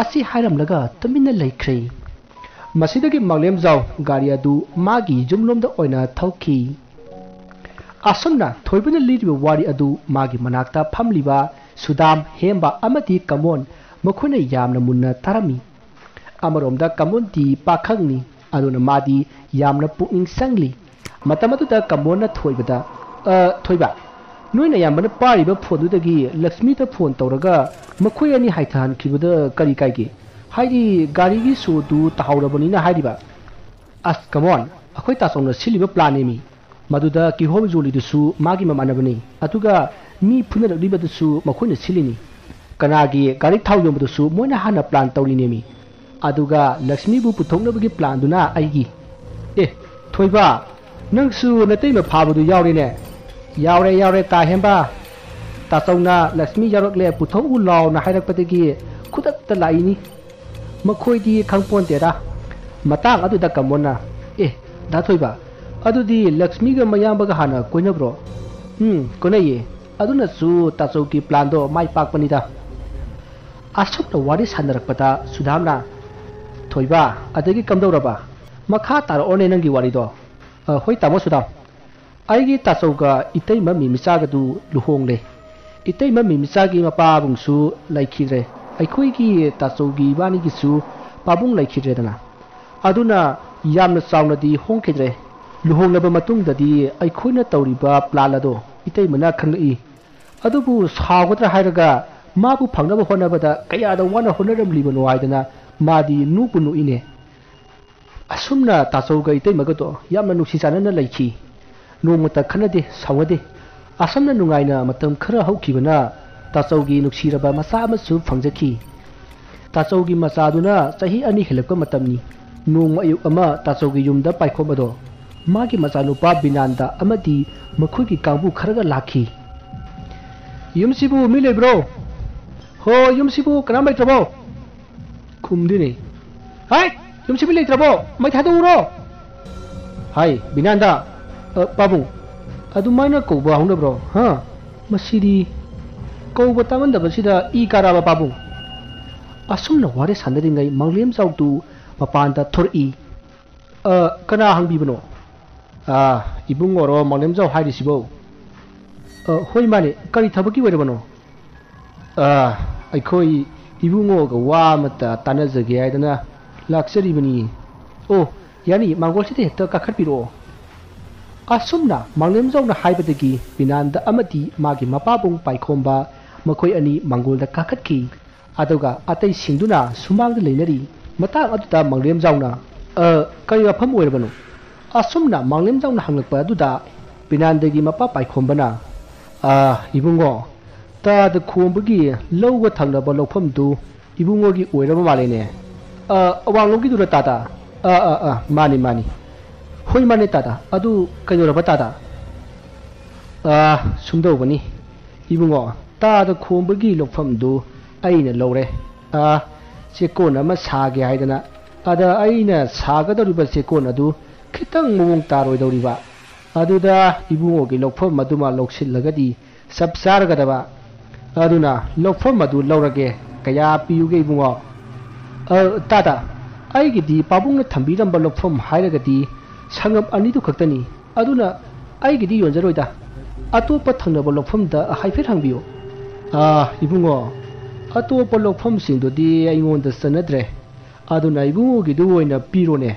ꯑꯁꯤ ꯍꯥꯏꯔꯝꯂꯒ ꯇꯨꯃꯤꯟꯅ ꯂꯩꯈ꯭ꯔꯦ꯫ ꯃꯁꯤꯗꯒꯤ ꯃꯥꯡꯂꯦꯝꯖꯥꯎ ꯒꯥꯔꯤ ꯑꯗꯨ ꯃꯥꯒꯤ ꯌꯨꯝꯂꯣꯝꯗ ꯑꯣꯏꯅ ꯊꯧꯈꯤ꯫ ꯑꯁꯨꯝꯅ ꯊꯣꯏꯕꯅ ꯂꯤꯔꯤꯕ ꯋꯥꯔꯤ ꯑꯗꯨ ꯃꯥꯒꯤ ꯃꯅꯥꯛꯇ ꯐꯝꯂꯤꯕ ꯁꯨꯗꯥꯝ, ꯍꯦꯝꯕ ꯑꯃꯗꯤ ꯀꯃꯣꯟ ꯃꯈꯣꯏꯅ ꯌꯥꯝꯅ ꯃꯨꯟꯅ ꯇꯥꯔꯝꯃꯤ꯫ ꯑꯃꯔꯣꯝꯗ ꯀꯃꯣꯟꯗꯤ ꯄꯥꯈꯪꯅꯤ, ꯑꯗꯨꯅ ꯃꯥꯗꯤ ꯌꯥꯝꯅ ꯄꯨꯛꯅꯤꯡ ꯆꯪꯂꯤ꯫ ꯃꯇꯝ ꯑꯗꯨꯗ ꯀꯃꯣꯟꯅ ꯊꯣꯏꯕꯗ, "ꯑ, ꯊꯣꯏꯕ, ꯅꯣꯏꯅ ꯑꯌꯥꯝꯕꯅ ꯄꯥꯏꯔꯤꯕ ꯐꯣꯟꯗꯨꯗꯒꯤ ꯂꯛꯁꯃꯤꯗ ꯐꯣꯟ ꯇꯧꯔꯒ ꯃꯈꯣꯏ ꯑꯅꯤ ꯍꯥꯏꯊꯍꯟꯈꯤꯕꯗ ꯀꯔꯤ ꯀꯥꯏꯒꯦ? ꯍꯥꯏꯗꯤ ꯒꯥꯔꯤꯒꯤ ꯁꯣꯗꯨ ꯇꯥꯍꯧꯔꯕꯅꯤꯅ ꯍꯥꯏꯔꯤꯕ?" "ꯑꯁ, ꯀꯃꯣꯟ, ꯑꯩꯈꯣꯏ ꯇꯥꯆꯧꯅ ꯁꯤꯜꯂꯤꯕ ꯄ꯭ꯂꯥꯟꯅꯦꯃꯤ꯫ ꯃꯗꯨꯗ ꯀꯤꯍꯣꯝ ꯌꯣꯜꯂꯤꯗꯨꯁꯨ ꯃꯥꯒꯤ ꯃꯃꯥꯟꯅꯕꯅꯤ, ꯑꯗꯨꯒ ꯃꯤ ꯐꯨꯅꯔꯛꯂꯤꯕꯗꯨꯁꯨ ꯃꯈꯣꯏꯅ ꯁꯤꯜꯂꯤꯅꯤ꯫ ꯀꯅꯥꯒꯤ ꯒꯥꯔꯤ ꯊꯥꯎ ꯌꯣꯟꯕꯗꯨꯁꯨ ꯃꯣꯏꯅ ꯍꯥꯟꯅ ꯄ꯭ꯂꯥꯟ ꯇꯧꯔꯤꯅꯦꯃꯤ꯫ ꯑꯗꯨꯒ ꯂꯛꯁꯃꯤꯕꯨ ꯄꯨꯊꯣꯛꯅꯕꯒꯤ ꯄ꯭ꯂꯥꯟꯗꯨꯅ ꯑꯩꯒꯤ꯫" "ꯑꯦ, ꯊꯣꯏꯕ, ꯅꯪꯁꯨ ꯅꯇꯩꯃ ꯐꯥꯕꯗꯨ ꯌꯥꯎꯔꯦꯅꯦ?" "ꯌꯥꯎꯔꯦ, ꯌꯥꯎꯔꯦ, ꯀꯥ ꯍꯦꯝꯕ꯫ ꯇꯥꯆꯧꯅ ꯂꯛꯁꯃꯤ ꯌꯥꯎꯔꯛꯂꯦ, ꯄꯨꯊꯣꯛꯎ ꯂꯥꯎꯅ ꯍꯥꯏꯔꯛꯄꯗꯒꯤ ꯈꯨꯗꯛꯇ ꯂꯥꯛꯏꯅꯤ꯫ ꯃꯈꯣꯏꯗꯤ ꯈꯪꯄꯣꯟꯇꯦꯗ꯫" ꯃꯇꯥꯡ ꯑꯗꯨꯗ ꯀꯃꯣꯟꯅ, "ꯑꯦ, ꯗꯥ ꯊꯣꯏꯕ, ꯑꯗꯨꯗꯤ ꯂꯛꯁꯃꯤꯒ ꯃꯌꯥꯝꯕꯒ ꯍꯥꯟꯅ ꯀꯣꯏꯅꯕ꯭ꯔꯣ?" "ꯎꯝ, ꯀꯣꯏꯅꯩꯌꯦ꯫ ꯑꯗꯨꯅꯁꯨ ꯇꯥꯆꯧꯒꯤ ꯄ꯭ꯂꯥꯟꯗꯣ ꯃꯥꯏ ꯄꯥꯛꯄꯅꯤꯗ꯫" ꯑꯁꯨꯝꯅ ꯋꯥꯔꯤ ꯁꯥꯟꯅꯔꯛꯄꯗ ꯁꯨꯗꯥꯝꯅ, "ꯊꯣꯏꯕ, ꯑꯗꯒꯤ ꯀꯝꯗꯧꯔꯕ? ꯃꯈꯥ ꯇꯥꯔꯛꯑꯣꯅꯦ ꯅꯪꯒꯤ ꯋꯥꯔꯤꯗꯣ꯫" "ꯑ, ꯍꯣꯏ ꯇꯥꯃꯣ ꯁꯨꯗꯥꯝ, ꯑꯩꯒꯤ ꯇꯥꯆꯧꯒ ꯏꯇꯩꯃ ꯃꯤꯃꯤꯆꯥꯒꯗꯨ ꯂꯨꯍꯣꯡꯂꯦ꯫ ꯏꯇꯩꯃ ꯃꯤꯃꯤꯆꯥꯒꯤ ꯃꯄꯥꯕꯨꯡꯁꯨ ꯂꯩꯈꯤꯗ꯭ꯔꯦ꯫ ꯑꯩꯈꯣꯏꯒꯤ ꯇꯥꯆꯧꯒꯤ ꯏꯕꯥꯅꯤꯒꯤꯁꯨ ꯄꯥꯕꯨꯡ ꯂꯩꯈꯤꯗ꯭ꯔꯦꯗꯅ꯫ ꯑꯗꯨꯅ ꯌꯥꯝꯅ ꯆꯥꯎꯅꯗꯤ ꯍꯣꯡꯈꯤꯗ꯭ꯔꯦ꯫ ꯂꯨꯍꯣꯡꯂꯕ ꯃꯇꯨꯡꯗꯗꯤ ꯑꯩꯈꯣꯏꯅ ꯇꯧꯔꯤꯕ ꯄ꯭ꯂꯥꯟ ꯑꯗꯣ ꯏꯇꯩꯃꯅ ꯈꯪꯂꯛꯏ꯫ ꯑꯗꯨꯕꯨ ꯁꯥꯎꯒꯗ꯭ꯔꯥ ꯍꯥꯏꯔꯒ ꯃꯥꯕꯨ ꯐꯪꯅꯕ ꯍꯣꯠꯅꯕꯗ ꯀꯌꯥꯗ ꯋꯥꯅ ꯍꯣꯠꯅꯔꯝꯂꯤꯕꯅꯣ ꯍꯥꯏꯗꯅ ꯃꯥꯗꯤ ꯅꯣꯛꯄꯨ ꯅꯣꯛꯏꯅꯦ꯫" ꯑꯁꯨꯝꯅ ꯇꯥꯆꯧꯒ ꯏꯇꯩꯃꯒꯗꯣ ꯌꯥꯝꯅ ꯅꯨꯡꯁꯤ ꯆꯥꯟꯅꯅ ꯂꯩꯈꯤ꯫ ꯅꯣꯡꯃꯇ ꯈꯠꯅꯗꯦ, ꯁꯥꯎꯅꯗꯦ꯫ ꯑꯁꯨꯝꯅ ꯅꯨꯡꯉꯥꯏꯅ ꯃꯇꯝ ꯈꯔ ꯍꯧꯈꯤꯕꯅ ꯇꯥꯆꯧꯒꯤ ꯅꯨꯡꯁꯤꯔꯕ ꯃꯆꯥ ꯑꯃꯁꯨ ꯐꯪꯖꯈꯤ꯫ ꯇꯥꯆꯧꯒꯤ ꯃꯆꯥꯗꯨꯅ ꯆꯍꯤ ꯑꯅꯤ ꯍꯦꯜꯂꯛꯄ ꯃꯇꯝꯅꯤ꯫ ꯅꯣꯡꯃ ꯑꯌꯨꯛ ꯑꯃ ꯇꯥꯆꯧꯒꯤ ꯌꯨꯝꯗ ꯄꯥꯏꯈꯣꯝꯕꯗꯣ ꯃꯥꯒꯤ ꯃꯆꯥꯅꯨꯄꯥ ꯕꯤꯅꯥꯟꯗ ꯑꯃꯗꯤ ꯃꯈꯣꯏꯒꯤ ꯀꯥꯡꯕꯨ ꯈꯔꯒ ꯂꯥꯛꯈꯤ꯫ "ꯌꯨꯝꯁꯤꯕꯨ ꯃꯤ ꯂꯩꯕ꯭ꯔꯣ? ꯍꯣ, ꯌꯨꯝꯁꯤꯕꯨ ꯀꯅꯥꯝ ꯂꯩꯇ꯭ꯔꯕꯣ?" ꯈꯨꯝꯗꯦꯅꯦ꯫ "ꯍꯥꯏ, ꯌꯨꯝꯁꯤꯕꯨ ꯂꯩꯇ꯭ꯔꯕꯣ? ꯃꯩ ꯊꯥꯗꯣꯛꯎꯔꯣ?" "ꯍꯥꯏ, ꯕꯤꯅꯥꯟꯗ, ꯑ, ꯄꯥꯕꯨꯡ, ꯑꯗꯨꯃꯥꯏꯅ ꯀꯧꯕ ꯍꯧꯅꯕ꯭ꯔꯣ? ꯍꯥ? ꯃꯁꯤꯗꯤ ꯀꯧꯕ ꯇꯥꯃꯟꯗꯕꯁꯤꯗ ꯏ ꯀꯥꯔꯛꯑꯕ ꯄꯥꯕꯨꯡ꯫" ꯑꯁꯨꯝꯅ ꯋꯥꯔꯤ ꯁꯥꯟꯅꯔꯤꯉꯩ ꯃꯥꯡꯂꯦꯝꯖꯥꯎꯗꯨ ꯃꯄꯥꯟꯗ ꯊꯣꯔꯛꯏ꯫ "ꯑ, ꯀꯅꯥ ꯍꯪꯕꯤꯕꯅꯣ?" "ꯑ, ꯏꯕꯨꯡꯉꯣꯔꯣ ꯃꯥꯡꯂꯦꯝꯖꯥꯎ ꯍꯥꯏꯔꯤꯁꯤꯕꯣ?" "ꯑ, ꯍꯣꯏ ꯃꯥꯅꯦ, ꯀꯔꯤ ꯊꯕꯛꯀꯤ ꯑꯣꯏꯔꯕꯅꯣ?" ꯑꯥ, ꯑꯩꯈꯣꯏ ꯏꯕꯨꯡꯉꯣꯒ ꯋꯥ ꯑꯃꯇ ꯇꯥꯟꯅꯖꯒꯦ ꯍꯥꯏꯗꯅ ꯂꯥꯛꯆꯔꯤꯕꯅꯤ꯫ ꯑꯣ, ꯌꯥꯅꯤ, ꯃꯥꯡꯒꯣꯜꯁꯤꯗ ꯍꯦꯛꯇ ꯀꯥꯈꯠꯄꯤꯔꯛꯑꯣ꯫ ꯑꯁꯨꯝꯅ ꯃꯥꯡꯂꯦꯝꯖꯥꯎꯅ ꯍꯥꯏꯕꯗꯒꯤ ꯕꯤꯅꯥꯟꯗ ꯑꯃꯗꯤ ꯃꯥꯒꯤ ꯃꯄꯥꯕꯨꯡ ꯄꯥꯏꯈꯣꯝꯕ ꯃꯈꯣꯏ ꯑꯅꯤ ꯃꯥꯡꯒꯣꯜꯗ ꯀꯥꯈꯠꯈꯤ꯫ ꯑꯗꯨꯒ ꯑꯇꯩꯁꯤꯡꯗꯨꯅ ꯁꯨꯃꯥꯡꯗ ꯂꯩꯅꯔꯤ꯫ ꯃꯇꯥꯡ ꯑꯗꯨꯗ ꯃꯥꯡꯂꯦꯝꯖꯥꯎꯅ, "ꯑ, ꯀꯔꯤ ꯋꯥꯐꯝ ꯑꯣꯏꯔꯕꯅꯣ?" ꯑꯁꯨꯝꯅ ꯃꯥꯡꯂꯦꯝꯖꯥꯎꯅ ꯍꯪꯂꯛꯄ ꯑꯗꯨꯗ ꯕꯤꯅꯥꯟꯗꯒꯤ ꯃꯄꯥ ꯄꯥꯏꯈꯣꯝꯕꯅ, "ꯑ, ꯏꯕꯨꯡꯉꯣ, ꯇꯥꯗ ꯈꯣꯝꯕꯒꯤ ꯂꯧꯒ ꯊꯪꯅꯕ ꯂꯧꯐꯝꯗꯨ ꯏꯕꯨꯡꯉꯣꯒꯤ ꯑꯣꯏꯔꯕ ꯃꯥꯜꯂꯦꯅꯦ꯫ ꯑ, ꯑꯋꯥꯡꯂꯣꯝꯒꯤꯗꯨꯔ ꯇꯥꯗ?" "ꯑ, ꯑ, ꯑ, ꯃꯥꯅꯤ, ꯃꯥꯅꯤ꯫ ꯍꯣꯏ, ꯃꯥꯅꯦ ꯇꯥꯗ꯫ ꯑꯗꯨ ꯀꯩꯗꯧꯔꯕ ꯇꯥꯗ?" "ꯑ, ꯁꯨꯝꯗꯧꯕꯅꯤ ꯏꯕꯨꯡꯉꯣ, ꯇꯥꯗ ꯈꯣꯝꯕꯒꯤ ꯂꯧꯐꯝꯗꯨ ꯑꯩꯅ ꯂꯧꯔꯦ꯫ ꯑ, ꯆꯦꯛꯀꯣꯟ ꯑꯃ ꯁꯥꯒꯦ ꯍꯥꯏꯗꯅ꯫ ꯑꯗ ꯑꯩꯅ ꯁꯥꯒꯗꯧꯔꯤꯕ ꯆꯦꯛꯀꯣꯟ ꯑꯗꯨ ꯈꯤꯇꯪ ꯃꯑꯣꯡ ꯇꯥꯔꯣꯏꯗꯧꯔꯤꯕ꯫ ꯑꯗꯨꯗ ꯏꯕꯨꯡꯉꯣꯒꯤ ꯂꯧꯐꯝ ꯑꯗꯨꯃ ꯂꯧꯁꯤꯜꯂꯒꯗꯤ ꯆꯞ ꯆꯥꯔꯒꯗꯕ꯫ ꯑꯗꯨꯅ ꯂꯧꯐꯝ ꯑꯗꯨ ꯂꯧꯔꯒꯦ꯫ ꯀꯌꯥ ꯄꯤꯌꯨꯒꯦ ꯏꯕꯨꯡꯉꯣ?" "ꯑ, ꯇꯥꯗ, ꯑꯩꯒꯤꯗꯤ ꯄꯥꯕꯨꯡꯅ ꯊꯝꯕꯤꯔꯝꯕ ꯂꯧꯐꯝ ꯍꯥꯏꯔꯒꯗꯤ ꯁꯪꯉꯝ ꯑꯅꯤꯗꯨ ꯈꯛꯇꯅꯤ꯫ ꯑꯗꯨꯅ ꯑꯩꯒꯤꯗꯤ ꯌꯣꯟꯖꯔꯣꯏꯗ꯫ ꯑꯇꯣꯞꯄ ꯊꯪꯅꯕ ꯂꯧꯐꯝꯗ ꯍꯥꯏꯐꯦꯠ ꯍꯪꯕꯤꯌꯨ꯫" "ꯑ, ꯏꯕꯨꯡꯉꯣ, ꯑꯇꯣꯞꯄ ꯂꯧꯐꯝꯁꯤꯡꯗꯨꯗꯤ ꯑꯩꯉꯣꯟꯗ ꯆꯠꯅꯗ꯭ꯔꯦ꯫ ꯑꯗꯨꯅ ꯏꯕꯨꯡꯉꯣꯒꯤꯗꯨ ꯑꯣꯏꯅ ꯄꯤꯔꯣꯅꯦ꯫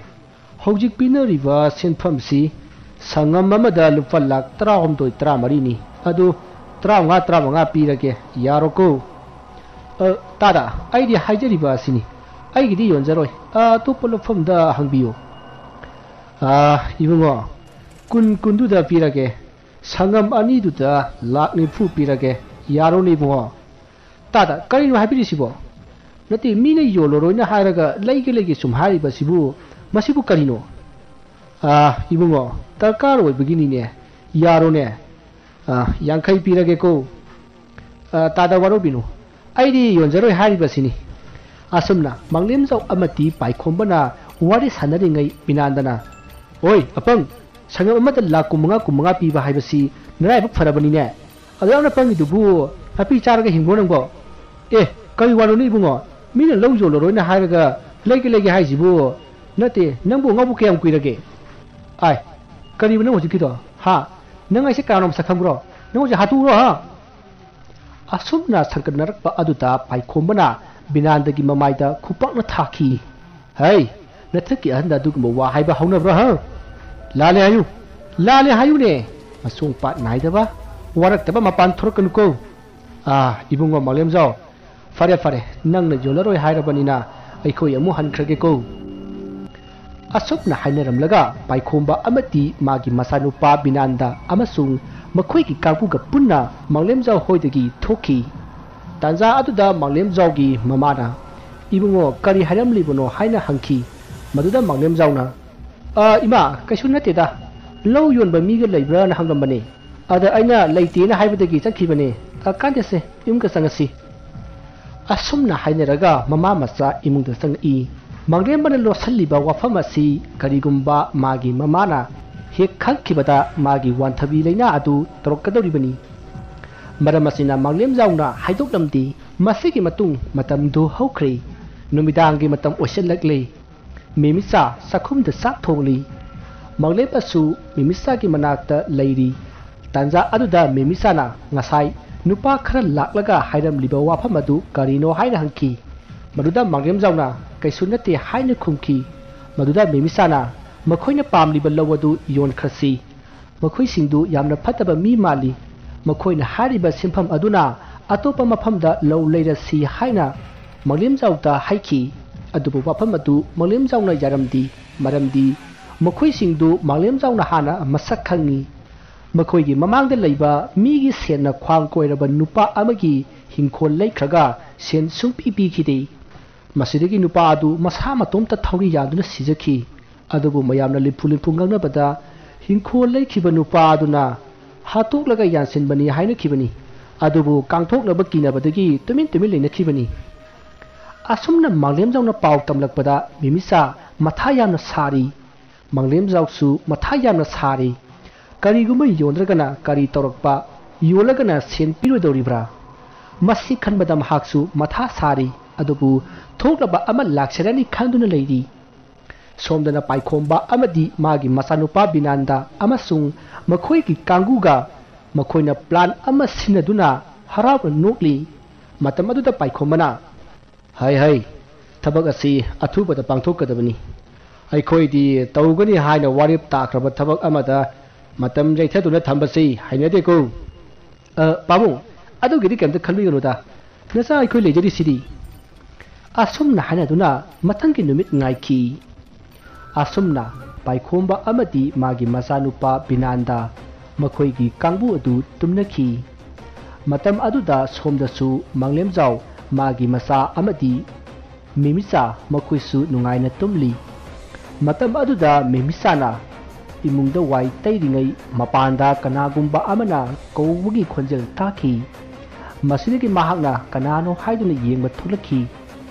ꯍꯧꯖꯤꯛ ꯄꯤꯅꯔꯤꯕ ꯁꯦꯟꯐꯝꯁꯤ ꯁꯪꯉꯝ ꯑꯃꯗ ꯂꯨꯄꯥ ꯂꯥꯈ ꯇꯔꯥꯍꯨꯝꯗꯣꯏ, ꯇꯔꯥꯃꯔꯤꯅꯤ꯫ ꯑꯗꯨ ꯇꯔꯥꯃꯉꯥ, ꯇꯔꯥꯃꯉꯥ ꯄꯤꯔꯒꯦ, ꯌꯥꯔꯣꯀꯣ?" "ꯑ, ꯇꯥꯗ, ꯑꯩꯗꯤ ꯍꯥꯏꯖꯔꯤꯕ ꯑꯁꯤꯅꯤ, ꯑꯩꯒꯤꯗꯤ ꯌꯣꯟꯖꯔꯣꯏ꯫ ꯑ, ꯑꯇꯣꯞꯄ ꯂꯧꯐꯝꯗ ꯍꯪꯕꯤꯌꯨ꯫" "ꯑ, ꯏꯕꯨꯡꯉꯣ, ꯀꯨꯟ ꯀꯨꯟꯗꯨꯗ ꯄꯤꯔꯒꯦ, ꯁꯪꯉꯝ ꯑꯅꯤꯗꯨꯗ ꯂꯥꯈ ꯅꯤꯐꯨ ꯄꯤꯔꯒꯦ, ꯌꯥꯔꯣꯅꯦ ꯏꯕꯨꯡꯉꯣ?" "ꯇꯥꯗ, ꯀꯔꯤꯅꯣ ꯍꯥꯏꯕꯤꯔꯤꯁꯤꯕꯣ? ꯅꯠꯇꯦ, ꯃꯤꯅ ꯌꯣꯜꯂꯔꯣꯏꯅ ꯍꯥꯏꯔꯒ ꯂꯩꯒꯦ ꯂꯩꯒꯦ ꯁꯨꯝ ꯍꯥꯏꯔꯤꯕꯁꯤꯕꯨ, ꯃꯁꯤꯕꯨ ꯀꯔꯤꯅꯣ?" "ꯑꯥ, ꯏꯕꯨꯡꯉꯣ, ꯗꯔꯀꯥꯔ ꯑꯣꯏꯕꯒꯤꯅꯤꯅꯦ, ꯌꯥꯔꯣꯅꯦ꯫ ꯑꯥ, ꯌꯥꯡꯈꯩ ꯄꯤꯔꯒꯦꯀꯣ꯫" "ꯑꯥ, ꯇꯥꯗ, ꯋꯥꯔꯧꯕꯤꯅꯨ, ꯑꯩꯗꯤ ꯌꯣꯟꯖꯔꯣꯏ ꯍꯥꯏꯔꯤꯕꯁꯤꯅꯤ꯫" ꯑꯁꯨꯝꯅ ꯃꯥꯡꯂꯦꯝꯖꯥꯎ ꯑꯃꯗꯤ ꯄꯥꯏꯈꯣꯝꯕꯅ ꯋꯥꯔꯤ ꯁꯥꯟꯅꯔꯤꯉꯩ ꯕꯤꯅꯥꯟꯗꯅ, "ꯑꯣꯏ ꯑꯄꯪ, ꯁꯪꯉꯝ ꯑꯃꯗ ꯂꯥꯈ ꯀꯨꯟꯃꯉꯥ, ꯀꯨꯟꯃꯉꯥ ꯄꯤꯕ ꯍꯥꯏꯕꯁꯤ ꯅꯔꯥꯏꯕꯛ ꯐꯔꯕꯅꯤꯅꯦ꯫ ꯑꯗꯨ ꯌꯥꯝꯅ ꯄꯪꯉꯤꯗꯨꯕꯨ ꯅꯥꯄꯤ ꯆꯥꯔꯒ ꯍꯤꯡꯕ꯭ꯔꯣ ꯅꯪꯕꯣ? ꯑꯦ, ꯀꯔꯤ ꯋꯥꯅꯣꯅꯦ ꯏꯕꯨꯡꯉꯣ? ꯃꯤꯅ ꯂꯧ ꯌꯣꯜꯂꯔꯣꯏꯅ ꯍꯥꯏꯔꯒ ꯂꯩꯒꯦ ꯂꯩꯒꯦ ꯍꯥꯏꯁꯤꯕꯨ? ꯅꯠꯇꯦ, ꯅꯪꯕꯨ ꯉꯥꯎꯕ ꯀꯌꯥꯝ ꯀꯨꯏꯔꯒꯦ? ꯑꯥꯏ, ꯀꯔꯤꯕ ꯅꯪ ꯍꯧꯖꯤꯛꯀꯤꯗꯣ? ꯍꯥ? ꯅꯪ ꯑꯩꯁꯦ ꯀꯅꯥꯅꯣ ꯃꯁꯛ ꯈꯪꯕ꯭ꯔꯣ? ꯅꯪ ꯍꯧꯖꯤꯛ ꯍꯥꯠꯇꯣꯛꯎꯔꯣ, ꯍꯥ?" ꯑꯁꯨꯝꯅ ꯁꯟꯒꯠꯅꯔꯛꯄ ꯑꯗꯨꯗ ꯄꯥꯏꯈꯣꯝꯕꯅ ꯕꯤꯅꯥꯟꯗꯒꯤ ꯃꯃꯥꯏꯗ ꯈꯨꯄꯥꯛꯅ ꯊꯥꯈꯤ꯫ "ꯍꯩ, ꯅꯊꯛꯀꯤ ꯑꯍꯟꯗ ꯑꯗꯨꯒꯨꯝꯕ ꯋꯥ ꯍꯥꯏꯕ ꯍꯧꯅꯕ꯭ꯔꯥ, ꯍ? ꯂꯥꯜꯂꯦ ꯍꯥꯏꯌꯨ, ꯂꯥꯜꯂꯦ ꯍꯥꯏꯌꯨꯅꯦ꯫ ꯃꯁꯣꯡ ꯄꯥꯠ ꯅꯥꯏꯗꯕ, ꯋꯥꯔꯛꯇꯕ ꯃꯄꯥꯟ ꯊꯣꯔꯛꯀꯅꯨꯀꯣ꯫ ꯑꯥ, ꯏꯕꯨꯡꯉꯣ ꯃꯥꯡꯂꯦꯝꯖꯥꯎ, ꯐꯔꯦ, ꯐꯔꯦ, ꯅꯪꯅ ꯌꯣꯜꯂꯔꯣꯏ ꯍꯥꯏꯔꯕꯅꯤꯅ ꯑꯩꯈꯣꯏ ꯑꯃꯨꯛ ꯍꯟꯈ꯭ꯔꯒꯦꯀꯣ꯫" ꯑꯁꯨꯝꯅ ꯍꯥꯏꯅꯔꯝꯂꯒ ꯄꯥꯏꯈꯣꯝꯕ ꯑꯃꯗꯤ ꯃꯥꯒꯤ ꯃꯆꯥꯅꯨꯄꯥ ꯕꯤꯅꯥꯟꯗ ꯑꯃꯁꯨꯡ ꯃꯈꯣꯏꯒꯤ ꯀꯥꯡꯕꯨꯒ ꯄꯨꯟꯅ ꯃꯥꯡꯂꯦꯝꯖꯥꯎ ꯍꯣꯏꯗꯒꯤ ꯊꯣꯛꯈꯤ꯫ ꯇꯥꯟꯖꯥ ꯑꯗꯨꯗ ꯃꯥꯡꯂꯦꯝꯖꯥꯎꯒꯤ ꯃꯃꯥꯅ, "ꯏꯕꯨꯡꯉꯣ, ꯀꯔꯤ ꯍꯥꯏꯔꯝꯂꯤꯕꯅꯣ?" ꯍꯥꯏꯅ ꯍꯪꯈꯤ꯫ ꯃꯗꯨꯗ ꯃꯥꯡꯂꯦꯝꯖꯥꯎꯅ, "ꯑ, ꯏꯃꯥ, ꯀꯩꯁꯨ ꯅꯠꯇꯦꯗ꯫ ꯂꯧ ꯌꯣꯟꯕ ꯃꯤꯒ ꯂꯩꯕ꯭ꯔꯥꯅ ꯍꯪꯂꯝꯕꯅꯦ꯫ ꯑꯗ ꯑꯩꯅ ꯂꯩꯇꯦꯅ ꯍꯥꯏꯕꯗꯒꯤ ꯆꯠꯈꯤꯕꯅꯦ꯫ ꯑ, ꯀꯥꯟꯗꯦꯁꯦ, ꯌꯨꯝꯒ ꯆꯪꯉꯁꯤ꯫" ꯑꯁꯨꯝꯅ ꯍꯥꯏꯅꯔꯒ ꯃꯃꯥ ꯃꯆꯥ ꯏꯃꯨꯡꯗ ꯆꯪꯉꯛꯏ꯫ ꯃꯥꯡꯂꯦꯝꯕꯅ ꯂꯣꯠꯁꯤꯜꯂꯤꯕ ꯋꯥꯐꯝ ꯑꯁꯤ ꯀꯔꯤꯒꯨꯝꯕ ꯃꯥꯒꯤ ꯃꯃꯥꯅ ꯍꯦꯛ ꯈꯪꯈꯤꯕꯗ ꯃꯥꯒꯤ ꯋꯥꯟꯊꯕꯤ ꯂꯩꯅꯥ ꯑꯗꯨ ꯇꯧꯔꯛꯀꯗꯧꯔꯤꯕꯅꯤ꯫ ꯃꯔꯝ ꯑꯁꯤꯅ ꯃꯥꯡꯂꯦꯝꯖꯥꯎꯅ ꯍꯥꯏꯗꯣꯛꯂꯝꯗꯦ꯫ ꯃꯁꯤꯒꯤ ꯃꯇꯨꯡ ꯃꯇꯝꯗꯨ ꯍꯧꯈ꯭ꯔꯦ꯫ ꯅꯨꯃꯤꯗꯥꯡꯒꯤ ꯃꯇꯝ ꯑꯣꯏꯁꯤꯜꯂꯛꯂꯦ꯫ ꯃꯦꯃꯤꯆꯥ ꯆꯥꯛꯈꯨꯝꯗ ꯆꯥꯛ ꯊꯣꯡꯂꯤ꯫ ꯃꯥꯡꯂꯦꯝꯕꯁꯨ ꯃꯦꯃꯤꯆꯥꯒꯤ ꯃꯅꯥꯛꯇ ꯂꯩꯔꯤ꯫ ꯇꯥꯟꯖꯥ ꯑꯗꯨꯗ ꯃꯦꯃꯤꯆꯥꯅ ꯉꯁꯥꯏ ꯅꯨꯄꯥ ꯈꯔ ꯂꯥꯛꯂꯒ ꯍꯥꯏꯔꯝꯂꯤꯕ ꯋꯥꯐꯝ ꯑꯗꯨ ꯀꯔꯤꯅꯣ ꯍꯥꯏꯅ ꯍꯪꯈꯤ꯫ ꯃꯗꯨꯗ ꯃꯥꯡꯂꯦꯝꯖꯥꯎꯅ, "ꯀꯩꯁꯨ ꯅꯠꯇꯦ" ꯍꯥꯏꯅ ꯈꯨꯝꯈꯤ꯫ ꯃꯗꯨꯗ ꯃꯦꯃꯤꯆꯥꯅ, "ꯃꯈꯣꯏꯅ ꯄꯥꯝꯂꯤꯕ ꯂꯧ ꯑꯗꯨ ꯌꯣꯟꯈ꯭ꯔꯁꯤ꯫ ꯃꯈꯣꯏꯁꯤꯡꯗꯨ ꯌꯥꯝꯅ ꯐꯠꯇꯕ ꯃꯤ ꯃꯥꯜꯂꯤ꯫ ꯃꯈꯣꯏꯅ ꯍꯥꯏꯔꯤꯕ ꯁꯦꯟꯐꯝ ꯑꯗꯨꯅ ꯑꯇꯣꯞꯄ ꯃꯐꯝꯗ ꯂꯧ ꯂꯩꯔꯁꯤ" ꯍꯥꯏꯅ ꯃꯥꯡꯂꯦꯝꯖꯥꯎꯗ ꯍꯥꯏꯈꯤ꯫ ꯑꯗꯨꯕꯨ ꯋꯥꯐꯝ ꯑꯗꯨ ꯃꯥꯡꯂꯦꯝꯖꯥꯎꯅ ꯌꯥꯔꯝꯗꯦ꯫ ꯃꯔꯝꯗꯤ ꯃꯈꯣꯏꯁꯤꯡꯗꯨ ꯃꯥꯡꯂꯦꯝꯖꯥꯎꯅ ꯍꯥꯟꯅ ꯃꯁꯛ ꯈꯪꯉꯤ꯫ ꯃꯈꯣꯏꯒꯤ ꯃꯃꯥꯡꯗ ꯂꯩꯕ ꯃꯤꯒꯤ ꯁꯦꯟꯅ ꯈ꯭ꯋꯥꯡ ꯀꯣꯏꯔꯕ ꯅꯨꯄꯥ ꯑꯃꯒꯤ ꯍꯤꯡꯈꯣꯜ ꯂꯩꯈ꯭ꯔꯒ ꯁꯦꯟ ꯁꯨꯡꯄꯤ ꯄꯤꯈꯤꯗꯦ꯫ ꯃꯁꯤꯗꯒꯤ ꯅꯨꯄꯥ ꯑꯗꯨ ꯃꯁꯥ ꯃꯇꯣꯝꯇ ꯊꯧꯔꯤ ꯌꯥꯟꯗꯨꯅ ꯁꯤꯖꯈꯤ꯫ ꯑꯗꯨꯕꯨ ꯃꯌꯥꯝꯅ ꯂꯤꯝꯐꯨ ꯂꯤꯝꯐꯨ ꯉꯥꯡꯅꯕꯗ ꯍꯤꯡꯈꯣꯜ ꯂꯩꯈꯤꯕ ꯅꯨꯄꯥ ꯑꯗꯨꯅ ꯍꯥꯠꯇꯣꯛꯂꯒ ꯌꯥꯟꯁꯤꯟꯕꯅꯤ ꯍꯥꯏꯅꯈꯤꯕꯅꯤ꯫ ꯑꯗꯨꯕꯨ ꯀꯥꯡꯊꯣꯛꯅꯕ ꯀꯤꯅꯕꯗꯒꯤ ꯇꯨꯃꯤꯟ ꯇꯨꯃꯤꯟ ꯂꯩꯅꯈꯤꯕꯅꯤ꯫ ꯑꯁꯨꯝꯅ ꯃꯥꯡꯂꯦꯝꯖꯥꯎꯅ ꯄꯥꯎ ꯇꯝꯂꯛꯄꯗ ꯃꯦꯃꯤꯆꯥ ꯃꯊꯥ ꯌꯥꯝꯅ ꯁꯥꯔꯤ꯫ ꯃꯥꯡꯂꯦꯝꯖꯥꯎꯁꯨ ꯃꯊꯥ ꯌꯥꯝꯅ ꯁꯥꯔꯤ꯫ ꯀꯔꯤꯒꯨꯝꯕ ꯌꯣꯟꯗ꯭ꯔꯒꯅ ꯀꯔꯤ ꯇꯧꯔꯛꯄ? ꯌꯣꯜꯂꯒꯅ ꯁꯦꯟ ꯄꯤꯔꯣꯏꯗꯧꯔꯤꯕ꯭ꯔꯥ? ꯃꯁꯤ ꯈꯟꯕꯗ ꯃꯍꯥꯛꯁꯨ ꯃꯊꯥ ꯁꯥꯔꯤ꯫ ꯑꯗꯨꯕꯨ ꯊꯣꯛꯂꯕ ꯑꯃ ꯂꯥꯛꯆꯔꯅꯤ ꯈꯟꯗꯨꯅ ꯂꯩꯔꯤ꯫ ꯁꯣꯝꯗꯅ ꯄꯥꯏꯈꯣꯝꯕ ꯑꯃꯗꯤ ꯃꯥꯒꯤ ꯃꯆꯥꯅꯨꯄꯥ ꯕꯤꯅꯥꯟꯗ ꯑꯃꯁꯨꯡ ꯃꯈꯣꯏꯒꯤ ꯀꯥꯡꯕꯨꯒ ꯃꯈꯣꯏꯅ ꯄ꯭ꯂꯥꯟ ꯑꯃ ꯁꯤꯟꯅꯗꯨꯅ ꯍꯔꯥꯎꯅ ꯅꯣꯛꯂꯤ꯫ ꯃꯇꯝ ꯑꯗꯨꯗ ꯄꯥꯏꯈꯣꯝꯕꯅ, "ꯍꯩ ꯍꯩ, ꯊꯕꯛ ꯑꯁꯤ ꯑꯊꯨꯕꯗ ꯄꯥꯡꯊꯣꯛꯀꯗꯕꯅꯤ꯫ ꯑꯩꯈꯣꯏꯗꯤ ꯇꯧꯒꯅꯤ ꯍꯥꯏꯅ ꯋꯥꯔꯦꯞ ꯇꯥꯈ꯭ꯔꯕ ꯊꯕꯛ ꯑꯃꯗ ꯃꯇꯝ ꯌꯩꯊꯗꯨꯅ ꯊꯝꯕꯁꯤ ꯍꯩꯅꯗꯦꯀꯣ꯫ ꯑ, ꯄꯥꯕꯨꯡ, ꯑꯗꯨꯒꯤꯗꯤ ꯀꯩꯝꯇ ꯈꯟꯕꯤꯒꯅꯨꯗ꯫ ꯅꯆꯥ ꯑꯩꯈꯣꯏ ꯂꯩꯖꯔꯤꯁꯤꯗꯤ꯫" ꯑꯁꯨꯝꯅ ꯍꯥꯏꯅꯗꯨꯅ ꯃꯊꯪꯒꯤ ꯅꯨꯃꯤꯠ ꯉꯥꯏꯈꯤ꯫ ꯑꯁꯨꯝꯅ ꯄꯥꯏꯈꯣꯝꯕ ꯑꯃꯗꯤ ꯃꯥꯒꯤ ꯃꯆꯥꯅꯨꯄꯥ ꯕꯤꯅꯥꯟꯗ ꯃꯈꯣꯏꯒꯤ ꯀꯥꯡꯕꯨ ꯑꯗꯨ ꯇꯨꯝꯅꯈꯤ꯫ ꯃꯇꯝ ꯑꯗꯨꯗ ꯁꯣꯝꯗꯁꯨ ꯃꯪꯂꯦꯝꯖꯥꯎ, ꯃꯥꯒꯤ ꯃꯆꯥ ꯑꯃꯗꯤ ꯃꯦꯃꯤꯆꯥ ꯃꯈꯣꯏꯁꯨ ꯅꯨꯡꯉꯥꯏꯅ ꯇꯨꯝꯂꯤ꯫ ꯃꯇꯝ ꯑꯗꯨꯗ ꯃꯦꯃꯤꯆꯥꯅ ꯏꯃꯨꯡꯗ ꯋꯥꯏ ꯇꯩꯔꯤꯉꯩ ꯃꯄꯥꯟꯗ ꯀꯅꯥꯒꯨꯝꯕ ꯑꯃꯅ ꯀꯧꯕꯒꯤ ꯈꯣꯟꯖꯦꯜ ꯇꯥꯈꯤ꯫ ꯃꯁꯤꯗꯒꯤ ꯃꯍꯥꯛꯅ ꯀꯅꯥꯅꯣ ꯍꯥꯏꯗꯨꯅ ꯌꯦꯡꯕ ꯊꯣꯛꯂꯛꯈꯤ꯫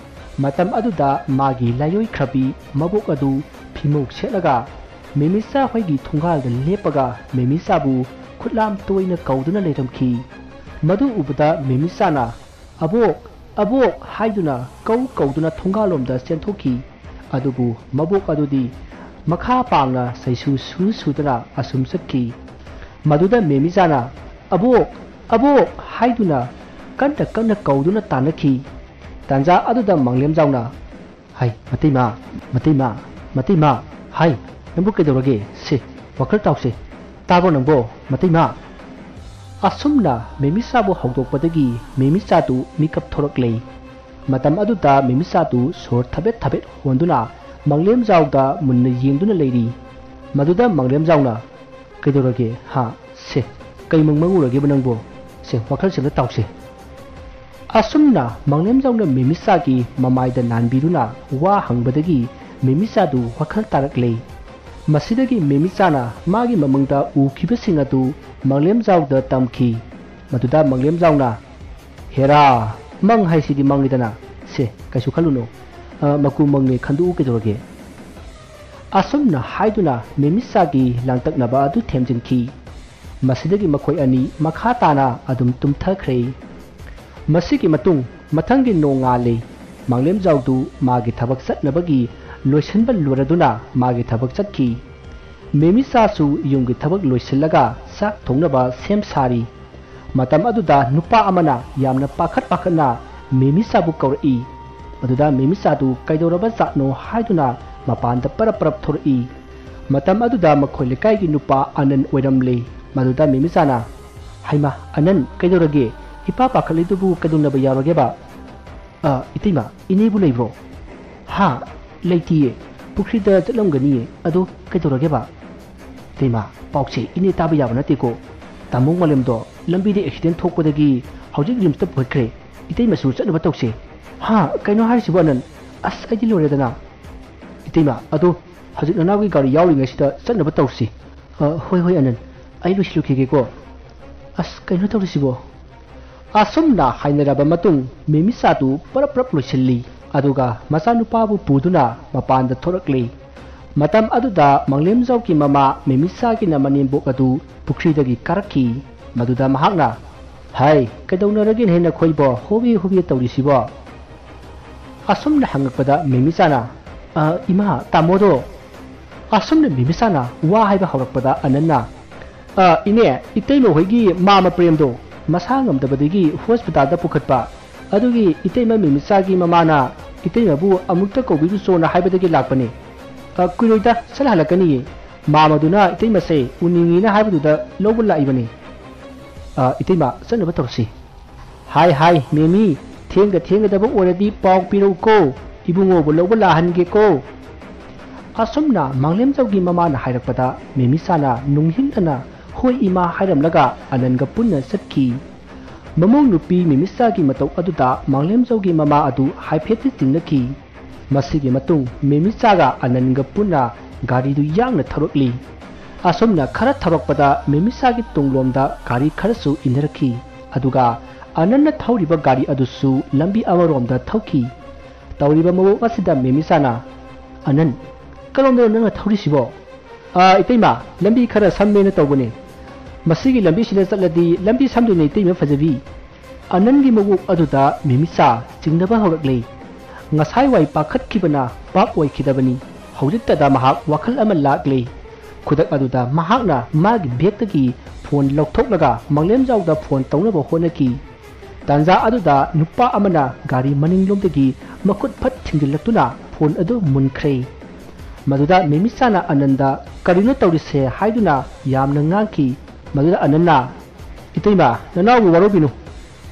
ꯃꯇꯝ ꯑꯗꯨꯗ ꯃꯥꯒꯤ ꯂꯥꯏꯑꯣꯏꯈ꯭ꯔꯕꯤ ꯃꯕꯣꯛ ꯑꯗꯨ ꯐꯤꯃꯧ ꯁꯦꯠꯂꯒ ꯃꯦꯃꯤꯆꯥ ꯍꯣꯏꯒꯤ ꯊꯣꯡꯒꯥꯜꯗ ꯂꯦꯞꯄꯒ ꯃꯦꯃꯤꯆꯥꯕꯨ ꯈꯨꯠꯂꯥꯝ ꯇꯣꯏꯅ ꯀꯧꯗꯨꯅ ꯂꯩꯔꯝꯈꯤ꯫ ꯃꯗꯨ ꯎꯕꯗ ꯃꯦꯃꯤꯆꯥꯅ "ꯑꯕꯣꯛ, ꯑꯕꯣꯛ" ꯍꯥꯏꯗꯨꯅ ꯀꯧ ꯀꯧꯗꯨꯅ ꯊꯣꯡꯒꯥꯜꯂꯣꯝꯗ ꯆꯦꯟꯊꯣꯛꯈꯤ꯫ ꯑꯗꯨꯕꯨ ꯃꯕꯣꯛ ꯑꯗꯨꯗꯤ ꯃꯈꯥ ꯄꯥꯡꯅ ꯁꯩꯁꯨ ꯁꯨ ꯁꯨꯗꯨꯅ ꯑꯁꯨꯝ ꯆꯠꯈꯤ꯫ ꯃꯗꯨꯗ ꯃꯦꯃꯤꯆꯥꯅ "ꯑꯕꯣꯛ, ꯑꯕꯣꯛ" ꯍꯥꯏꯗꯨꯅ ꯀꯟꯅ ꯀꯟꯅ ꯀꯧꯗꯨꯅ ꯇꯥꯟꯅꯈꯤ꯫ ꯇꯥꯟꯖꯥ ꯑꯗꯨꯗ ꯃꯪꯂꯦꯝꯖꯥꯎꯅ, "ꯍꯥꯏ, ꯃꯇꯩꯃ, ꯃꯇꯩꯃ, ꯃꯇꯩꯃ, ꯍꯥꯏ, ꯅꯪꯕꯨ ꯀꯩꯗꯧꯔꯒꯦ? ꯁꯦ, ꯋꯥꯈꯜ ꯇꯥꯎꯁꯦ꯫ ꯇꯥꯕ꯭ꯔꯣ ꯅꯪꯕꯣ, ꯃꯇꯩꯃ?" ꯑꯁꯨꯝꯅ ꯃꯦꯃꯤꯆꯥꯕꯨ ꯍꯧꯗꯣꯛꯄꯗꯒꯤ ꯃꯦꯃꯤꯆꯥꯗꯨ ꯃꯤꯀꯞ ꯊꯣꯔꯛꯂꯦ꯫ ꯃꯇꯝ ꯑꯗꯨꯗ ꯃꯦꯃꯤꯆꯥꯗꯨ ꯁꯣꯔ ꯊꯕꯦꯠ ꯊꯕꯦꯠ ꯍꯣꯟꯗꯨꯅ ꯃꯪꯂꯦꯝꯖꯥꯎꯗ ꯃꯨꯟꯅ ꯌꯦꯡꯗꯨꯅ ꯂꯩꯔꯤ꯫ ꯃꯗꯨꯗ ꯃꯪꯂꯦꯝꯖꯥꯎꯅ, "ꯀꯩꯗꯧꯔꯒꯦ? ꯍꯥ? ꯁꯦ, ꯀꯩ ꯃꯪ ꯃꯪꯉꯨꯔꯒꯦꯕ ꯅꯪꯕꯣ? ꯁꯦ, ꯋꯥꯈꯜꯁꯦ ꯑꯝꯇ ꯇꯥꯎꯁꯦ꯫" ꯑꯁꯨꯝꯅ ꯃꯪꯂꯦꯝꯖꯥꯎꯅ ꯃꯦꯃꯤꯆꯥꯒꯤ ꯃꯃꯥꯏꯗ ꯅꯥꯟꯕꯤꯗꯨꯅ ꯋꯥ ꯍꯪꯕꯗꯒꯤ ꯃꯦꯃꯤꯆꯥꯗꯨ ꯋꯥꯈꯜ ꯇꯥꯔꯛꯂꯦ꯫ ꯃꯁꯤꯗꯒꯤ ꯃꯦꯃꯤꯆꯥꯅ ꯃꯥꯒꯤ ꯃꯃꯪꯗ ꯎꯈꯤꯕꯁꯤꯡ ꯑꯗꯨ ꯃꯪꯂꯦꯝꯖꯥꯎꯗ ꯇꯝꯈꯤ꯫ ꯃꯗꯨꯗ ꯃꯪꯂꯦꯝꯖꯥꯎꯅ, "ꯍꯦꯔꯥ, ꯃꯪ ꯍꯥꯏꯁꯤꯗꯤ ꯃꯪꯉꯤꯗꯅ꯫ ꯁꯦ, ꯀꯩꯁꯨ ꯈꯜꯂꯨꯅꯨ꯫ ꯑ, ꯃꯀꯨ ꯃꯪꯅꯦ ꯈꯟꯗꯣꯛꯎ ꯀꯩꯗꯧꯔꯒꯦ?" ꯑꯁꯨꯝꯅ ꯍꯥꯏꯗꯨꯅ ꯃꯦꯃꯤꯆꯥꯒꯤ ꯂꯥꯡꯇꯛꯅꯕ ꯑꯗꯨ ꯊꯦꯝꯖꯤꯟꯈꯤ꯫ ꯃꯁꯤꯗꯒꯤ ꯃꯈꯣꯏ ꯑꯅꯤ ꯃꯈꯥ ꯇꯥꯅ ꯑꯗꯨꯝ ꯇꯨꯝꯊꯈ꯭ꯔꯦ꯫ ꯃꯁꯤꯒꯤ ꯃꯇꯨꯡ ꯃꯊꯪꯒꯤ ꯅꯣꯡꯉꯥꯜꯂꯦ꯫ ꯃꯪꯂꯦꯝꯖꯥꯎꯗꯨ ꯃꯥꯒꯤ ꯊꯕꯛ ꯆꯠꯅꯕꯒꯤ ꯂꯣꯏꯁꯤꯟꯕ ꯂꯣꯏꯔꯗꯨꯅ ꯃꯥꯒꯤ ꯊꯕꯛ ꯆꯠꯈꯤ꯫ ꯃꯦꯃꯤꯆꯥꯁꯨ ꯌꯨꯝꯒꯤ ꯊꯕꯛ ꯂꯣꯏꯁꯤꯜꯂꯒ ꯆꯥꯛ ꯊꯣꯡꯅꯕ ꯁꯦꯝ ꯁꯥꯔꯤ꯫ ꯃꯇꯝ ꯑꯗꯨꯗ ꯅꯨꯄꯥ ꯑꯃꯅ ꯌꯥꯝꯅ ꯄꯥꯈꯠ ꯄꯥꯈꯠꯅ ꯃꯦꯃꯤꯁꯥꯕꯨ ꯀꯧꯔꯛꯏ꯫ ꯃꯗꯨꯗ ꯃꯦꯃꯤꯁꯥꯗꯨ ꯀꯩꯗꯧꯔꯕ ꯖꯥꯠꯅꯣ ꯍꯥꯏꯗꯨꯅ ꯃꯄꯥꯟꯗ ꯄꯔꯞ ꯄꯔꯞ ꯊꯣꯔꯛꯏ꯫ ꯃꯇꯝ ꯑꯗꯨꯗ ꯃꯈꯣꯏ ꯂꯩꯀꯥꯏꯒꯤ ꯅꯨꯄꯥ ꯑꯅꯟ ꯑꯣꯏꯔꯝꯂꯦ꯫ ꯃꯗꯨꯗ ꯃꯦꯃꯤꯁꯥꯅ, "ꯍꯩꯃꯥ, ꯑꯅꯟ, ꯀꯩꯗꯧꯔꯒꯦ? ꯏꯄꯥ ꯄꯥꯈꯠꯂꯤꯗꯨꯕꯨ ꯀꯩꯗꯧꯅꯕ ꯌꯥꯎꯔꯒꯦꯕ?" "ꯑ, ꯏꯇꯩꯃ, ꯏꯅꯦꯕꯨ ꯂꯩꯕ꯭ꯔꯣ?" "ꯍꯥ? ꯂꯩꯇꯤꯌꯦ꯫ ꯄꯨꯈ꯭ꯔꯤꯗ ꯆꯠꯂꯝꯒꯅꯤꯌꯦ꯫ ꯑꯗꯣ ꯀꯩꯗꯧꯔꯒꯦꯕ?" "ꯏꯇꯩꯃ, ꯄꯥꯎꯁꯦ ꯏꯅꯦ ꯇꯥꯕ ꯌꯥꯕ ꯅꯠꯇꯦꯀꯣ꯫ ꯇꯥꯃꯣ ꯃꯥꯂꯦꯝꯗꯣ ꯂꯝꯕꯤꯗ ꯑꯦꯛꯁꯤꯗꯦꯟ ꯊꯣꯛꯄꯗꯒꯤ ꯍꯧꯖꯤꯛ ꯔꯤꯝꯁꯇ ꯄꯨꯈꯠꯈ꯭ꯔꯦ꯫ ꯏꯇꯩꯃꯁꯨ ꯆꯠꯅꯕ ꯇꯧꯁꯦ꯫" "ꯍꯥ? ꯀꯩꯅꯣ ꯍꯥꯏꯔꯤꯁꯤꯕꯣ ꯑꯅꯟ? ꯑꯁ, ꯑꯩꯗꯤ ꯂꯣꯏꯔꯦꯗꯅ!" "ꯏꯇꯩꯃ, ꯑꯗꯣ ꯍꯧꯖꯤꯛ ꯅꯅꯥꯎꯒꯤ ꯒꯥꯔꯤ ꯌꯥꯎꯔꯤꯉꯩꯁꯤꯗ ꯆꯠꯅꯕ ꯇꯧꯁꯤ꯫" "ꯑ, ꯍꯣꯏ, ꯍꯣꯏ, ꯑꯅꯟ, ꯑꯩ ꯂꯣꯏꯁꯤꯜꯂꯨꯈꯤꯒꯦꯀꯣ꯫ ꯑꯁ, ꯀꯩꯅꯣ ꯇꯧꯔꯤꯁꯤꯕꯣ?" ꯑꯁꯨꯝꯅ ꯍꯥꯏꯅꯔꯕ ꯃꯇꯨꯡ ꯃꯦꯃꯤꯁꯥꯗꯨ ꯄꯔꯞ ꯄꯔꯞ ꯂꯣꯏꯁꯤꯜꯂꯤ꯫ ꯑꯗꯨꯒ ꯃꯆꯥꯅꯨꯄꯥꯕꯨ ꯄꯨꯗꯨꯅ ꯃꯄꯥꯟꯗ ꯊꯣꯔꯛꯂꯤ꯫ ꯃꯇꯝ ꯑꯗꯨꯗ ꯃꯥꯡꯂꯦꯝꯖꯥꯎꯒꯤ ꯃꯃꯥ ꯃꯦꯃꯤꯁꯥꯒꯤꯅ ꯃꯅꯦꯝꯕꯣꯛ ꯑꯗꯨ ꯄꯨꯈ꯭ꯔꯤꯗꯒꯤ ꯀꯥꯔꯛꯈꯤ꯫ ꯃꯗꯨꯗ ꯃꯍꯥꯛꯅ, "ꯍꯥꯏ, ꯀꯩꯗꯧꯅꯔꯒꯦꯅꯦ ꯅꯈꯣꯏꯕꯣ ꯍꯣꯕꯦ ꯍꯣꯕꯦ ꯇꯧꯔꯤꯁꯤꯕꯣ?" ꯑꯁꯨꯝꯅ ꯍꯪꯉꯛꯄꯗ ꯃꯦꯃꯤꯁꯥꯅ, "ꯑ, ꯏꯃꯥ, ꯇꯥꯃꯣꯗꯣ!" ꯑꯁꯨꯝꯅ ꯃꯦꯃꯤꯁꯥꯅ ꯋꯥ ꯍꯥꯏꯕ ꯍꯧꯔꯛꯄꯗ ꯑꯅꯟꯅ, "ꯑ, ꯏꯅꯦ, ꯏꯇꯩꯃ ꯍꯣꯏꯒꯤ ꯃꯥꯃ ꯄ꯭ꯔꯦꯝꯗꯣ ꯃꯁꯥ ꯉꯝꯗꯕꯗꯒꯤ ꯍꯣꯁꯄꯤꯇꯥꯜꯗ ꯄꯨꯈꯠꯄ꯫ ꯑꯗꯨꯒꯤ ꯏꯇꯩꯃ ꯃꯦꯃꯤꯁꯥꯒꯤ ꯃꯃꯥꯅ ꯏꯇꯩꯃꯕꯨ ꯑꯃꯨꯛꯇ ꯀꯧꯕꯤꯔꯨꯆꯣꯅ ꯍꯥꯏꯕꯗꯒꯤ ꯂꯥꯛꯄꯅꯦ꯫ ꯑ, ꯀꯨꯏꯔꯣꯏꯗ, ꯁꯠ ꯍꯜꯂꯛꯀꯅꯤꯌꯦ꯫ ꯃꯥꯃꯗꯨꯅ ꯏꯇꯩꯃꯁꯦ ꯎꯅꯤꯡꯉꯤꯅ ꯍꯥꯏꯕꯗꯨꯗ ꯂꯧꯕ ꯂꯥꯛꯏꯕꯅꯤ꯫ ꯑ, ꯏꯇꯩꯃ, ꯆꯠꯅꯕ ꯇꯧꯔꯁꯤ꯫" "ꯍꯥꯏ, ꯍꯥꯏ, ꯃꯦꯃꯤ, ꯊꯦꯡꯗ ꯊꯦꯡꯒꯗꯕ ꯑꯣꯏꯔꯗꯤ ꯄꯥꯎ ꯄꯤꯔꯛꯎꯀꯣ, ꯏꯕꯨꯡꯉꯣꯕꯨ ꯂꯧꯕ ꯂꯥꯛꯍꯟꯒꯦꯀꯣ꯫" ꯑꯁꯨꯝꯅ ꯃꯥꯡꯂꯦꯝꯖꯧꯒꯤ ꯃꯃꯥꯅ ꯍꯥꯏꯔꯛꯄꯗ ꯃꯦꯃꯤꯁꯥꯅ ꯅꯨꯡꯍꯤꯡꯗꯅ "ꯍꯣꯏ ꯏꯃꯥ" ꯍꯥꯏꯔꯝꯂꯒ ꯑꯅꯟꯒ ꯄꯨꯟꯅ ꯆꯠꯈꯤ꯫ ꯃꯃꯧ ꯅꯨꯄꯤ ꯃꯦꯃꯤꯁꯥꯒꯤ ꯃꯇꯧ ꯑꯗꯨꯗ ꯃꯥꯡꯂꯦꯝꯖꯧꯒꯤ ꯃꯃꯥ ꯑꯗꯨ ꯍꯥꯏꯐꯦꯠꯇꯤ ꯆꯤꯡꯅꯈꯤ꯫ ꯃꯁꯤꯒꯤ ꯃꯇꯨꯡ ꯃꯦꯃꯤꯁꯥꯒ ꯑꯅꯟꯒ ꯄꯨꯟꯅ ꯒꯥꯔꯤꯗꯨ ꯌꯥꯡꯅ ꯊꯧꯔꯛꯂꯤ꯫ ꯑꯁꯨꯝꯅ ꯈꯔ ꯊꯧꯔꯛꯄꯗ ꯃꯦꯃꯤꯁꯥꯒꯤ ꯇꯨꯡꯂꯣꯝꯗ ꯒꯥꯔꯤ ꯈꯔꯁꯨ ꯏꯟꯅꯔꯛꯈꯤ꯫ ꯑꯗꯨꯒ ꯑꯅꯟꯅ ꯊꯧꯔꯤꯕ ꯒꯥꯔꯤ ꯑꯗꯨꯁꯨ ꯂꯝꯕꯤ ꯑꯃꯔꯣꯝꯗ ꯊꯧꯈꯤ꯫ ꯇꯧꯔꯤꯕ ꯃꯑꯣꯡ ꯑꯁꯤꯗ ꯃꯦꯃꯤꯁꯥꯅ, "ꯑꯅꯟ, ꯀꯔꯣꯝꯗꯅꯣ ꯅꯪꯅ ꯊꯧꯔꯤꯁꯤꯕꯣ?" "ꯑ, ꯏꯇꯩꯃ, ꯂꯝꯕꯤ ꯈꯔ ꯁꯝꯃꯦꯅ ꯇꯧꯕꯅꯦ꯫ ꯃꯁꯤꯒꯤ ꯂꯝꯕꯤꯁꯤꯗ ꯆꯠꯂꯗꯤ ꯂꯝꯕꯤ ꯁꯝꯗꯣꯏꯅꯦ, ꯏꯇꯩꯃ ꯐꯖꯕꯤ꯫" ꯑꯅꯟꯒꯤ ꯃꯑꯣꯡ ꯑꯗꯨꯗ ꯃꯦꯃꯤꯁꯥ ꯆꯤꯡꯅꯕ ꯍꯧꯔꯛꯂꯦ꯫ ꯉꯁꯥꯏꯋꯥꯏ ꯄꯥꯈꯠꯈꯤꯕꯅ ꯄꯥꯞ ꯑꯣꯏꯈꯤꯗꯕꯅꯤ꯫ ꯍꯧꯖꯤꯛꯇꯗ ꯃꯍꯥꯛ ꯋꯥꯈꯜ ꯑꯃ ꯂꯥꯛꯂꯦ꯫ ꯈꯨꯗꯛ ꯑꯗꯨꯗ ꯃꯍꯥꯛꯅ ꯃꯥꯒꯤ ꯕꯦꯒꯇꯒꯤ ꯐꯣꯟ ꯂꯧꯊꯣꯛꯂꯒ ꯃꯪꯂꯦꯝꯖꯥꯎꯗ ꯐꯣꯟ ꯇꯧꯅꯕ ꯍꯣꯠꯅꯈꯤ꯫ ꯇꯥꯟꯖꯥ ꯑꯗꯨꯗ ꯅꯨꯄꯥ ꯑꯃꯅ ꯒꯥꯔꯤ ꯃꯅꯤꯡꯂꯣꯝꯗꯒꯤ ꯃꯈꯨꯠ ꯐꯠ ꯊꯤꯡꯖꯤꯜꯂꯛꯇꯨꯅ ꯐꯣꯟ ꯑꯗꯨ ꯃꯨꯟꯈ꯭ꯔꯦ꯫ ꯃꯗꯨꯗ ꯃꯦꯃꯤꯆꯥꯅ ꯑꯅꯟꯗ "ꯀꯔꯤꯅꯣ ꯇꯧꯔꯤꯁꯦ?" ꯍꯥꯏꯗꯨꯅ ꯌꯥꯝꯅ ꯉꯥꯡꯈꯤ꯫ ꯃꯗꯨꯗ ꯑꯅꯟꯅ, "ꯏꯇꯩꯃ, ꯅꯅꯥꯎꯕꯨ ꯋꯥꯔꯧꯕꯤꯅꯨ꯫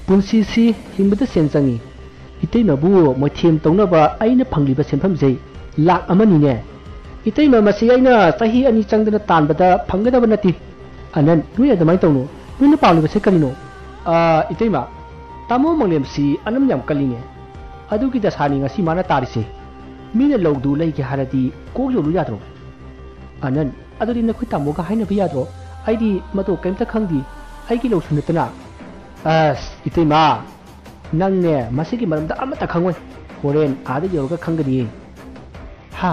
ꯄꯨꯟꯁꯤꯁꯤ ꯍꯤꯡꯕꯗ ꯁꯦꯟ ꯆꯪꯏ꯫ ꯏꯇꯩꯃꯕꯨ ꯃꯣꯏꯊꯦꯝ ꯇꯧꯅꯕ ꯑꯩꯅ ꯐꯪꯂꯤꯕ ꯁꯦꯟꯐꯝꯁꯦ ꯂꯥꯛ ꯑꯃꯅꯤꯅꯦ꯫ ꯏꯇꯩꯃ, ꯃꯁꯤ ꯑꯩꯅ ꯆꯍꯤ ꯑꯅꯤ ꯆꯪꯗꯅ ꯇꯥꯟꯕꯗ ꯐꯪꯒꯗꯕ ꯅꯠꯇꯦ꯫ ꯑꯅꯟ, ꯅꯣꯏ ꯑꯗꯨꯃꯥꯏꯅ ꯇꯧꯅꯨ꯫ ꯅꯣꯏꯅ ꯄꯥꯝꯂꯤꯕꯁꯦ ꯀꯔꯤꯅꯣ?" "ꯑꯥ, ꯏꯇꯩꯃ, ꯇꯥꯃꯣ ꯃꯪꯂꯦꯝꯁꯤ ꯑꯅꯝ ꯌꯥꯝ ꯀꯜꯂꯤꯅꯦ꯫ ꯑꯗꯨꯒꯤ ꯗꯁꯥꯅꯤ ꯉꯁꯤ ꯃꯥꯅ ꯇꯥꯔꯤꯁꯦ꯫ ꯃꯤꯅ ꯂꯧꯗꯨ ꯂꯩꯒꯦ ꯍꯥꯏꯔꯗꯤ ꯀꯣꯛ ꯌꯧꯔꯨ ꯌꯥꯗ꯭ꯔꯣ?" ꯑꯅꯟ, "ꯑꯗꯨꯗꯤ ꯅꯈꯣꯏ ꯇꯥꯃꯣꯒ ꯍꯥꯏꯅꯕ ꯌꯥꯗ꯭ꯔꯣ? ꯑꯩꯗꯤ ꯃꯇꯧ ꯀꯩꯝꯇ ꯈꯪꯗꯦ꯫ ꯑꯩꯒꯤ ꯂꯧꯁꯨ ꯅꯠꯇꯅ꯫" "ꯑꯁ, ꯏꯇꯩꯃ, ꯅꯪꯅꯦ ꯃꯁꯤꯒꯤ ꯃꯔꯝꯗ ꯑꯃꯠꯇ ꯈꯪꯉꯣꯏ꯫ ꯍꯣꯔꯦꯟ ꯑꯥꯗ ꯌꯧꯔꯒ ꯈꯪꯒꯅꯤ꯫" "ꯍꯥ?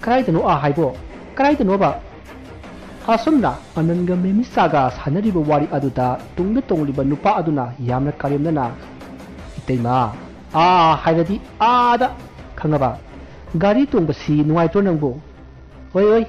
ꯀꯗꯥꯏꯗꯅꯣ ꯑꯥ ꯍꯥꯏꯕꯣ? ꯀꯗꯥꯏꯗꯅꯣꯕ?" ꯑꯁꯨꯝꯅ ꯑꯅꯟꯒ ꯃꯦꯃꯤꯆꯥꯒ ꯁꯥꯟꯅꯔꯤꯕ ꯋꯥꯔꯤ ꯑꯗꯨꯗ ꯇꯨꯡꯗ ꯇꯣꯡꯂꯤꯕ ꯅꯨꯄꯥ ꯑꯗꯨꯅ ꯌꯥꯝꯅ ꯀꯔꯦꯝꯅꯅ, "ꯏꯇꯩꯃ, ꯑꯥ ꯍꯥꯏꯔꯗꯤ ꯑꯥꯗ, ꯈꯪꯉꯕ? ꯒꯥꯔꯤ ꯇꯣꯡꯕꯁꯤ ꯅꯨꯡꯉꯥꯏꯇ꯭ꯔꯣ ꯅꯪꯕꯨ? ꯑꯣꯏ, ꯑꯣꯏ꯫"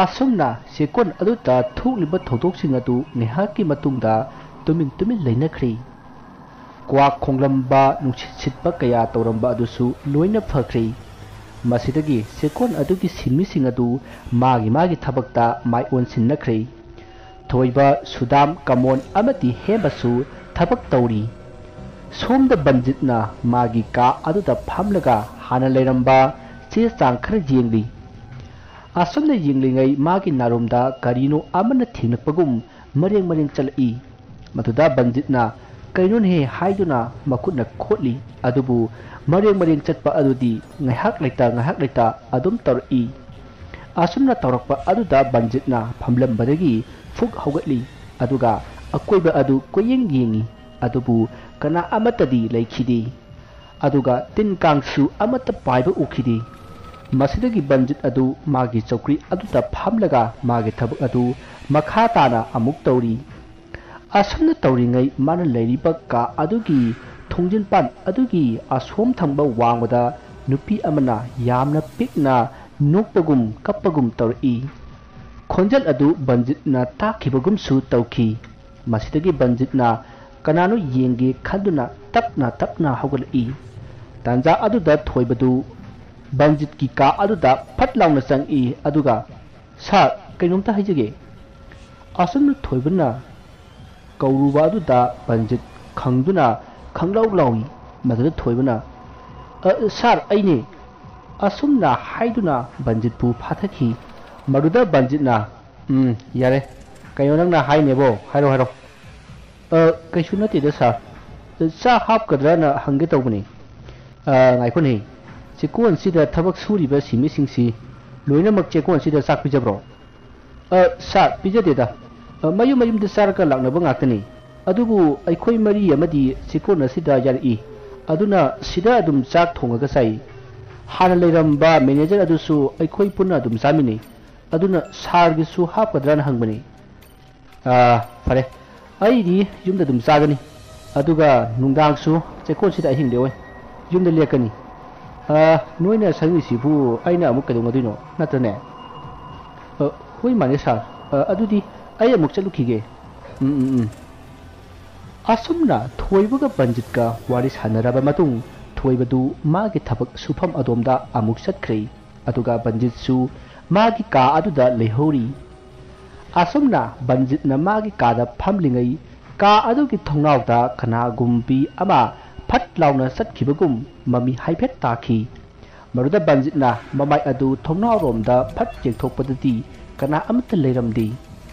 ꯑꯁꯨꯝꯅ ꯆꯦꯛꯀꯣꯟ ꯑꯗꯨꯗ ꯊꯣꯛꯂꯤꯕ ꯊꯧꯗꯣꯛꯁꯤꯡ ꯑꯗꯨ ꯉꯥꯏꯍꯥꯛꯀꯤ ꯃꯇꯨꯡꯗ ꯇꯨꯃꯤꯟ ꯇꯨꯃꯤꯟ ꯂꯩꯅꯈ꯭ꯔꯦ꯫ ꯀ꯭ꯋꯥꯛ ꯈꯣꯡꯂꯝꯕ, ꯅꯨꯡꯁꯤꯠ ꯁꯤꯠꯄ ꯀꯌꯥ ꯇꯧꯔꯝꯕ ꯑꯗꯨꯁꯨ ꯂꯣꯏꯅ ꯐꯈ꯭ꯔꯦ꯫ ꯃꯁꯤꯗꯒꯤ ꯆꯦꯛꯀꯣꯟ ꯑꯗꯨꯒꯤ ꯁꯤꯟꯃꯤꯁꯤꯡ ꯑꯗꯨ ꯃꯥꯒꯤ ꯃꯥꯒꯤ ꯊꯕꯛꯇ ꯃꯥꯏ ꯑꯣꯟꯁꯤꯟꯅꯈ꯭ꯔꯦ꯫ ꯊꯣꯏꯕ, ꯁꯨꯗꯥꯝ, ꯀꯃꯣꯟ ꯑꯃꯗꯤ ꯍꯦꯝꯕꯁꯨ ꯊꯕꯛ ꯇꯧꯔꯤ꯫ ꯁꯣꯝꯗ ꯕꯟꯖꯤꯠꯅ ꯃꯥꯒꯤ ꯀꯥ ꯑꯗꯨꯗ ꯐꯝꯂꯒ ꯍꯥꯟꯅ ꯂꯩꯔꯝꯕ ꯆꯦ ꯆꯥꯡ ꯈꯔ ꯌꯦꯡꯂꯤ꯫ ꯑꯁꯨꯝꯅ ꯌꯦꯡꯂꯤꯉꯩ ꯃꯥꯒꯤ ꯅꯥꯔꯣꯝꯗ ꯀꯔꯤꯅꯣ ꯑꯃꯅ ꯊꯦꯡꯂꯛꯄꯒꯨꯝ ꯃꯔꯦꯡ ꯃꯔꯦꯡ ꯆꯠꯂꯛꯏ꯫ ꯃꯗꯨꯗ ꯕꯟꯖꯤꯠꯅ "ꯀꯩꯅꯣꯅꯦꯍꯦ?" ꯍꯥꯏꯗꯨꯅ ꯃꯈꯨꯠꯅ ꯈꯣꯠꯂꯤ꯫ ꯑꯗꯨꯕꯨ ꯃꯔꯦꯡ ꯃꯔꯦꯡ ꯆꯠꯄ ꯑꯗꯨꯗꯤ ꯉꯥꯏꯍꯥꯛ ꯂꯩꯇ ꯉꯥꯏꯍꯥꯛ ꯂꯩꯇ ꯑꯗꯨꯝ ꯇꯧꯔꯛꯏ꯫ ꯑꯁꯨꯝꯅ ꯇꯧꯔꯛꯄ ꯑꯗꯨꯗ ꯕꯟꯖꯤꯠꯅ ꯐꯝꯂꯝꯕꯗꯒꯤ ꯐꯨꯛ ꯍꯧꯒꯠꯂꯤ꯫ ꯑꯗꯨꯒ ꯑꯀꯣꯏꯕ ꯑꯗꯨ ꯀꯣꯏꯌꯦꯡ ꯌꯦꯡꯉꯤ꯫ ꯑꯗꯨꯕꯨ ꯀꯅꯥ ꯑꯃꯠꯇꯗꯤ ꯂꯩꯈꯤꯗꯦ꯫ ꯑꯗꯨꯒ ꯇꯤꯟ ꯀꯥꯡꯁꯨ ꯑꯃꯠꯇ ꯄꯥꯏꯕ ꯎꯈꯤꯗꯦ꯫ ꯃꯁꯤꯗꯒꯤ ꯕꯟꯖꯤꯠ ꯑꯗꯨ ꯃꯥꯒꯤ ꯆꯧꯀ꯭ꯔꯤ ꯑꯗꯨꯗ ꯐꯝꯂꯒ ꯃꯥꯒꯤ ꯊꯕꯛ ꯑꯗꯨ ꯃꯈꯥ ꯇꯥꯅ ꯑꯃꯨꯛ ꯇꯧꯔꯤ꯫ ꯑꯁꯨꯝꯅ ꯇꯧꯔꯤꯉꯩ ꯃꯥꯅ ꯂꯩꯔꯤꯕ ꯀꯥ ꯑꯗꯨꯒꯤ ꯊꯣꯡꯖꯤꯟꯄꯥꯟ ꯑꯗꯨꯒꯤ ꯑꯁꯣꯝ ꯊꯪꯕ ꯋꯥꯡꯃꯗ ꯅꯨꯄꯤ ꯑꯃꯅ ꯌꯥꯝꯅ ꯄꯤꯛꯅ ꯅꯣꯛꯄꯒꯨꯝ ꯀꯞꯄꯒꯨꯝ ꯇꯧꯔꯛꯏ꯫ ꯈꯣꯟꯖꯦꯜ ꯑꯗꯨ ꯕꯟꯖꯤꯠꯅ ꯇꯥꯈꯤꯕꯒꯨꯝꯁꯨ ꯇꯧꯈꯤ꯫ ꯃꯁꯤꯗꯒꯤ ꯕꯟꯖꯤꯠꯅ ꯀꯅꯥꯅꯣ ꯌꯦꯡꯒꯦ ꯈꯟꯗꯨꯅ ꯇꯞꯅ ꯇꯞꯅ ꯍꯧꯒꯠꯂꯛꯏ꯫ ꯇꯥꯟꯖꯥ ꯑꯗꯨꯗ ꯊꯣꯏꯕꯗꯨ ꯕꯟꯖꯤꯠꯀꯤ ꯀꯥ ꯑꯗꯨꯗ ꯐꯠ ꯂꯥꯎꯅ ꯆꯪꯏ꯫ ꯑꯗꯨꯒ, "ꯁꯥꯔ, ꯀꯩꯅꯣꯝꯇ ꯍꯥꯏꯖꯒꯦ꯫" ꯑꯁꯨꯝꯅ ꯊꯣꯏꯕꯅ ꯀꯧꯔꯨꯕ ꯑꯗꯨꯗ ꯕꯟꯖꯤꯠ ꯈꯪꯗꯨꯅ ꯈꯪꯂꯥꯎ ꯂꯥꯎꯏ꯫ ꯃꯗꯨꯗ ꯊꯣꯏꯕꯅ, "ꯑ, ꯁꯥꯔ, ꯑꯩꯅꯦ꯫" ꯑꯁꯨꯝꯅ ꯍꯥꯏꯗꯨꯅ ꯕꯟꯖꯤꯠꯄꯨ ꯐꯥꯊꯈꯤ꯫ ꯃꯗꯨꯗ ꯕꯟꯖꯤꯠꯅ, "ꯎꯝ, ꯌꯥꯔꯦ꯫ ꯀꯩꯅꯣ ꯅꯪꯅ ꯍꯥꯏꯅꯦꯕꯣ? ꯍꯥꯏꯔꯣ, ꯍꯥꯏꯔꯣ꯫" "ꯑ, ꯀꯩꯁꯨ ꯅꯠꯇꯦꯗ, ꯁꯥꯔ꯫ ꯆꯥꯛ ꯍꯥꯞꯀꯗ꯭ꯔꯅ ꯍꯪꯒꯦ ꯇꯧꯕꯅꯤ꯫" "ꯑ, ꯉꯥꯏꯈꯣꯅꯦ꯫ ꯆꯦꯛꯀꯣꯟꯁꯤꯗ ꯊꯕꯛ ꯁꯨꯔꯤꯕ ꯁꯤꯟꯃꯤꯁꯤꯡꯁꯤ ꯂꯣꯏꯅꯃꯛ ꯆꯦꯛꯀꯣꯟꯁꯤꯗ ꯆꯥꯛ ꯄꯤꯖꯕ꯭ꯔꯣ?" "ꯑ, ꯁꯥꯔ, ꯄꯤꯖꯗꯦꯗ꯫ ꯑ, ꯃꯌꯨꯝ ꯃꯌꯨꯝꯗ ꯆꯥꯔꯒ ꯂꯥꯛꯅꯕ ꯉꯥꯛꯇꯅꯤ꯫ ꯑꯗꯨꯕꯨ ꯑꯩꯈꯣꯏ ꯃꯔꯤ ꯑꯃꯗꯤ ꯆꯦꯛꯀꯣꯟ ꯑꯁꯤꯗ ꯌꯥꯔꯛꯏ꯫ ꯑꯗꯨꯅ ꯁꯤꯗ ꯑꯗꯨꯝ ꯆꯥꯛ ꯊꯣꯡꯉꯒ ꯆꯥꯏ꯫ ꯍꯥꯟꯅ ꯂꯩꯔꯝꯕ ꯃꯦꯅꯦꯖꯔ ꯑꯗꯨꯁꯨ ꯑꯩꯈꯣꯏ ꯄꯨꯟꯅ ꯑꯗꯨꯝ ꯆꯥꯃꯤꯟꯅꯩ꯫ ꯑꯗꯨꯅ ꯁꯥꯔꯒꯤꯁꯨ ꯍꯥꯞꯀꯗ꯭ꯔꯅ ꯍꯪꯕꯅꯤ꯫" "ꯑꯥ, ꯐꯔꯦ꯫ ꯑꯩꯗꯤ ꯌꯨꯝꯗ ꯑꯗꯨꯝ ꯆꯥꯒꯅꯤ꯫ ꯑꯗꯨꯒ ꯅꯨꯡꯗꯥꯡꯁꯨ ꯆꯦꯛꯀꯣꯟꯁꯤꯗ ꯑꯍꯤꯡ ꯂꯦꯛꯑꯣꯏ꯫ ꯌꯨꯝꯗ ꯂꯦꯛꯀꯅꯤ꯫ ꯑꯥ, ꯅꯣꯏꯅ ꯁꯪꯉꯤꯁꯤꯕꯨ ꯑꯩꯅ ꯑꯃꯨꯛ ꯀꯩꯗꯧꯅꯗꯣꯏꯅꯣ? ꯅꯠꯇ꯭ꯔꯅꯦ?" "ꯑ, ꯍꯣꯏ, ꯃꯥꯅꯦ, ꯁꯥꯔ꯫ ꯑ, ꯑꯗꯨꯗꯤ ꯑꯩ ꯑꯃꯨꯛ ꯆꯠꯂꯨꯈꯤꯒꯦ꯫" "ꯎꯝ, ꯎꯝ, ꯎꯝ꯫" ꯑꯁꯨꯝꯅ ꯊꯣꯏꯕꯒ ꯕꯟꯖꯤꯠꯀ ꯋꯥꯔꯤ ꯁꯥꯟꯅꯔꯕ ꯃꯇꯨꯡ, ꯊꯣꯏꯕꯗꯨ ꯃꯥꯒꯤ ꯊꯕꯛ ꯁꯨꯐꯝ ꯑꯗꯣꯝꯗ ꯑꯃꯨꯛ ꯆꯠꯈ꯭ꯔꯦ꯫ ꯑꯗꯨꯒ ꯕꯟꯖꯤꯠꯁꯨ ꯃꯥꯒꯤ ꯀꯥ ꯑꯗꯨꯗ ꯂꯩꯍꯧꯔꯤ꯫ ꯑꯁꯨꯝꯅ ꯕꯟꯖꯤꯠꯅ ꯃꯥꯒꯤ ꯀꯥꯗ ꯐꯝꯂꯤꯉꯩ, ꯀꯥ ꯑꯗꯨꯒꯤ ꯊꯣꯡꯅꯥꯎꯗ ꯀꯅꯥꯒꯨꯝꯕꯤ ꯑꯃ ꯐꯠ ꯂꯥꯎꯅ ꯆꯠꯈꯤꯕꯒꯨꯝ ꯃꯃꯤ ꯍꯥꯏꯐꯦꯠ ꯇꯥꯈꯤ꯫ ꯃꯗꯨꯗ ꯕꯟꯖꯤꯠꯅ ꯃꯃꯥꯏ ꯑꯗꯨ ꯊꯣꯡꯅꯥꯎꯔꯣꯝꯗ ꯐꯠ ꯌꯦꯡꯊꯣꯛꯄꯗꯗꯤ ꯀꯅꯥ ꯑꯃꯠꯇ ꯂꯩꯔꯝꯗꯦ꯫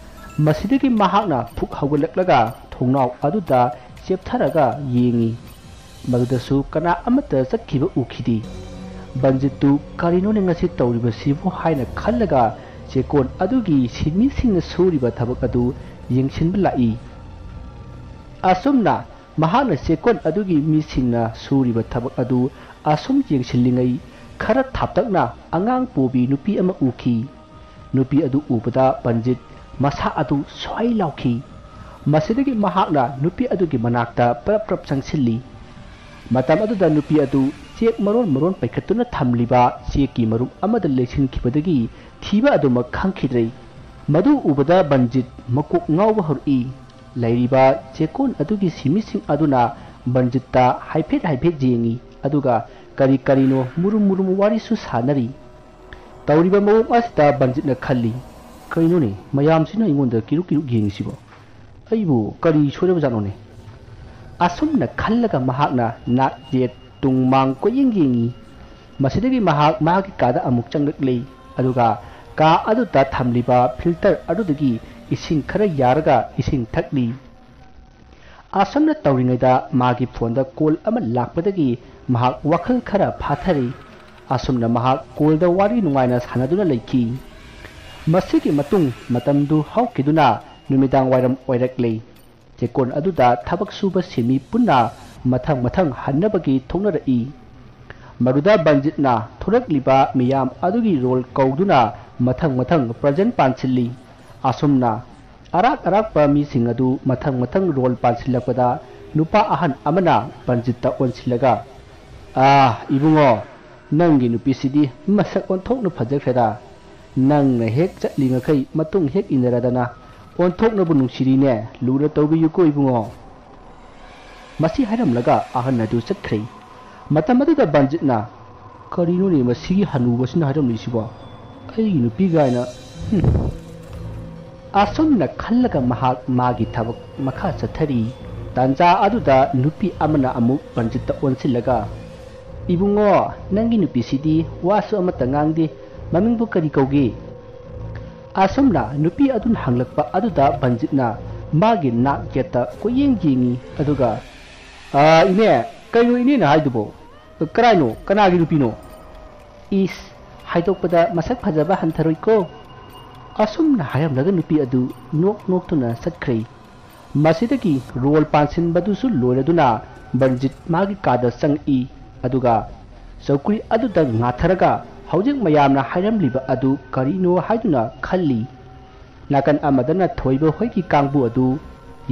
ꯃꯁꯤꯗꯒꯤ ꯃꯍꯥꯛꯅ ꯐꯨꯛ ꯍꯧꯒꯠꯂꯛꯂꯒ ꯊꯣꯡꯅꯥꯎ ꯑꯗꯨꯗ ꯆꯦꯞꯊꯔꯒ ꯌꯦꯡꯉꯤ꯫ ꯃꯗꯨꯗꯁꯨ ꯀꯅꯥ ꯑꯃꯠꯇ ꯆꯠꯈꯤꯕ ꯎꯈꯤꯗꯦ꯫ ꯕꯟꯖꯤꯠꯇꯨ "ꯀꯔꯤꯅꯣꯅꯦ ꯉꯁꯤ ꯇꯧꯔꯤꯕꯁꯤꯕꯨ?" ꯍꯥꯏꯅ ꯈꯜꯂꯒ ꯆꯦꯛꯀꯣꯟ ꯑꯗꯨꯒꯤ ꯁꯤꯟꯃꯤꯁꯤꯡꯅ ꯁꯨꯔꯤꯕ ꯊꯕꯛ ꯑꯗꯨ ꯌꯦꯡꯁꯤꯟꯕ ꯂꯥꯛꯏ꯫ ꯑꯁꯨꯝꯅ ꯃꯍꯥꯛꯅ ꯆꯦꯛꯀꯣꯟ ꯑꯗꯨꯒꯤ ꯃꯤꯁꯤꯡꯅ ꯁꯨꯔꯤꯕ ꯊꯕꯛ ꯑꯗꯨ ꯑꯁꯨꯝ ꯌꯦꯡꯁꯤꯜꯂꯤꯉꯩ, ꯈꯔ ꯊꯥꯞꯇꯛꯅ ꯑꯉꯥꯡ ꯄꯣꯕꯤ ꯅꯨꯄꯤ ꯑꯃ ꯎꯈꯤ꯫ ꯅꯨꯄꯤ ꯑꯗꯨ ꯎꯕꯗ ꯕꯟꯖꯤꯠ ꯃꯁꯥ ꯑꯗꯨ ꯁ꯭ꯋꯥꯏ ꯂꯥꯎꯈꯤ꯫ ꯃꯁꯤꯗꯒꯤ ꯃꯍꯥꯛꯅ ꯅꯨꯄꯤ ꯑꯗꯨꯒꯤ ꯃꯅꯥꯛꯇ ꯄ꯭ꯔꯞ ꯄ꯭ꯔꯞ ꯆꯪꯁꯤꯜꯂꯤ꯫ ꯃꯇꯝ ꯑꯗꯨꯗ ꯅꯨꯄꯤ ꯑꯗꯨ ꯆꯦꯛ ꯃꯔꯣꯟ ꯃꯔꯣꯟ ꯄꯩꯈꯠꯇꯨꯅ ꯊꯝꯂꯤꯕ ꯆꯦꯛꯀꯤ ꯃꯔꯨꯝ ꯑꯃꯗ ꯂꯩꯁꯤꯟꯈꯤꯕꯗꯒꯤ ꯊꯤꯕ ꯑꯗꯨꯃꯛ ꯈꯪꯈꯤꯗ꯭ꯔꯦ꯫ ꯃꯗꯨ ꯎꯕꯗ ꯕꯟꯖꯤꯠ ꯃꯀꯣꯛ ꯉꯥꯎꯕ ꯍꯧꯔꯛꯏ꯫ ꯂꯩꯔꯤꯕ ꯆꯦꯛꯀꯣꯟ ꯑꯗꯨꯒꯤ ꯁꯤꯃꯤꯁꯤꯡ ꯑꯗꯨꯅ ꯕꯟꯖꯤꯠꯇ ꯍꯥꯏꯐꯦꯠ ꯍꯥꯏꯐꯦꯠ ꯌꯦꯡꯉꯤ, ꯑꯗꯨꯒ ꯀꯔꯤ ꯀꯔꯤꯅꯣ ꯃꯨꯔꯨꯝ ꯃꯨꯔꯨꯝ ꯋꯥꯔꯤꯁꯨ ꯁꯥꯟꯅꯔꯤ꯫ ꯇꯧꯔꯤꯕ ꯃꯑꯣꯡ ꯑꯁꯤꯗ ꯕꯟꯖꯤꯠꯅ ꯈꯜꯂꯤ, "ꯀꯩꯅꯣꯅꯦ, ꯃꯌꯥꯝꯁꯤꯅ ꯑꯩꯉꯣꯟꯗ ꯀꯤꯔꯨꯛ ꯀꯤꯔꯨꯛ ꯌꯦꯡꯉꯤꯁꯤꯕꯣ? ꯑꯩꯕꯨ ꯀꯔꯤ ꯁꯣꯏꯔꯕꯖꯥꯠꯅꯣꯅꯦ?" ꯑꯁꯨꯝꯅ ꯈꯜꯂꯒ ꯃꯍꯥꯛꯅ ꯅꯥꯛ ꯌꯦꯠ ꯇꯨꯡ ꯃꯥꯡ ꯀꯣꯏꯌꯦꯡ ꯌꯦꯡꯉꯤ꯫ ꯃꯁꯤꯗꯒꯤ ꯃꯍꯥꯛ ꯃꯥꯒꯤ ꯀꯥꯗ ꯑꯃꯨꯛ ꯆꯪꯂꯛꯂꯦ, ꯑꯗꯨꯒ ꯀꯥ ꯑꯗꯨꯗ ꯊꯝꯂꯤꯕ ꯐꯤꯜꯇꯔ ꯑꯗꯨꯗꯒꯤ ꯏꯁꯤꯡ ꯈꯔ ꯌꯥꯔꯒ ꯏꯁꯤꯡ ꯊꯛꯂꯤ꯫ ꯑꯁꯨꯝꯅ ꯇꯧꯔꯤꯉꯩꯗ ꯃꯥꯒꯤ ꯐꯣꯟꯗ ꯀꯣꯜ ꯑꯃ ꯂꯥꯛꯄꯗꯒꯤ ꯃꯍꯥꯛ ꯋꯥꯈꯜ ꯈꯔ ꯐꯥꯊꯔꯤ꯫ ꯑꯁꯨꯝꯅ ꯃꯍꯥꯛ ꯀꯣꯜꯗ ꯋꯥꯔꯤ ꯅꯨꯡꯉꯥꯏꯅ ꯁꯥꯟꯅꯗꯨꯅ ꯂꯩꯈꯤ꯫ ꯃꯁꯤꯒꯤ ꯃꯇꯨꯡ ꯃꯇꯝꯗꯨ ꯍꯧꯈꯤꯗꯨꯅ ꯅꯨꯃꯤꯗꯥꯡ ꯋꯥꯏꯔꯝ ꯑꯣꯏꯔꯛꯂꯦ꯫ ꯆꯦꯛꯀꯣꯟ ꯑꯗꯨꯗ ꯊꯕꯛ ꯁꯨꯕ ꯁꯤꯟꯃꯤ ꯄꯨꯟꯅ ꯃꯊꯪ ꯃꯊꯪ ꯍꯟꯅꯕꯒꯤ ꯊꯣꯛꯅꯔꯛꯏ꯫ ꯃꯗꯨꯗ ꯕꯟꯖꯤꯠꯅ ꯊꯣꯔꯛꯂꯤꯕ ꯃꯤꯌꯥꯝ ꯑꯗꯨꯒꯤ ꯔꯣꯜ ꯀꯧꯗꯨꯅ ꯃꯊꯪ ꯃꯊꯪ ꯄ꯭ꯔꯖꯦꯟ ꯄꯥꯟꯁꯤꯜꯂꯤ꯫ ꯑꯁꯨꯝꯅ ꯑꯔꯥꯛ ꯑꯔꯥꯛꯄ ꯃꯤꯁꯤꯡ ꯑꯗꯨ ꯃꯊꯪ ꯃꯊꯪ ꯔꯣꯜ ꯄꯥꯟꯁꯤꯜꯂꯛꯄꯗ ꯅꯨꯄꯥ ꯑꯍꯟ ꯑꯃꯅ ꯕꯟꯖꯤꯠꯇ ꯑꯣꯟꯁꯤꯜꯂꯒ, "ꯑꯥ, ꯏꯕꯨꯡꯉꯣ, ꯅꯪꯒꯤ ꯅꯨꯄꯤꯁꯤꯗꯤ ꯃꯁꯛ ꯑꯣꯟꯊꯣꯛꯅ ꯐꯖꯈ꯭ꯔꯦꯗ꯫ "ꯅꯪꯅ ꯍꯦꯛ ꯆꯠꯂꯤ ꯃꯈꯩ ꯃꯇꯨꯡ ꯍꯦꯛ ꯏꯟꯅꯔꯗꯅ ꯑꯣꯟꯊꯣꯛꯅꯕꯨ ꯅꯨꯡꯁꯤꯔꯤꯅꯦ, ꯂꯨꯅ ꯇꯧꯕꯤꯌꯨꯀꯣ ꯏꯕꯨꯡꯉꯣ"꯫ ꯃꯁꯤ ꯍꯥꯏꯔꯝꯂꯒ ꯑꯍꯟ ꯑꯗꯨ ꯆꯠꯈ꯭ꯔꯦ꯫ ꯃꯇꯝ ꯑꯗꯨꯗ ꯕꯟꯖꯤꯠꯅ, "ꯀꯔꯤꯅꯣꯅꯦ ꯃꯁꯤꯒꯤ ꯍꯅꯨꯕꯁꯤꯅ ꯍꯥꯏꯔꯝꯂꯤꯁꯤꯕꯣ? ꯑꯩꯒꯤ ꯅꯨꯄꯤ ꯀꯥꯏꯅ, ꯍꯨꯝ"꯫ ꯑꯁꯨꯝꯅ ꯈꯜꯂꯒ ꯃꯍꯥꯛ ꯃꯥꯒꯤ ꯊꯕꯛ ꯃꯈꯥ ꯆꯠꯊꯔꯤ꯫ ꯇꯥꯟꯖꯥ ꯑꯗꯨꯗ ꯅꯨꯄꯤ ꯑꯃꯅ ꯑꯃꯨꯛ ꯕꯟꯖꯤꯠꯇ ꯑꯣꯟꯁꯤꯜꯂꯒ, "ꯏꯕꯨꯡꯉꯣ, ꯅꯪꯒꯤ ꯅꯨꯄꯤꯁꯤꯗꯤ ꯋꯥꯁꯨ ꯑꯃꯠꯇ ꯉꯥꯡꯗꯦ, ꯃꯃꯤꯡꯕꯨ ꯀꯔꯤ ꯀꯧꯒꯦ?" ꯑꯁꯨꯝꯅ ꯅꯨꯄꯤ ꯑꯗꯨꯅ ꯍꯪꯂꯛꯄ ꯑꯗꯨꯗ ꯕꯟꯖꯤꯠꯅ ꯃꯥꯒꯤ ꯅꯥꯛ ꯌꯦꯠꯇ ꯀꯣꯏꯌꯦꯡ ꯌꯦꯡꯉꯤ, ꯑꯗꯨꯒ, "ꯑꯥ, ꯏꯅꯦ, ꯀꯩꯅꯣ ꯏꯅꯦꯅ ꯍꯥꯏꯗꯨꯕꯣ? ꯀꯔꯥꯏꯅꯣ? ꯀꯅꯥꯒꯤ ꯅꯨꯄꯤꯅꯣ?" "ꯏꯁ, ꯍꯥꯏꯗꯣꯛꯄꯗ ꯃꯁꯛ ꯐꯖꯕ ꯍꯟꯊꯔꯣꯏꯀꯣ"꯫ ꯑꯁꯨꯝꯅ ꯍꯥꯏꯔꯝꯂꯒ ꯅꯨꯄꯤ ꯑꯗꯨ ꯅꯣꯛ ꯅꯣꯛꯇꯨꯅ ꯆꯠꯈ꯭ꯔꯦ꯫ ꯃꯁꯤꯗꯒꯤ ꯔꯣꯜ ꯄꯥꯟꯁꯤꯟꯕꯗꯨꯁꯨ ꯂꯣꯏꯔꯗꯨꯅ ꯕꯟꯖꯤꯠ ꯃꯥꯒꯤ ꯀꯥꯗ ꯆꯪꯉꯛꯏ꯫ ꯑꯗꯨꯒ ꯆꯧꯀ꯭ꯔꯤ ꯑꯗꯨꯗ ꯉꯥꯊꯔꯒ ꯍꯧꯖꯤꯛ ꯃꯌꯥꯝꯅ ꯍꯥꯏꯔꯝꯂꯤꯕ ꯑꯗꯨ ꯀꯔꯤꯅꯣ ꯍꯥꯏꯗꯨꯅ ꯈꯜꯂꯤ꯫ ꯅꯥꯀꯟ ꯑꯃꯗꯅ ꯊꯣꯏꯕ ꯍꯣꯏꯒꯤ ꯀꯥꯡꯕꯨ ꯑꯗꯨ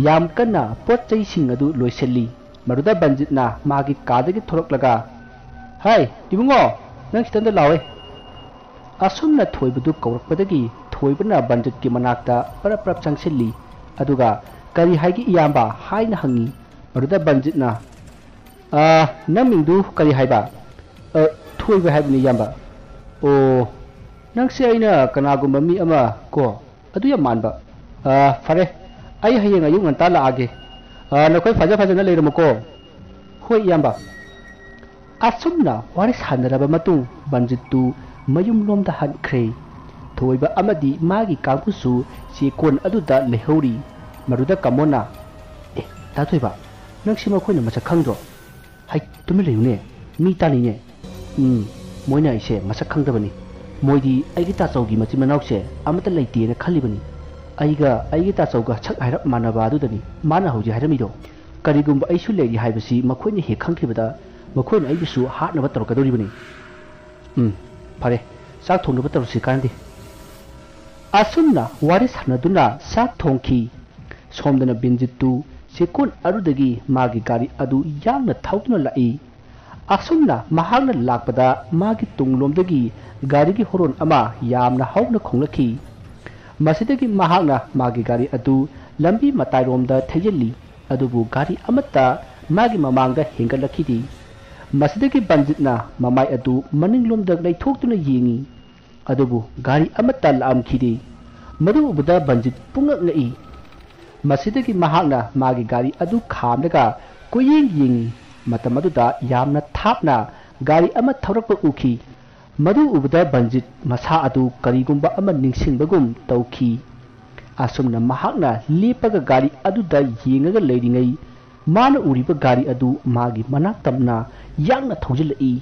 ꯌꯥꯝ ꯀꯟꯅ ꯄꯣꯠ ꯆꯩꯁꯤꯡ ꯑꯗꯨ ꯂꯣꯏꯁꯤꯜꯂꯤ꯫ ꯃꯗꯨꯗ ꯕꯟꯖꯤꯠꯅ ꯃꯥꯒꯤ ꯀꯥꯗꯒꯤ ꯊꯣꯔꯛꯂꯒ, "ꯍꯥꯏ, ꯏꯕꯨꯡꯉꯣ, ꯅꯪ ꯁꯤꯗ ꯑꯝꯇ ꯂꯥꯎꯍꯦ"꯫ ꯑꯁꯨꯝꯅ ꯊꯣꯏꯕꯗꯨ ꯀꯧꯔꯛꯄꯗꯒꯤ ꯊꯣꯏꯕꯅ ꯕꯟꯖꯤꯠꯀꯤ ꯃꯅꯥꯛꯇ ꯄꯔꯞ ꯄꯔꯞ ꯆꯪꯁꯤꯜꯂꯤ꯫ ꯑꯗꯨꯒ "ꯀꯔꯤ ꯍꯥꯏꯒꯦ ꯏꯌꯥꯝꯕ?" ꯍꯥꯏꯅ ꯍꯪꯉꯤ꯫ ꯃꯗꯨꯗ ꯕꯟꯖꯤꯠꯅ, "ꯑ, ꯅꯪ ꯃꯤꯡꯗꯨ ꯀꯔꯤ ꯍꯥꯏꯕ?" "ꯑ, ꯊꯣꯏꯕ ꯍꯥꯏꯕꯅꯤ ꯏꯌꯥꯝꯕ"꯫ "ꯑꯣ, ꯅꯪꯁꯦ ꯑꯩꯅ ꯀꯅꯥꯒꯨꯝꯕ ꯃꯤ ꯑꯃ ꯀꯣ ꯑꯗꯨ ꯌꯥꯝ ꯃꯥꯟꯕ꯫ ꯑ, ꯐꯔꯦ, ꯑꯩ ꯍꯌꯦꯡ ꯑꯌꯨꯛ ꯉꯟꯇꯥ ꯂꯥꯛꯑꯒꯦ꯫ ꯑ, ꯅꯈꯣꯏ ꯐꯖ ꯐꯖꯅ ꯂꯩꯔꯝꯃꯨꯀꯣ"꯫ "ꯍꯣꯏ ꯏꯌꯥꯝꯕ"꯫ ꯑꯁꯨꯝꯅ ꯋꯥꯔꯤ ꯁꯥꯟꯅꯔꯕ ꯃꯇꯨꯡ ꯕꯟꯖꯤꯠꯇꯨ ꯃꯌꯨꯝꯂꯣꯝꯗ ꯍꯟꯈ꯭ꯔꯦ꯫ ꯊꯣꯏꯕ ꯑꯃꯗꯤ ꯃꯥꯒꯤ ꯀꯥꯡꯕꯨꯁꯨ ꯆꯦꯛꯀꯣꯟ ꯑꯗꯨꯗ ꯂꯩꯍꯧꯔꯤ꯫ ꯃꯗꯨꯗ ꯀꯃꯣꯟꯅ, "ꯑꯦ, ꯗꯥ ꯊꯣꯏꯕ, ꯅꯪꯁꯤ ꯃꯈꯣꯏꯅ ꯃꯁꯛ ꯈꯪꯗ꯭ꯔꯣ? ꯍꯩ, ꯇꯨꯃꯤꯟ ꯂꯩꯌꯨꯅꯦ, ꯃꯤ ꯇꯥꯅꯤꯅꯦ꯫ ꯎꯝ, ꯃꯣꯏꯅ ꯑꯩꯁꯦ ꯃꯁꯛ ꯈꯪꯗꯕꯅꯤ꯫ ꯃꯣꯏꯗꯤ ꯑꯩꯒꯤ ꯇꯥꯆꯧꯒꯤ ꯃꯆꯤꯟ ꯃꯅꯥꯎꯁꯦ ꯑꯃꯠꯇ ꯂꯩꯇꯦꯅ ꯈꯜꯂꯤꯕꯅꯤ꯫ ꯑꯩꯒ ꯑꯩꯒꯤ ꯇꯥꯆꯧꯒ ꯁꯛ ꯍꯥꯏꯔꯞ ꯃꯥꯟꯅꯕ ꯑꯗꯨꯗꯅꯤ ꯃꯥꯅ ꯍꯧꯖꯤꯛ ꯍꯥꯏꯔꯝꯃꯤꯗꯣ꯫ ꯀꯔꯤꯒꯨꯝꯕ ꯑꯩꯁꯨ ꯂꯩꯔꯤ ꯍꯥꯏꯕꯁꯤ ꯃꯈꯣꯏꯅ ꯍꯦꯛ ꯈꯪꯈꯤꯕꯗ ꯃꯈꯣꯏꯅ ꯑꯩꯕꯨꯁꯨ ꯍꯥꯠꯅꯕ ꯇꯧꯔꯛꯀꯗꯧꯔꯤꯕꯅꯤ꯫ ꯎꯝ, ꯐꯔꯦ, ꯆꯥꯛ ꯊꯣꯡꯅꯕ ꯇꯧꯔꯁꯤ ꯀꯥꯟꯅꯗꯦ"꯫ ꯑꯁꯨꯝꯅ ꯋꯥꯔꯤ ꯁꯥꯟꯅꯗꯨꯅ ꯆꯥꯛ ꯊꯣꯡꯈꯤ꯫ ꯁꯣꯝꯗꯅ ꯕꯤꯟꯖꯤꯠꯇꯨ ꯆꯦꯛꯀꯣꯟ ꯑꯗꯨꯗꯒꯤ ꯃꯥꯒꯤ ꯒꯥꯔꯤ ꯑꯗꯨ ꯌꯥꯡꯅ ꯊꯧꯗꯨꯅ ꯂꯥꯛꯏ꯫ ꯑꯁꯨꯝꯅ ꯃꯍꯥꯛꯅ ꯂꯥꯛꯄꯗ ꯃꯥꯒꯤ ꯇꯨꯡꯂꯣꯝꯗꯒꯤ ꯒꯥꯔꯤꯒꯤ ꯍꯣꯔꯣꯟ ꯑꯃ ꯌꯥꯝꯅ ꯍꯧꯅ ꯈꯣꯡꯂꯛꯈꯤ꯫ ꯃꯁꯤꯗꯒꯤ ꯃꯍꯥꯛꯅ ꯃꯥꯒꯤ ꯒꯥꯔꯤ ꯑꯗꯨ ꯂꯝꯕꯤ ꯃꯇꯥꯏꯔꯣꯝꯗ ꯊꯩꯖꯤꯜꯂꯤ, ꯑꯗꯨꯕꯨ ꯒꯥꯔꯤ ꯑꯃꯠꯇ ꯃꯥꯒꯤ ꯃꯃꯥꯡꯗ ꯍꯦꯟꯒꯠꯂꯛꯈꯤꯗꯦ꯫ ꯃꯁꯤꯗꯒꯤ ꯕꯟꯖꯤꯠꯅ ꯃꯃꯥꯏ ꯑꯗꯨ ꯃꯅꯤꯡꯂꯣꯝꯗ ꯂꯩꯊꯣꯛꯇꯨꯅ ꯌꯦꯡꯏ, ꯑꯗꯨꯕꯨ ꯒꯥꯔꯤ ꯑꯃꯠꯇ ꯂꯥꯛꯂꯝꯈꯤꯗꯦ꯫ ꯃꯗꯨ ꯎꯕꯗ ꯕꯟꯖꯤꯠ ꯄꯨꯡꯉꯛ ꯉꯛꯏ꯫ ꯃꯁꯤꯗꯒꯤ ꯃꯍꯥꯛꯅ ꯃꯥꯒꯤ ꯒꯥꯔꯤ ꯑꯗꯨ ꯈꯥꯝꯂꯒ ꯀꯣꯏꯌꯦꯡ ꯌꯦꯡꯏ꯫ ꯃꯇꯝ ꯑꯗꯨꯗ ꯌꯥꯝꯅ ꯊꯥꯞꯅ ꯒꯥꯔꯤ ꯑꯃ ꯊꯧꯔꯛꯄ ꯎꯈꯤ꯫ ꯃꯗꯨ ꯎꯕꯗ ꯕꯟꯖꯤꯠ ꯃꯁꯥ ꯑꯗꯨ ꯀꯔꯤꯒꯨꯝꯕ ꯑꯃ ꯅꯤꯡꯁꯤꯡꯕꯒꯨꯝ ꯇꯧꯈꯤ꯫ ꯑꯁꯨꯝꯅ ꯃꯍꯥꯛꯅ ꯂꯦꯞꯄꯒ ꯒꯥꯔꯤ ꯑꯗꯨꯗ ꯌꯦꯡꯂꯒ ꯂꯩꯔꯤꯉꯩ, ꯃꯥꯅ ꯎꯔꯤꯕ ꯒꯥꯔꯤ ꯑꯗꯨ ꯃꯥꯒꯤ ꯃꯅꯥꯛ ꯇꯝꯅ ꯌꯥꯡꯅ ꯊꯧꯖꯤꯜꯂꯛꯏ꯫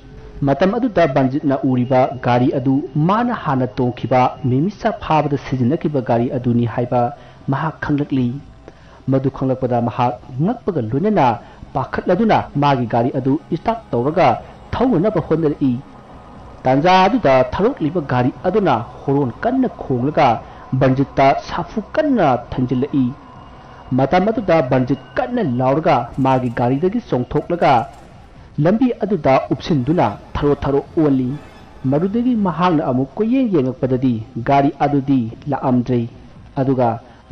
ꯃꯇꯝ ꯑꯗꯨꯗ ꯕꯟꯖꯤꯠꯅ ꯎꯔꯤꯕ ꯒꯥꯔꯤ ꯑꯗꯨ ꯃꯥꯅ ꯍꯥꯟꯅ ꯇꯣꯡꯈꯤꯕ ꯃꯤꯃꯤꯆꯥ ꯐꯥꯕꯗ ꯁꯤꯖꯤꯟꯅꯈꯤꯕ ꯒꯥꯔꯤ ꯑꯗꯨꯅꯤ ꯍꯥꯏꯕ ꯃꯍꯥꯛ ꯈꯪꯂꯛꯂꯤ꯫ ꯃꯗꯨ ꯈꯪꯂꯛꯄꯗ ꯃꯍꯥꯛ ꯉꯛꯄꯒ ꯂꯣꯏꯅꯅ ꯄꯥꯈꯠꯂꯗꯨꯅ ꯃꯥꯒꯤ ꯒꯥꯔꯤ ꯑꯗꯨ start ꯇꯧꯔꯒ ꯊꯧꯅꯅꯕ ꯍꯣꯠꯅꯔꯛꯏ꯫ ꯇꯥꯟꯖꯥ ꯑꯗꯨꯗ ꯊꯧꯔꯛꯂꯤꯕ ꯒꯥꯔꯤ ꯑꯗꯨꯅ ꯍꯣꯔꯣꯟ ꯀꯟꯅ ꯈꯣꯡꯂꯒ ꯕꯟꯖꯤꯠꯇ ꯁꯥꯐꯨ ꯀꯟꯅ ꯊꯤꯟꯖꯤꯜꯂꯛꯏ꯫ ꯃꯇꯝ ꯑꯗꯨꯗ ꯕꯟꯖꯤꯠ ꯀꯟꯅ ꯂꯥꯎꯔꯒ ꯃꯥꯒꯤ ꯒꯥꯔꯤꯗꯒꯤ ꯆꯣꯡꯊꯣꯛꯂꯒ ꯂꯝꯕꯤ ꯑꯗꯨꯗ ꯎꯞꯁꯤꯟꯗꯨꯅ ꯊꯔꯣ ꯊꯔꯣ ꯑꯣꯜꯂꯤ꯫ ꯃꯗꯨꯗꯒꯤ ꯃꯍꯥꯛꯅ ꯑꯃꯨꯛ ꯀꯣꯏꯌꯦꯡ ꯌꯦꯡꯂꯛꯄꯗꯗꯤ ꯒꯥꯔꯤ ꯑꯗꯨꯗꯤ ꯂꯥꯛꯂꯝꯗ꯭ꯔꯦ꯫ ꯑꯗꯨꯒ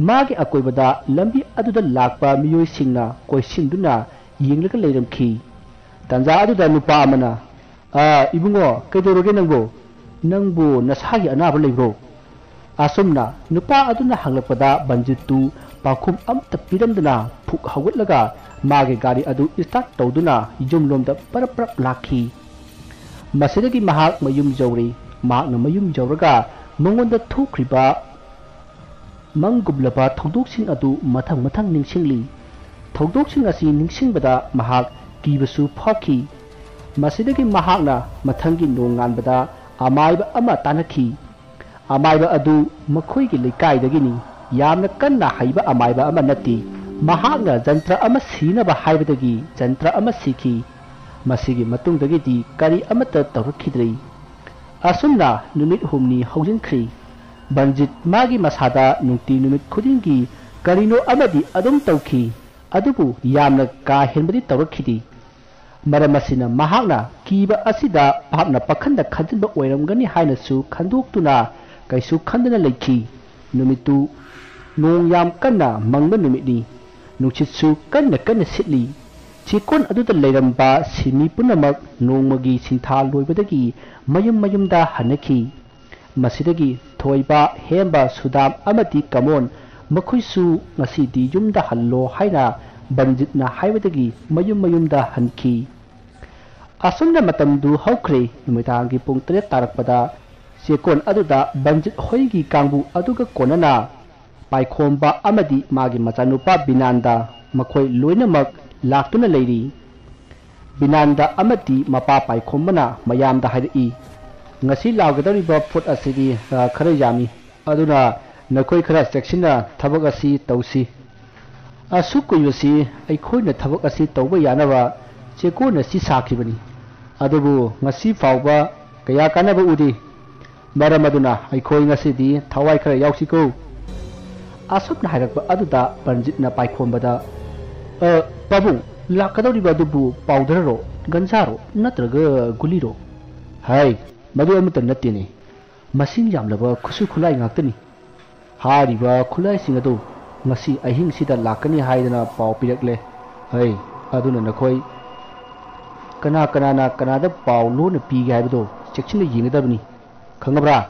ꯃꯥꯒꯤ ꯑꯀꯣꯏꯕꯗ ꯂꯝꯕꯤ ꯑꯗꯨꯗ ꯂꯥꯛꯄ ꯃꯤꯑꯣꯏꯁꯤꯡꯅ ꯀꯣꯏꯁꯤꯟꯗꯨꯅ ꯌꯦꯡꯂꯒ ꯂꯩꯔꯝꯈꯤ꯫ ꯇꯥꯟꯖꯥ ꯑꯗꯨꯗ ꯅꯨꯄꯥ ꯑꯃꯅ, "ꯑꯥ, ꯏꯕꯨꯡꯉꯣ, ꯀꯩꯗꯧꯔꯒꯦ ꯅꯪꯕꯨ? ꯅꯪꯕꯨ ꯅꯁꯥꯒꯤ ꯑꯅꯥꯕ ꯂꯩꯕ꯭ꯔꯣ?" ꯑꯁꯨꯝꯅ ꯅꯨꯄꯥ ꯑꯗꯨꯅ ꯍꯪꯂꯛꯄꯗ ꯕꯟꯖꯤꯠꯇꯨ ꯄꯥꯎꯈꯨꯝ ꯑꯃꯠꯇ ꯄꯤꯔꯝꯗꯅ ꯐꯨꯛ ꯍꯧꯒꯠꯂꯒ ꯃꯥꯒꯤ ꯒꯥꯔꯤ ꯑꯗꯨ start ꯇꯧꯗꯨꯅ ꯌꯨꯝꯂꯣꯝꯗ ꯄꯔꯞ ꯄꯔꯞ ꯂꯥꯛꯈꯤ꯫ ꯃꯁꯤꯗꯒꯤ ꯃꯍꯥꯛ ꯃꯌꯨꯝ ꯌꯧꯔꯦ꯫ ꯃꯍꯥꯛꯅ ꯃꯌꯨꯝ ꯌꯧꯔꯒ ꯃꯉꯣꯟꯗ ꯊꯣꯛꯈ꯭ꯔꯤꯕ ꯃꯪꯒꯨꯝꯂꯕ ꯊꯧꯗꯣꯛꯁꯤꯡ ꯑꯗꯨ ꯃꯊꯪ ꯃꯊꯪ ꯅꯤꯡꯁꯤꯡꯂꯤ꯫ ꯊꯧꯗꯣꯛꯁꯤꯡ ꯑꯁꯤ ꯅꯤꯡꯁꯤꯡꯕꯗ ꯃꯍꯥꯛ ꯀꯤꯕꯁꯨ ꯐꯥꯎꯈꯤ꯫ ꯃꯁꯤꯗꯒꯤ ꯃꯍꯥꯛꯅ ꯃꯊꯪꯒꯤ ꯅꯣꯡꯉꯥꯟꯕꯗ ꯑꯃꯥꯏꯕ ꯑꯃ ꯇꯥꯟꯅꯈꯤ꯫ ꯑꯃꯥꯏꯕ ꯑꯗꯨ ꯃꯈꯣꯏꯒꯤ ꯂꯩꯀꯥꯏꯗꯒꯤꯅꯤ꯫ ꯌꯥꯝꯅ ꯀꯟꯅ ꯍꯩꯕ ꯑꯃꯥꯏꯕ ꯑꯃ ꯅꯠꯇꯦ꯫ ꯃꯍꯥꯛꯅ ꯖꯟꯇ꯭ꯔ ꯑꯃ ꯁꯤꯅꯕ ꯍꯥꯏꯕꯗꯒꯤ ꯖꯟꯇ꯭ꯔ ꯑꯃ ꯁꯤꯈꯤ꯫ ꯃꯁꯤꯒꯤ ꯃꯇꯨꯡꯗꯒꯤꯗꯤ ꯀꯔꯤ ꯑꯃꯠꯇ ꯇꯧꯔꯛꯈꯤꯗ꯭ꯔꯦ꯫ ꯑꯁꯨꯝꯅ ꯅꯨꯃꯤꯠ ꯍꯨꯝꯅꯤ ꯍꯧꯖꯤꯟꯈ꯭ꯔꯦ꯫ ꯕꯟꯖꯤꯠ ꯃꯥꯒꯤ ꯃꯁꯥꯗ ꯅꯨꯡꯇꯤ ꯅꯨꯃꯤꯠ ꯈꯨꯗꯤꯡꯒꯤ ꯀꯔꯤꯅꯣ ꯑꯃꯗꯤ ꯑꯗꯨꯝ ꯇꯧꯈꯤ, ꯑꯗꯨꯕꯨ ꯌꯥꯝꯅ ꯀꯥ ꯍꯦꯟꯕꯗꯤ ꯇꯧꯔꯛꯈꯤꯗꯦ꯫ ꯃꯔꯝ ꯑꯁꯤꯅ ꯃꯍꯥꯛꯅ ꯀꯤꯕ ꯑꯁꯤꯗ ꯚꯥꯞꯅ ꯄꯥꯈꯟꯗ ꯈꯟꯖꯤꯟꯕ ꯑꯣꯏꯔꯝꯒꯅꯤ ꯍꯥꯏꯅꯁꯨ ꯈꯟꯗꯣꯛꯇꯨꯅ ꯀꯩꯁꯨ ꯈꯟꯗꯅ ꯂꯩꯈꯤ꯫ ꯅꯨꯃꯤꯠꯇꯨ ꯅꯣꯡ ꯌꯥꯝ ꯀꯟꯅ ꯃꯪꯕ ꯅꯨꯃꯤꯠꯅꯤ꯫ ꯅꯨꯡꯁꯤꯠꯁꯨ ꯀꯟꯅ ꯀꯟꯅ ꯁꯤꯠꯂꯤ꯫ ꯆꯦꯛꯀꯣꯟ ꯑꯗꯨꯗ ꯂꯩꯔꯝꯕ ꯁꯤꯟꯃꯤ ꯄꯨꯝꯅꯃꯛ ꯅꯣꯡꯃꯒꯤ ꯁꯤꯟꯊꯥ ꯂꯣꯏꯕꯗꯒꯤ ꯃꯌꯨꯝ ꯃꯌꯨꯝꯗ ꯍꯟꯅꯈꯤ꯫ ꯃꯁꯤꯗꯒꯤ ꯊꯣꯏꯕ, ꯍꯦꯝꯕ, ꯁꯨꯗꯥꯝ ꯑꯃꯗꯤ ꯀꯃꯣꯟ ꯃꯈꯣꯏꯁꯨ ꯉꯁꯤꯗꯤ ꯌꯨꯝꯗ ꯍꯜꯂꯣ ꯍꯥꯏꯅ ꯕꯟꯖꯤꯠꯅ ꯍꯥꯏꯕꯗꯒꯤ ꯃꯌꯨꯝ ꯃꯌꯨꯝꯗ ꯍꯟꯈꯤ꯫ ꯑꯁꯨꯝꯅ ꯃꯇꯝꯗꯨ ꯍꯧꯈ꯭ꯔꯦ꯫ ꯅꯨꯃꯤꯗꯥꯡꯒꯤ ꯄꯨꯡ ꯇꯔꯦꯠ ꯇꯥꯔꯛꯄꯗ ꯆꯦꯛꯀꯣꯟ ꯑꯗꯨꯗ ꯕꯟꯖꯤꯠ ꯍꯣꯏꯒꯤ ꯀꯥꯡꯕꯨ ꯑꯗꯨꯒ ꯀꯣꯟꯅꯅ ꯄꯥꯏꯈꯣꯝꯕ ꯑꯃꯗꯤ ꯃꯥꯒꯤ ꯃꯆꯥꯅꯨꯄꯥ ꯕꯤꯅꯥꯟꯗ ꯃꯈꯣꯏ ꯂꯣꯏꯅꯃꯛ ꯂꯥꯛꯇꯨꯅ ꯂꯩꯔꯤ꯫ ꯕꯤꯅꯥꯟꯗ ꯑꯃꯗꯤ ꯃꯄꯥ ꯄꯥꯏꯈꯣꯝꯕꯅ ꯃꯌꯥꯝꯗ ꯍꯥꯏꯔꯛꯏ, "ꯉꯁꯤ ꯂꯥꯛꯀꯗꯧꯔꯤꯕ ꯄꯣꯠ ꯑꯁꯤꯗꯤ, ꯑ, ꯈꯔ ꯌꯥꯝꯃꯤ꯫ ꯑꯗꯨꯅ ꯅꯈꯣꯏ ꯈꯔ ꯆꯦꯛꯁꯤꯟꯅ ꯊꯕꯛ ꯑꯁꯤ ꯇꯧꯁꯤ꯫ ꯑꯁꯨꯛ ꯀꯨꯏꯕꯁꯤ ꯑꯩꯈꯣꯏꯅ ꯊꯕꯛ ꯑꯁꯤ ꯇꯧꯕ ꯌꯥꯅꯕ ꯆꯦꯛꯀꯣꯟꯅ ꯁꯤ ꯁꯥꯈꯤꯕꯅꯤ꯫ ꯑꯗꯨꯕꯨ ꯉꯁꯤ ꯐꯥꯎꯕ ꯀꯌꯥ ꯀꯥꯟꯅꯕ ꯎꯗꯦ꯫ ꯃꯔꯝ ꯑꯗꯨꯅ ꯑꯩꯈꯣꯏ ꯉꯁꯤꯗꯤ ꯊꯋꯥꯏ ꯈꯔ ꯌꯥꯎꯁꯤꯀꯣ?" ꯑꯁꯨꯝꯅ ꯍꯥꯏꯔꯛꯄ ꯑꯗꯨꯗ ꯄꯟꯖꯤꯠꯅ ꯄꯥꯏꯈꯣꯝꯕꯗ, "ꯑ, ꯄꯥꯕꯨꯡ, ꯂꯥꯛꯀꯗꯧꯔꯤꯕ ꯑꯗꯨꯕꯨ ꯄꯥꯎꯗꯔꯔꯣ, ꯒꯟꯖꯥꯔꯣ, ꯅꯠꯇ꯭ꯔꯒ ꯒꯨꯂꯤꯔꯣ?" "ꯍꯥꯏ, ꯃꯗꯨ ꯑꯃꯠꯇ ꯅꯠꯇꯦꯅꯦ꯫ ꯃꯁꯤꯡ ꯌꯥꯝꯂꯕ ꯈꯨꯠꯁꯨ ꯈꯨꯠꯂꯥꯏ ꯉꯥꯛꯇꯅꯤ꯫ ꯍꯥꯏꯔꯤꯕ ꯈꯨꯠꯂꯥꯏꯁꯤꯡ ꯑꯗꯨ ꯉꯁꯤ ꯑꯍꯤꯡꯁꯤꯗ ꯂꯥꯛꯀꯅꯤ ꯍꯥꯏꯗꯅ ꯄꯥꯎ ꯄꯤꯔꯛꯂꯦ꯫ ꯍꯩ, ꯑꯗꯨꯅ ꯅꯈꯣꯏ ꯀꯅꯥ ꯀꯅꯥꯅ ꯀꯅꯥꯗ ꯄꯥꯎ ꯂꯣꯟꯅ ꯄꯤꯒꯦ ꯍꯥꯏꯕꯗꯣ ꯆꯦꯛꯁꯤꯟꯅ ꯌꯦꯡꯒꯗꯕꯅꯤ꯫ ꯈꯪꯉꯕ꯭ꯔꯥ?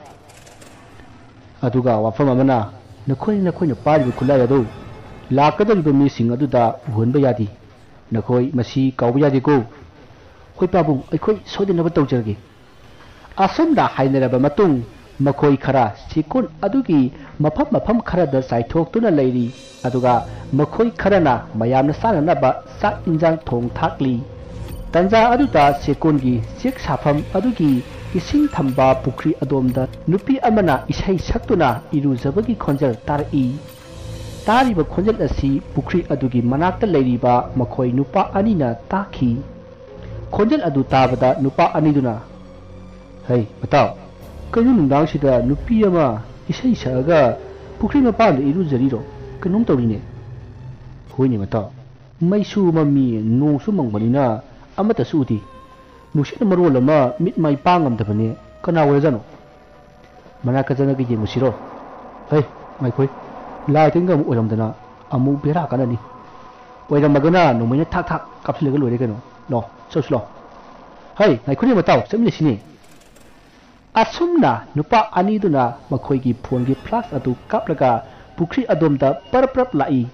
ꯑꯗꯨꯒ ꯋꯥꯐꯝ ꯑꯃꯅ, ꯅꯈꯣꯏ ꯅꯈꯣꯏꯅ ꯄꯥꯏꯔꯤꯕ ꯈꯨꯠꯂꯥꯏ ꯑꯗꯨ ꯂꯥꯛꯀꯗꯧꯔꯤꯕ ꯃꯤꯁꯤꯡ ꯑꯗꯨꯗ ꯎꯍꯟꯕ ꯌꯥꯗꯦ꯫ ꯅꯈꯣꯏ ꯃꯁꯤ ꯀꯥꯎꯕ ꯌꯥꯗꯦꯀꯣ?" "ꯍꯣꯏ ꯄꯥꯕꯨꯡ, ꯑꯩꯈꯣꯏ ꯁꯣꯏꯗꯅꯕ ꯇꯧꯖꯔꯒꯦ꯫" ꯑꯁꯨꯝꯅ ꯍꯥꯏꯅꯔꯕ ꯃꯇꯨꯡ, ꯃꯈꯣꯏ ꯈꯔ ꯆꯦꯛꯀꯣꯟ ꯑꯗꯨꯒꯤ ꯃꯐꯝ ꯃꯐꯝ ꯈꯔꯗ ꯆꯥꯏꯊꯣꯛꯇꯨꯅ ꯂꯩꯔꯤ, ꯑꯗꯨꯒ ꯃꯈꯣꯏ ꯈꯔꯅ ꯃꯌꯥꯝꯅ ꯆꯥꯅꯅꯕ ꯆꯥꯛ ꯏꯟꯖꯥꯡ ꯊꯣꯡ ꯊꯥꯛꯂꯤ꯫ ꯇꯟꯖꯥ ꯑꯗꯨꯗ ꯆꯦꯛꯀꯣꯟꯒꯤ ꯆꯦꯛ ꯁꯥꯐꯝ ꯑꯗꯨꯒꯤ ꯏꯁꯤꯡ ꯊꯝꯕ ꯄꯨꯈ꯭ꯔꯤ ꯑꯗꯣꯝꯗ ꯅꯨꯄꯤ ꯑꯃꯅ ꯏꯁꯩ ꯁꯛꯇꯨꯅ ꯏꯔꯨꯖꯕꯒꯤ ꯈꯣꯟꯖꯦꯜ ꯇꯥꯔꯛꯏ꯫ ꯇꯥꯔꯤꯕ ꯈꯣꯟꯖꯦꯜ ꯑꯁꯤ ꯄꯨꯈ꯭ꯔꯤ ꯑꯗꯨꯒꯤ ꯃꯅꯥꯛꯇ ꯂꯩꯔꯤꯕ ꯃꯈꯣꯏ ꯅꯨꯄꯥ ꯑꯅꯤꯅ ꯇꯥꯈꯤ꯫ ꯈꯣꯟꯖꯦꯜ ꯑꯗꯨ ꯇꯥꯕꯗ ꯅꯨꯄꯥ ꯑꯅꯤꯗꯨꯅ, "ꯍꯩ, ꯃꯇꯥꯎ, ꯀꯩꯅꯣ ꯅꯨꯡꯗꯥꯡꯁꯤꯗ ꯅꯨꯄꯤ ꯑꯃ ꯏꯁꯩ ꯁꯛꯑꯒ ꯄꯨꯈ꯭ꯔꯤ ꯃꯄꯥꯟꯗ ꯏꯔꯨꯖꯔꯤꯔꯣ? ꯀꯩꯅꯣꯝ ꯇꯧꯔꯤꯅꯦ꯫" "ꯍꯣꯏꯅꯦ ꯃꯇꯥꯎ, ꯃꯩꯁꯨ ꯃꯝꯃꯤ, ꯅꯣꯡꯁꯨ ꯃꯪꯕꯅꯤꯅ ꯑꯃꯠꯇꯁꯨ ꯎꯗꯦ꯫ ꯅꯨꯡꯁꯤꯠꯅ ꯃꯔꯣꯜ ꯑꯃ ꯃꯤꯠ ꯃꯥꯏ ꯄꯥꯡ ꯉꯝꯗꯕꯅꯦ꯫ ꯀꯅꯥ ꯑꯣꯏꯔꯖꯥꯠꯅꯣ? ꯃꯅꯥꯛꯇ ꯆꯪꯉꯒ ꯌꯦꯡꯉꯨꯁꯤꯔꯣ? ꯍꯩ, ꯉꯥꯏꯈꯣꯏ, ꯂꯥꯏ ꯇꯤꯟꯒ ꯑꯃꯨꯛ ꯑꯣꯏꯔꯝꯗꯅ ꯑꯃꯨꯛ ꯕꯦꯔꯥ ꯀꯥꯟꯅꯅꯤ꯫ ꯑꯣꯏꯔꯝꯃꯒꯅ ꯅꯣꯡꯃꯩꯅ ꯊꯥꯛ ꯊꯥꯛ ꯀꯥꯞꯁꯤꯜꯂꯒ ꯂꯣꯏꯔꯦ ꯀꯩꯅꯣ꯫ ꯂꯥꯎ, ꯆꯠꯂꯨꯁꯤ ꯂꯥꯎ꯫ ꯍꯩ, ꯉꯥꯏꯈꯣꯅꯦ ꯃꯇꯥꯎ, ꯆꯠꯃꯤꯟꯅꯁꯤꯅꯦ꯫ ꯑꯁꯨꯝꯅ ꯅꯨꯄꯥ ꯑꯅꯤꯗꯨꯅ ꯃꯈꯣꯏꯒꯤ ꯐꯣꯟꯒꯤ ꯐ꯭ꯂꯥꯁ ꯑꯗꯨ ꯀꯥꯞꯂꯒ ꯄꯨꯈ꯭ꯔꯤ ꯑꯗꯣꯝꯗ ꯄꯔꯞ ꯄꯔꯞ ꯂꯥꯛꯏ꯫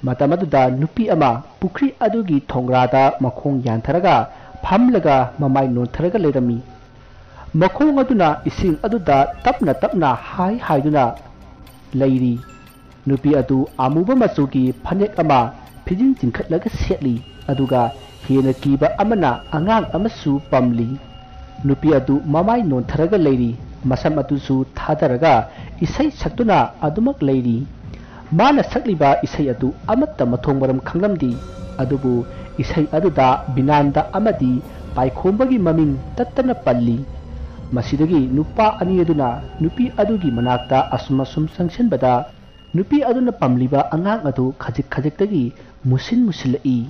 ꯃꯇꯝ ꯑꯗꯨꯗ ꯅꯨꯄꯤ ꯑꯃ ꯄꯨꯈ꯭ꯔꯤ ꯑꯗꯨꯒꯤ ꯊꯣꯡꯒ꯭ꯔꯥꯗ ꯃꯈꯣꯡ ꯌꯥꯟꯊꯔꯒ ꯐꯝꯂꯒ ꯃꯃꯥꯏ ꯅꯣꯟꯊꯔꯒ ꯂꯩꯔꯝꯃꯤ꯫ ꯃꯈꯣꯡ ꯑꯗꯨꯅ ꯏꯁꯤꯡ ꯑꯗꯨꯗ ꯇꯞꯅ ꯇꯞꯅ ꯍꯥꯏ ꯍꯥꯏꯗꯨꯅ ꯂꯩꯔꯤ꯫ ꯅꯨꯄꯤ ꯑꯗꯨ ꯑꯃꯨꯕ ꯃꯆꯨꯒꯤ ꯐꯅꯦꯛ ꯑꯃ ꯐꯤꯖꯤꯟ ꯆꯤꯡꯈꯠꯂꯒ ꯁꯦꯠꯂꯤ, ꯑꯗꯨꯒ ꯍꯦꯟꯅ ꯀꯤꯕ ꯑꯃꯅ ꯑꯉꯥꯡ ꯑꯃꯁꯨ ꯄꯝꯂꯤ꯫ ꯅꯨꯄꯤ ꯑꯗꯨ ꯃꯃꯥꯏ ꯅꯣꯟꯊꯔꯒ ꯂꯩꯔꯤ, ꯃꯁꯝ ꯑꯗꯨꯁꯨ ꯊꯥꯗꯔꯒ ꯏꯁꯩ ꯁꯛꯇꯨꯅ ꯑꯗꯨꯃꯛ ꯂꯩꯔꯤ꯫ ꯃꯥꯅ ꯁꯛꯂꯤꯕ ꯏꯁꯩ ꯑꯗꯨ ꯑꯃꯠꯇ ꯃꯊꯣꯡ ꯃꯔꯝ ꯈꯪꯂꯝꯗꯦ, ꯑꯗꯨꯕꯨ ꯏꯁꯩ ꯑꯗꯨꯗ ꯕꯤꯅꯥꯟꯗ ꯑꯃꯗꯤ ꯄꯥꯏꯈꯣꯝꯕꯒꯤ ꯃꯃꯤꯡ ꯇꯠꯇꯅ ꯄꯜꯂꯤ꯫ ꯃꯁꯤꯗꯒꯤ ꯅꯨꯄꯥ ꯑꯅꯤ ꯑꯗꯨꯅ ꯅꯨꯄꯤ ꯑꯗꯨꯒꯤ ꯃꯅꯥꯛꯇ ꯑꯁꯨꯝ ꯑꯁꯨꯝ ꯆꯪꯁꯤꯟꯕꯗ, ꯅꯨꯄꯤ ꯑꯗꯨꯅ ꯄꯝꯂꯤꯕ ꯑꯉꯥꯡ ꯑꯗꯨ ꯈꯖꯤꯛ ꯈꯖꯤꯛꯇꯒꯤ ꯃꯨꯁꯤꯟ ꯃꯨꯁꯤꯜꯂꯛꯏ꯫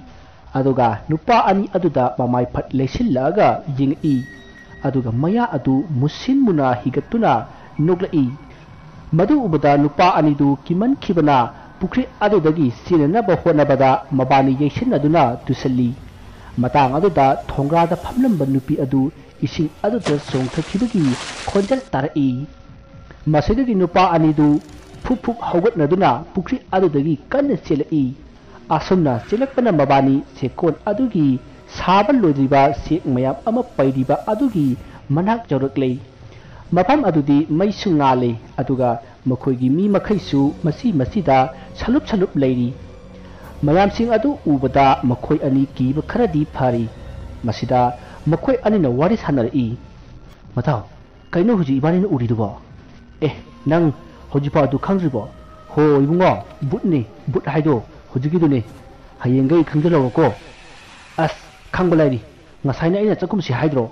ꯑꯗꯨꯒ ꯅꯨꯄꯥ ꯑꯅꯤ ꯑꯗꯨꯗ ꯃꯃꯥꯏ ꯐꯠ ꯂꯩꯁꯤꯜꯂꯛꯑꯒ ꯌꯦꯡꯉꯛꯏ꯫ ꯑꯗꯨꯒ ꯃꯌꯥ ꯑꯗꯨ ꯃꯨꯁꯤꯟ ꯃꯨꯅ ꯍꯤꯒꯠꯇꯨꯅ ꯅꯣꯛꯂꯛꯏ꯫ ꯃꯗꯨ ꯎꯕꯗ ꯅꯨꯄꯥ ꯑꯅꯤꯗꯨ ꯀꯤꯃꯟꯈꯤꯕꯅ ꯄꯨꯈ꯭ꯔꯤ ꯑꯗꯨꯗꯒꯤ ꯆꯦꯟꯅꯅꯕ ꯍꯣꯠꯅꯕꯗ ꯃꯕꯥꯅꯤ ꯌꯩꯁꯤꯟꯅꯗꯨꯅ ꯇꯨꯁꯜꯂꯤ꯫ ꯃꯇꯥꯡ ꯑꯗꯨꯗ ꯊꯣꯡꯒ꯭ꯔꯥꯗ ꯐꯝꯂꯝꯕ ꯅꯨꯄꯤ ꯑꯗꯨ ꯏꯁꯤꯡ ꯑꯗꯨꯗ ꯆꯣꯡꯊꯈꯤꯕꯒꯤ ꯈꯣꯟꯖꯦꯜ ꯇꯥꯔꯛꯏ꯫ ꯃꯁꯤꯗꯒꯤ ꯅꯨꯄꯥ ꯑꯅꯤꯗꯨ ꯐꯨꯞ ꯐꯨꯞ ꯍꯧꯒꯠꯅꯗꯨꯅ ꯄꯨꯈ꯭ꯔꯤ ꯑꯗꯨꯗꯒꯤ ꯀꯟꯅ ꯆꯦꯜꯂꯛꯏ꯫ ꯑꯁꯨꯝꯅ ꯆꯦꯜꯂꯛꯄꯅ ꯃꯕꯥꯅꯤ ꯆꯦꯛꯀꯣꯟ ꯑꯗꯨꯒꯤ ꯁꯥꯕ ꯂꯣꯏꯗ꯭ꯔꯤꯕ ꯆꯦꯛ ꯃꯌꯥꯝ ꯑꯃ ꯄꯩꯔꯤꯕ ꯑꯗꯨꯒꯤ ꯃꯅꯥꯛ ꯌꯧꯔꯛꯂꯦ꯫ ꯃꯐꯝ ꯑꯗꯨꯗꯤ ꯃꯩꯁꯨ ꯉꯥꯜꯂꯤ, ꯑꯗꯨꯒ ꯃꯈꯣꯏꯒꯤ ꯃꯤ ꯃꯈꯩꯁꯨ ꯃꯆꯤ ꯃꯆꯤꯗ ꯁꯂꯨꯞ ꯁꯂꯨꯞ ꯂꯩꯔꯤ꯫ ꯃꯌꯥꯝꯁꯤꯡ ꯑꯗꯨ ꯎꯕꯗ ꯃꯈꯣꯏ ꯑꯅꯤ ꯀꯤꯕ ꯈꯔꯗꯤ ꯐꯔꯤ꯫ ꯃꯁꯤꯗ ꯃꯈꯣꯏ ꯑꯅꯤꯅ ꯋꯥꯔꯤ ꯁꯥꯟꯅꯔꯛꯏ꯫ "ꯃꯇꯥꯎ, ꯀꯩꯅꯣ ꯍꯧꯖꯤꯛ ꯏꯕꯥꯅꯤꯅ ꯎꯔꯤꯗꯨꯕꯣ?" "ꯑꯦ, ꯅꯪ ꯍꯧꯖꯤꯛꯐꯥꯎ ꯑꯗꯨ ꯈꯪꯗ꯭ꯔꯤꯕꯣ?" "ꯍꯣ ꯏꯕꯨꯡꯉꯣ, ꯕꯨꯠꯅꯤ, ꯕꯨꯠ ꯍꯥꯏꯗꯣ ꯍꯧꯖꯤꯛꯀꯤꯗꯨꯅꯤ꯫ ꯍꯌꯦꯡꯈꯩ ꯈꯪꯖꯤꯜꯍꯧꯔꯣꯀꯣ꯫" "ꯑꯁ, ꯈꯪꯕ ꯂꯩꯔꯤ, ꯉꯁꯥꯏꯅ ꯑꯩꯅ ꯆꯠꯈꯨꯝꯁꯤ ꯍꯥꯏꯗ꯭ꯔꯣ?"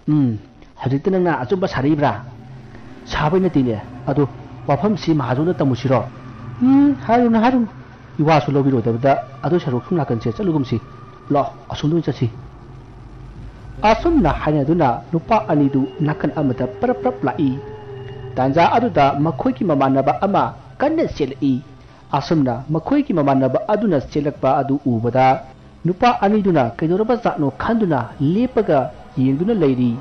"ꯎꯝ, ꯍꯧꯖꯤꯛꯇ ꯅꯪꯅ ꯑꯆꯨꯝꯕ ꯁꯥꯔꯛꯏꯕ꯭ꯔꯥ?" "ꯁꯥꯕꯩ ꯅꯠꯇꯦꯅꯦ, ꯑꯗꯣ ꯋꯥꯐꯝꯁꯤ ꯃꯍꯥꯖꯣꯟꯗ ꯇꯝꯃꯨꯁꯤꯔꯣ?" "ꯎꯝ, ꯍꯥꯏꯔꯨꯅꯨ, ꯍꯥꯏꯔꯨꯅꯨ꯫ ꯏꯋꯥꯁꯨ ꯂꯧꯕꯤꯔꯣꯏꯗꯕꯗ ꯑꯗꯨ ꯁꯔꯨꯛ ꯁꯨꯝ ꯅꯥꯀꯟꯁꯦ ꯆꯠꯂꯨꯒꯨꯝꯁꯤ꯫ ꯂꯥꯛꯑꯣ, ꯑꯁꯣꯝꯗ ꯑꯣꯏꯅ ꯆꯠꯁꯤ꯫" ꯑꯁꯨꯝꯅ ꯍꯥꯏꯅꯗꯨꯅ ꯅꯨꯄꯥ ꯑꯅꯤꯗꯨ ꯅꯥꯀꯟ ꯑꯃꯗ ꯄꯔꯞ ꯄꯔꯞ ꯂꯥꯛꯏ꯫ ꯇꯥꯟꯖꯥ ꯑꯗꯨꯗ ꯃꯈꯣꯏꯒꯤ ꯃꯃꯥꯟꯅꯕ ꯑꯃ ꯀꯟꯅ ꯆꯦꯜꯂꯛꯏ꯫ ꯑꯁꯨꯝꯅ ꯃꯈꯣꯏꯒꯤ ꯃꯃꯥꯟꯅꯕ ꯑꯗꯨꯅ ꯆꯦꯜꯂꯛꯄ ꯑꯗꯨ ꯎꯕꯗ ꯅꯨꯄꯥ ꯑꯅꯤꯗꯨꯅ ꯀꯩꯗꯧꯔꯕ ꯖꯥꯠꯅꯣ ꯈꯟꯗꯨꯅ ꯂꯦꯞꯄꯒ ꯌꯦꯡꯗꯨꯅ ꯂꯩꯔꯤ꯫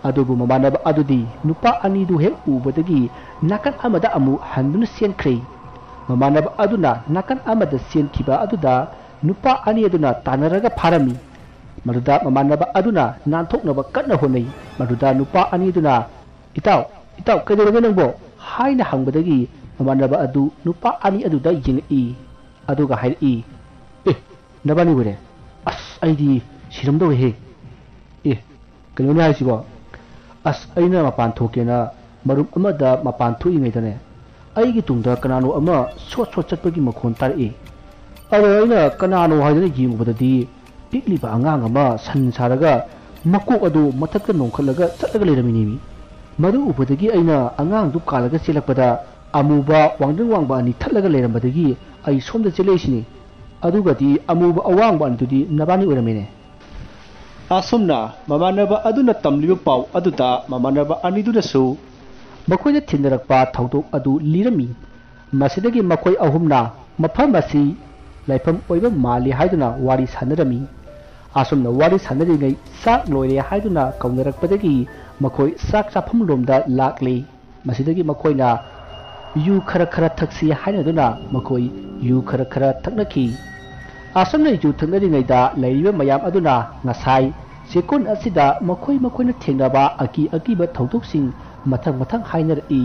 ꯑꯗꯨꯕꯨ ꯃꯃꯥꯟꯅꯕ ꯑꯗꯨꯗꯤ ꯅꯨꯄꯥ ꯑꯅꯤꯗꯨ ꯍꯦꯛ ꯎꯕꯗꯒꯤ ꯅꯥꯀꯟ ꯑꯃꯗ ꯑꯃꯨꯛ ꯍꯟꯗꯨꯅ ꯆꯦꯟꯈ꯭ꯔꯦ꯫ ꯃꯃꯥꯟꯅꯕ ꯑꯗꯨꯅ ꯅꯥꯀꯟ ꯑꯃꯗ ꯆꯦꯟꯈꯤꯕ ꯑꯗꯨꯗ ꯅꯨꯄꯥ ꯑꯅꯤ ꯑꯗꯨꯅ ꯇꯥꯟꯅꯔꯒ ꯐꯥꯔꯝꯃꯤ꯫ ꯃꯗꯨꯗ ꯃꯃꯥꯟꯅꯕ ꯑꯗꯨꯅ ꯅꯥꯟꯊꯣꯛꯅꯕ ꯀꯟꯅ ꯍꯣꯠꯅꯩ꯫ ꯃꯗꯨꯗ ꯅꯨꯄꯥ ꯑꯅꯤ ꯑꯗꯨꯅ, "ꯏꯇꯥꯎ, ꯏꯇꯥꯎ, ꯀꯩꯗꯧꯔꯒꯦ ꯅꯪꯕꯣ?" ꯍꯥꯏꯅ ꯍꯪꯕꯗꯒꯤ ꯃꯃꯥꯟꯅꯕ ꯑꯗꯨ ꯅꯨꯄꯥ ꯑꯅꯤ ꯑꯗꯨꯗ ꯌꯦꯡꯉꯛꯏ꯫ ꯑꯗꯨꯒ ꯍꯥꯏꯔꯛꯏ, "ꯑꯦ, ꯅꯕꯥꯅꯤ ꯑꯣꯏꯔꯦ? ꯑꯁ, ꯑꯩꯗꯤ ꯁꯤꯔꯝꯗꯧꯔꯦꯍꯦ꯫ ꯑꯦ, ꯀꯩꯅꯣꯅꯦ ꯍꯥꯏꯁꯤꯕꯣ? ꯑꯁ, ꯑꯩꯅ ꯃꯄꯥꯟ ꯊꯣꯛꯀꯦꯅ ꯃꯔꯨꯞ ꯑꯃꯗ ꯃꯄꯥꯟ ꯊꯣꯛꯏꯉꯩꯗꯅꯦ, ꯑꯩꯒꯤ ꯇꯨꯡꯗ ꯀꯅꯥꯅꯣ ꯑꯃ ꯁꯣꯠ ꯁꯣꯠ ꯆꯠꯄꯒꯤ ꯃꯈꯣꯟ ꯇꯥꯔꯛꯏ꯫ ꯑꯗꯣ ꯑꯩꯅ ꯀꯅꯥꯅꯣ ꯍꯥꯏꯗꯅ ꯌꯦꯡꯉꯨꯕꯗꯗꯤ ꯄꯤꯛꯂꯤꯕ ꯑꯉꯥꯡ ꯑꯃ ꯁꯟ ꯁꯥꯔꯒ ꯃꯀꯣꯛ ꯑꯗꯨ ꯃꯊꯛꯇ ꯅꯣꯡꯈꯠꯂꯒ ꯆꯠꯂꯒ ꯂꯩꯔꯝꯃꯤꯅꯦꯃꯤ꯫ ꯃꯗꯨ ꯎꯕꯗꯒꯤ ꯑꯩꯅ ꯑꯉꯥꯡꯗꯨ ꯀꯥꯜꯂꯒ ꯆꯦꯜꯂꯛꯄꯗ ꯑꯃꯨꯕ ꯋꯥꯡꯗ꯭ꯔꯤꯡ ꯋꯥꯡꯕ ꯑꯅꯤ ꯊꯠꯂꯒ ꯂꯩꯔꯝꯕꯗꯒꯤ ꯑꯩ ꯁꯣꯝꯗ ꯆꯦꯜꯂꯛꯏꯁꯤꯅꯤ꯫ ꯑꯗꯨꯒꯗꯤ ꯑꯃꯨꯕ ꯑꯋꯥꯡꯕ ꯑꯅꯤꯗꯨꯗꯤ ꯅꯕꯥꯅꯤ ꯑꯣꯏꯔꯝꯃꯤꯅꯦ꯫" ꯑꯁꯨꯝꯅ ꯃꯃꯥꯟꯅꯕ ꯑꯗꯨꯅ ꯇꯝꯂꯤꯕ ꯄꯥꯎ ꯑꯗꯨꯗ ꯃꯃꯥꯟꯅꯕ ꯑꯅꯤꯗꯨꯅꯁꯨ ꯃꯈꯣꯏꯅ ꯊꯦꯡꯅꯔꯛꯄ ꯊꯧꯗꯣꯛ ꯑꯗꯨ ꯂꯤꯔꯝꯃꯤ꯫ ꯃꯁꯤꯗꯒꯤ ꯃꯈꯣꯏ ꯑꯍꯨꯝꯅ ꯃꯐꯝ ꯑꯁꯤ ꯂꯥꯏꯐꯝ ꯑꯣꯏꯕ ꯃꯥꯜꯂꯤ ꯍꯥꯏꯗꯨꯅ ꯋꯥꯔꯤ ꯁꯥꯟꯅꯔꯝꯃꯤ꯫ ꯑꯁꯨꯝꯅ ꯋꯥꯔꯤ ꯁꯥꯟꯅꯔꯤꯉꯩ ꯆꯥꯛ ꯂꯣꯏꯔꯦ ꯍꯥꯏꯗꯨꯅ ꯀꯧꯅꯔꯛꯄꯗꯒꯤ ꯃꯈꯣꯏ ꯆꯥꯛ ꯆꯥꯐꯝ ꯂꯣꯝꯗ ꯂꯥꯛꯂꯤ꯫ ꯃꯁꯤꯗꯒꯤ ꯃꯈꯣꯏꯅ ꯌꯨ ꯈꯔ ꯈꯔ ꯊꯛꯁꯤ ꯍꯥꯏꯅꯗꯨꯅ ꯃꯈꯣꯏ ꯌꯨ ꯈꯔ ꯈꯔ ꯊꯛꯅꯈꯤ꯫ ꯑꯁꯨꯝꯅ ꯌꯨ ꯊꯛꯅꯔꯤꯉꯩꯗ ꯂꯩꯔꯤꯕ ꯃꯌꯥꯝ ꯑꯗꯨꯅ ꯉꯁꯥꯏ ꯆꯦꯛꯀꯣꯟ ꯑꯁꯤꯗ ꯃꯈꯣꯏ ꯃꯈꯣꯏꯅ ꯊꯦꯡꯅꯕ ꯑꯀꯤ ꯑꯀꯤꯕ ꯊꯧꯗꯣꯛꯁꯤꯡ ꯃꯊꯪ ꯃꯊꯪ ꯍꯥꯏꯅꯔꯛꯏ꯫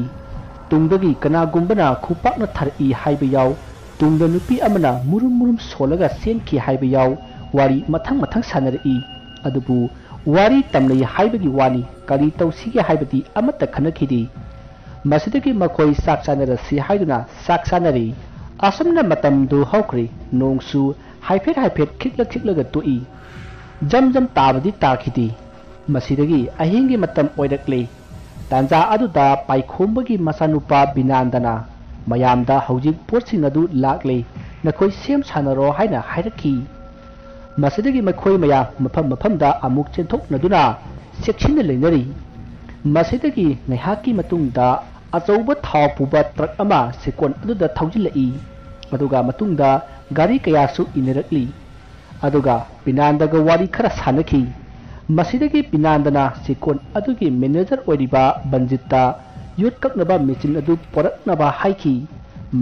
ꯇꯨꯡꯗꯒꯤ ꯀꯅꯥꯒꯨꯝꯕꯅ ꯈꯨꯄꯥꯛꯅ ꯊꯥꯔꯛꯏ ꯍꯥꯏꯕ ꯌꯥꯎ, ꯇꯨꯡꯗ ꯅꯨꯄꯤ ꯑꯃꯅ ꯃꯨꯔꯨꯝ ꯃꯨꯔꯨꯝ ꯁꯣꯜꯂꯒ ꯆꯦꯟꯈꯤ ꯍꯥꯏꯕ ꯌꯥꯎ, ꯋꯥꯔꯤ ꯃꯊꯪ ꯃꯊꯪ ꯁꯥꯟꯅꯔꯛꯏ꯫ ꯑꯗꯨꯕꯨ ꯋꯥꯔꯤ ꯇꯝꯅꯩ ꯍꯥꯏꯕꯒꯤ ꯋꯥꯅꯤ, ꯀꯔꯤ ꯇꯧꯁꯤꯒꯦ ꯍꯥꯏꯕꯗꯤ ꯑꯃꯠꯇ ꯈꯟꯅꯈꯤꯗꯦ꯫ ꯃꯁꯤꯗꯒꯤ ꯃꯈꯣꯏ ꯆꯥꯛ ꯆꯥꯅꯔꯁꯤ ꯍꯥꯏꯗꯨꯅ ꯆꯥꯛ ꯆꯥꯅꯔꯤ꯫ ꯑꯁꯨꯝꯅ ꯃꯇꯝꯗꯨ ꯍꯧꯈ꯭ꯔꯦ꯫ ꯅꯣꯡꯁꯨ ꯍꯥꯏꯐꯦꯠ ꯍꯥꯏꯐꯦꯠ ꯈꯤꯛꯂ ꯈꯤꯛꯂꯒ ꯇꯣꯛꯏ꯫ ꯖꯝ ꯖꯝ ꯇꯥꯕꯗꯤ ꯇꯥꯈꯤꯗꯦ꯫ ꯃꯁꯤꯗꯒꯤ ꯑꯍꯤꯡꯒꯤ ꯃꯇꯝ ꯑꯣꯏꯔꯛꯂꯦ꯫ ꯇꯥꯟꯖꯥ ꯑꯗꯨꯗ ꯄꯥꯏꯈꯣꯝꯕꯒꯤ ꯃꯆꯥꯅꯨꯄꯥ ꯕꯤꯅꯥꯟꯗꯅ ꯃꯌꯥꯝꯗ ꯍꯧꯖꯤꯛ ꯄꯣꯠꯁꯤꯡ ꯑꯗꯨ ꯂꯥꯛꯂꯦ, ꯅꯈꯣꯏ ꯁꯦꯝ ꯁꯥꯟꯅꯔꯣ ꯍꯥꯏꯅ ꯍꯥꯏꯔꯛꯈꯤ꯫ ꯃꯁꯤꯗꯒꯤ ꯃꯈꯣꯏ ꯃꯌꯥꯝ ꯃꯐꯝ ꯃꯐꯝꯗ ꯑꯃꯨꯛ ꯆꯦꯟꯊꯣꯛꯅꯗꯨꯅ ꯆꯦꯛꯁꯤꯟꯅ ꯂꯩꯅꯔꯤ꯫ ꯃꯁꯤꯗꯒꯤ ꯉꯥꯏꯍꯥꯛꯀꯤ ꯃꯇꯨꯡꯗ ꯑꯆꯧꯕ ꯊꯥꯎ ꯄꯨꯕ ꯇ꯭ꯔꯛ ꯑꯃ ꯆꯦꯛꯀꯣꯟ ꯑꯗꯨꯗ ꯊꯧꯖꯤꯜꯂꯛꯏ꯫ ꯑꯗꯨꯒ ꯃꯇꯨꯡꯗ ꯒꯥꯔꯤ ꯀꯌꯥꯁꯨ ꯏꯟꯅꯔꯛꯂꯤ꯫ ꯑꯗꯨꯒ ꯕꯤꯅꯥꯟꯗꯒ ꯋꯥꯔꯤ ꯈꯔ ꯁꯥꯟꯅꯈꯤ꯫ ꯃꯁꯤꯗꯒꯤ ꯕꯤꯅꯥꯟꯗꯅ ꯆꯦꯛꯀꯣꯟ ꯑꯗꯨꯒꯤ ꯃꯦꯅꯦꯖꯔ ꯑꯣꯏꯔꯤꯕ ꯕꯟꯖꯤꯠꯇ ꯌꯣꯠ ꯀꯛꯅꯕ ꯃꯦꯆꯤꯟ ꯑꯗꯨ ꯄꯣꯔꯛꯅꯕ ꯍꯥꯏꯈꯤ꯫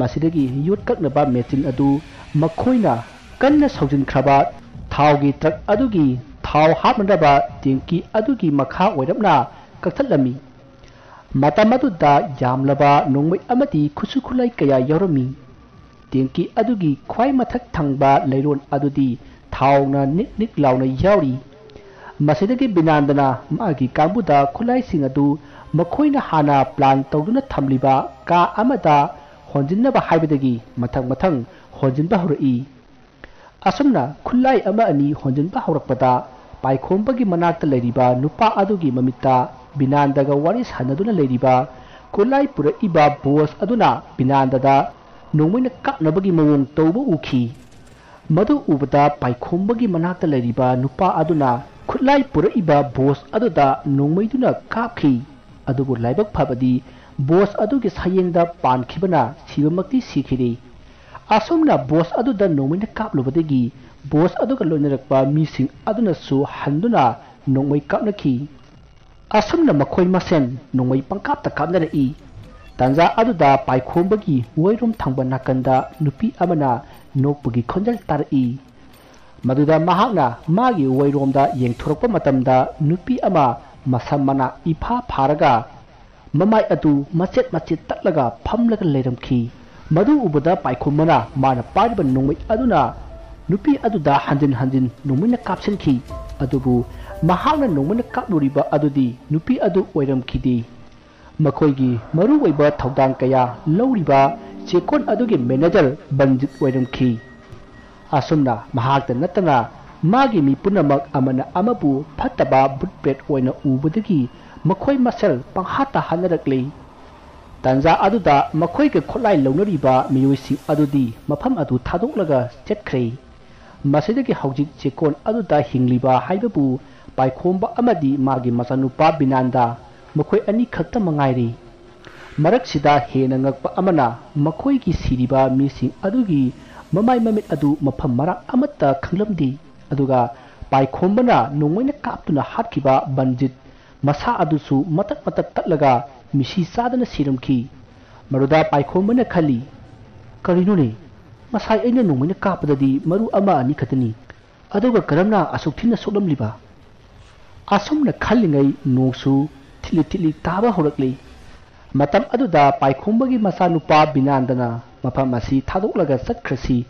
ꯃꯁꯤꯗꯒꯤ ꯌꯣꯠ ꯀꯛꯅꯕ ꯃꯦꯆꯤꯟ ꯑꯗꯨ ꯃꯈꯣꯏꯅ ꯀꯟꯅ ꯁꯧꯖꯤꯟꯈ꯭ꯔꯕ ꯊꯥꯎꯒꯤ ꯇ꯭ꯔꯛ ꯑꯗꯨꯒꯤ ꯊꯥꯎ ꯍꯥꯞꯅꯅꯕ ꯇꯦꯡꯀꯤ ꯑꯗꯨꯒꯤ ꯃꯈꯥ ꯑꯣꯏꯔꯞꯅ ꯀꯛꯊꯠꯂꯝꯃꯤ꯫ ꯃꯇꯝ ꯑꯗꯨꯗ ꯌꯥꯝꯂꯕ ꯅꯣꯡꯃꯩ ꯑꯃꯗꯤ ꯈꯨꯠꯁꯨ ꯈꯨꯠꯂꯥꯏ ꯀꯌꯥ ꯌꯥꯎꯔꯝꯃꯤ꯫ ꯇꯦꯡꯀꯤ ꯑꯗꯨꯒꯤ ꯈ꯭ꯋꯥꯏ ꯃꯊꯛ ꯊꯪꯕ ꯂꯩꯔꯣꯟ ꯑꯗꯨꯗꯤ ꯊꯥꯎꯅ ꯅꯤꯛ ꯅꯤꯛ ꯂꯥꯎꯅ ꯌꯥꯎꯔꯤ꯫ ꯃꯁꯤꯗꯒꯤ ꯕꯤꯅꯥꯟꯗꯅ ꯃꯥꯒꯤ ꯀꯥꯡꯕꯨꯗ ꯈꯨꯠꯂꯥꯏꯁꯤꯡ ꯑꯗꯨ ꯃꯈꯣꯏꯅ ꯍꯥꯟꯅ ꯄ꯭ꯂꯥꯟ ꯇꯧꯗꯨꯅ ꯊꯝꯂꯤꯕ ꯀꯥ ꯑꯃꯗ ꯍꯣꯟꯖꯤꯟꯅꯕ ꯍꯥꯏꯕꯗꯒꯤ ꯃꯊꯪ ꯃꯊꯪ ꯍꯣꯟꯖꯤꯟꯕ ꯍꯧꯔꯛꯏ꯫ ꯑꯁꯨꯝꯅ ꯈꯨꯠꯂꯥꯏ ꯑꯃ ꯑꯅꯤ ꯍꯣꯟꯖꯤꯟꯕ ꯍꯧꯔꯛꯄꯗ, ꯄꯥꯏꯈꯣꯝꯕꯒꯤ ꯃꯅꯥꯛꯇ ꯂꯩꯔꯤꯕ ꯅꯨꯄꯥ ꯑꯗꯨꯒꯤ ꯃꯃꯤꯠꯇ ꯕꯤꯅꯥꯟꯗꯒ ꯋꯥꯔꯤ ꯁꯥꯟꯅꯗꯨꯅ ꯂꯩꯔꯤꯕ ꯈꯨꯠꯂꯥꯏ ꯄꯨꯔꯛꯏꯕ ꯕꯣꯁ ꯑꯗꯨꯅ ꯕꯤꯅꯥꯟꯗꯗ ꯅꯣꯡꯃꯩꯅ ꯀꯥꯞꯅꯕꯒꯤ ꯃꯑꯣꯡ ꯇꯧꯕ ꯎꯈꯤ꯫ ꯃꯗꯨ ꯎꯕꯗ ꯄꯥꯏꯈꯣꯝꯕꯒꯤ ꯃꯅꯥꯛꯇ ꯂꯩꯔꯤꯕ ꯅꯨꯄꯥ ꯑꯗꯨꯅ ꯈꯨꯠꯂꯥꯏ ꯄꯨꯔꯛꯏꯕ ꯕꯣꯁ ꯑꯗꯨꯗ ꯅꯣꯡꯃꯩꯗꯨꯅ ꯀꯥꯞꯈꯤ꯫ ꯑꯗꯨꯕꯨ ꯂꯥꯏꯕꯛ ꯐꯕꯗꯤ ꯕꯣꯁ ꯑꯗꯨꯒꯤ ꯁꯌꯦꯡꯗ ꯄꯥꯟꯈꯤꯕꯅ ꯁꯤꯕꯃꯛꯇꯤ ꯁꯤꯈꯤꯗꯦ꯫ ꯑꯁꯨꯝꯅ ꯕꯣꯁ ꯑꯗꯨꯗ ꯅꯣꯡꯃꯩꯅ ꯀꯥꯞꯂꯨꯕꯗꯒꯤ ꯕꯣꯁ ꯑꯗꯨꯒ ꯂꯣꯏꯅꯔꯛꯄ ꯃꯤꯁꯤꯡ ꯑꯗꯨꯅꯁꯨ ꯍꯟꯗꯨꯅ ꯅꯣꯡꯃꯩ ꯀꯥꯞꯅꯈꯤ꯫ ꯑꯁꯨꯝꯅ ꯃꯈꯣꯏ ꯃꯁꯦꯟ ꯅꯣꯡꯃꯩ ꯄꯪꯀꯥꯞꯇ ꯀꯥꯞꯅꯔꯛꯏ꯫ ꯇꯥꯟꯖꯥ ꯑꯗꯨꯗ ꯄꯥꯏꯈꯣꯝꯕꯒꯤ ꯋꯥꯏꯔꯣꯝ ꯊꯪꯕ ꯅꯥꯀꯟꯗ ꯅꯨꯄꯤ ꯑꯃꯅ ꯅꯣꯛꯄꯒꯤ ꯈꯣꯟꯖꯦꯜ ꯇꯥꯔꯛꯏ꯫ ꯃꯗꯨꯗ ꯃꯍꯥꯛꯅ ꯃꯥꯒꯤ ꯋꯥꯏꯔꯣꯝꯗ ꯌꯦꯡꯊꯣꯔꯛꯄ ꯃꯇꯝꯗ ꯅꯨꯄꯤ ꯑꯃ ꯃꯁꯝ ꯃꯅꯥ ꯏꯐꯥ ꯐꯥꯔꯒ ꯃꯃꯥꯏ ꯑꯗꯨ ꯃꯆꯦꯠ ꯃꯆꯦꯠ ꯇꯠꯂꯒ ꯐꯝꯂꯒ ꯂꯩꯔꯝꯈꯤ꯫ ꯃꯗꯨ ꯎꯕꯗ ꯄꯥꯏꯈꯣꯝꯕꯅ ꯃꯥꯅ ꯄꯥꯏꯔꯤꯕ ꯅꯣꯡꯃꯩ ꯑꯗꯨꯅ ꯅꯨꯄꯤ ꯑꯗꯨꯗ ꯍꯟꯖꯤꯟ ꯍꯟꯖꯤꯟ ꯅꯣꯡꯃꯩꯅ ꯀꯥꯞꯁꯤꯟꯈꯤ꯫ ꯑꯗꯨꯕꯨ ꯃꯍꯥꯛꯅ ꯅꯣꯡꯃꯩꯅ ꯀꯥꯞꯂꯨꯔꯤꯕ ꯑꯗꯨꯗꯤ ꯅꯨꯄꯤ ꯑꯗꯨ ꯑꯣꯏꯔꯝꯈꯤꯗꯦ꯫ ꯃꯈꯣꯏꯒꯤ ꯃꯔꯨꯑꯣꯏꯕ ꯊꯧꯗꯥꯡ ꯀꯌꯥ ꯂꯧꯔꯤꯕ ꯆꯦꯛꯀꯣꯟ ꯑꯗꯨꯒꯤ ꯃꯦꯅꯦꯖꯔ ꯕꯟꯖꯤꯠ ꯑꯣꯏꯔꯝꯈꯤ꯫ ꯑꯁꯨꯝꯅ ꯃꯍꯥꯛꯇ ꯅꯠꯇꯅ ꯃꯥꯒꯤ ꯃꯤ ꯄꯨꯝꯅꯃꯛ ꯑꯃꯅ ꯑꯃꯕꯨ ꯐꯠꯇꯕ ꯕꯨꯠ ꯄ꯭ꯔꯦꯠ ꯑꯣꯏꯅ ꯎꯕꯗꯒꯤ ꯃꯈꯣꯏ ꯃꯁꯦꯜ ꯄꯪꯍꯥꯠꯇ ꯍꯥꯠꯅꯔꯛꯂꯤ꯫ ꯇꯥꯟꯖꯥ ꯑꯗꯨꯗ ꯃꯈꯣꯏꯒ ꯈꯨꯠꯂꯥꯏ ꯂꯧꯅꯔꯤꯕ ꯃꯤꯑꯣꯏꯁꯤꯡ ꯑꯗꯨꯗꯤ ꯃꯐꯝ ꯑꯗꯨ ꯊꯥꯗꯣꯛꯂꯒ ꯆꯠꯈ꯭ꯔꯦ꯫ ꯃꯁꯤꯗꯒꯤ ꯍꯧꯖꯤꯛ ꯆꯦꯛꯀꯣꯟ ꯑꯗꯨꯗ ꯍꯤꯡꯂꯤꯕ ꯍꯥꯏꯕꯕꯨ ꯄꯥꯏꯈꯣꯝꯕ ꯑꯃꯗꯤ ꯃꯥꯒꯤ ꯃꯆꯥꯅꯨꯄꯥ ꯕꯤꯅꯥꯟꯗ, ꯃꯈꯣꯏ ꯑꯅꯤ ꯈꯛꯇ ꯃꯉꯥꯏꯔꯦ꯫ ꯃꯔꯛꯁꯤꯗ ꯍꯦꯟꯅ ꯉꯛꯄ ꯑꯃꯅ, ꯃꯈꯣꯏꯒꯤ ꯁꯤꯔꯤꯕ ꯃꯤꯁꯤꯡ ꯑꯗꯨꯒꯤ ꯃꯃꯥꯏ ꯃꯃꯤꯠ ꯑꯗꯨ ꯃꯐꯝ ꯃꯔꯥꯡ ꯑꯃꯠꯇ ꯈꯪꯂꯝꯗꯦ꯫ ꯑꯗꯨꯒ ꯄꯥꯏꯈꯣꯝꯕꯅ ꯅꯣꯡꯃꯩꯅ ꯀꯥꯞꯇꯨꯅ ꯍꯥꯠꯈꯤꯕ ꯕꯟꯖꯤꯠ ꯃꯁꯥ ꯑꯗꯨꯁꯨ ꯃꯇꯠ ꯃꯇꯠ ꯇꯠꯂꯒ ꯃꯤꯁꯤ ꯆꯥꯗꯅ ꯁꯤꯔꯝꯈꯤ꯫ ꯃꯗꯨꯗ ꯄꯥꯏꯈꯣꯝꯕꯅ ꯈꯜꯂꯤ, "ꯀꯔꯤꯅꯣꯅꯦ? ꯉꯁꯥꯏ ꯑꯩꯅ ꯅꯣꯡꯃꯩꯅ ꯀꯥꯞꯄꯗꯗꯤ ꯃꯔꯨ ꯑꯃ ꯑꯅꯤ ꯈꯛꯇꯅꯤ꯫ ꯑꯗꯨꯒ ꯀꯔꯝꯅ ꯑꯁꯨꯛ ꯊꯤꯅ ꯁꯣꯛꯂꯝꯂꯤꯕ?" ꯑꯁꯨꯝꯅ ꯈꯜꯂꯤꯉꯩ ꯅꯣꯡꯁꯨ ꯊꯤꯠꯂꯤ ꯊꯤꯠꯂꯤ ꯇꯥꯕ ꯍꯧꯔꯛꯂꯤ꯫ ꯃꯇꯝ ꯑꯗꯨꯗ ꯄꯥꯏꯈꯣꯝꯕꯒꯤ ꯃꯆꯥꯅꯨꯄꯥ ꯕꯤꯅꯥꯟꯗꯅ ꯃꯐꯝ ꯑꯁꯤ ꯊꯥꯗꯣꯛꯂꯒ ꯆꯠꯈ꯭ꯔꯁꯤ,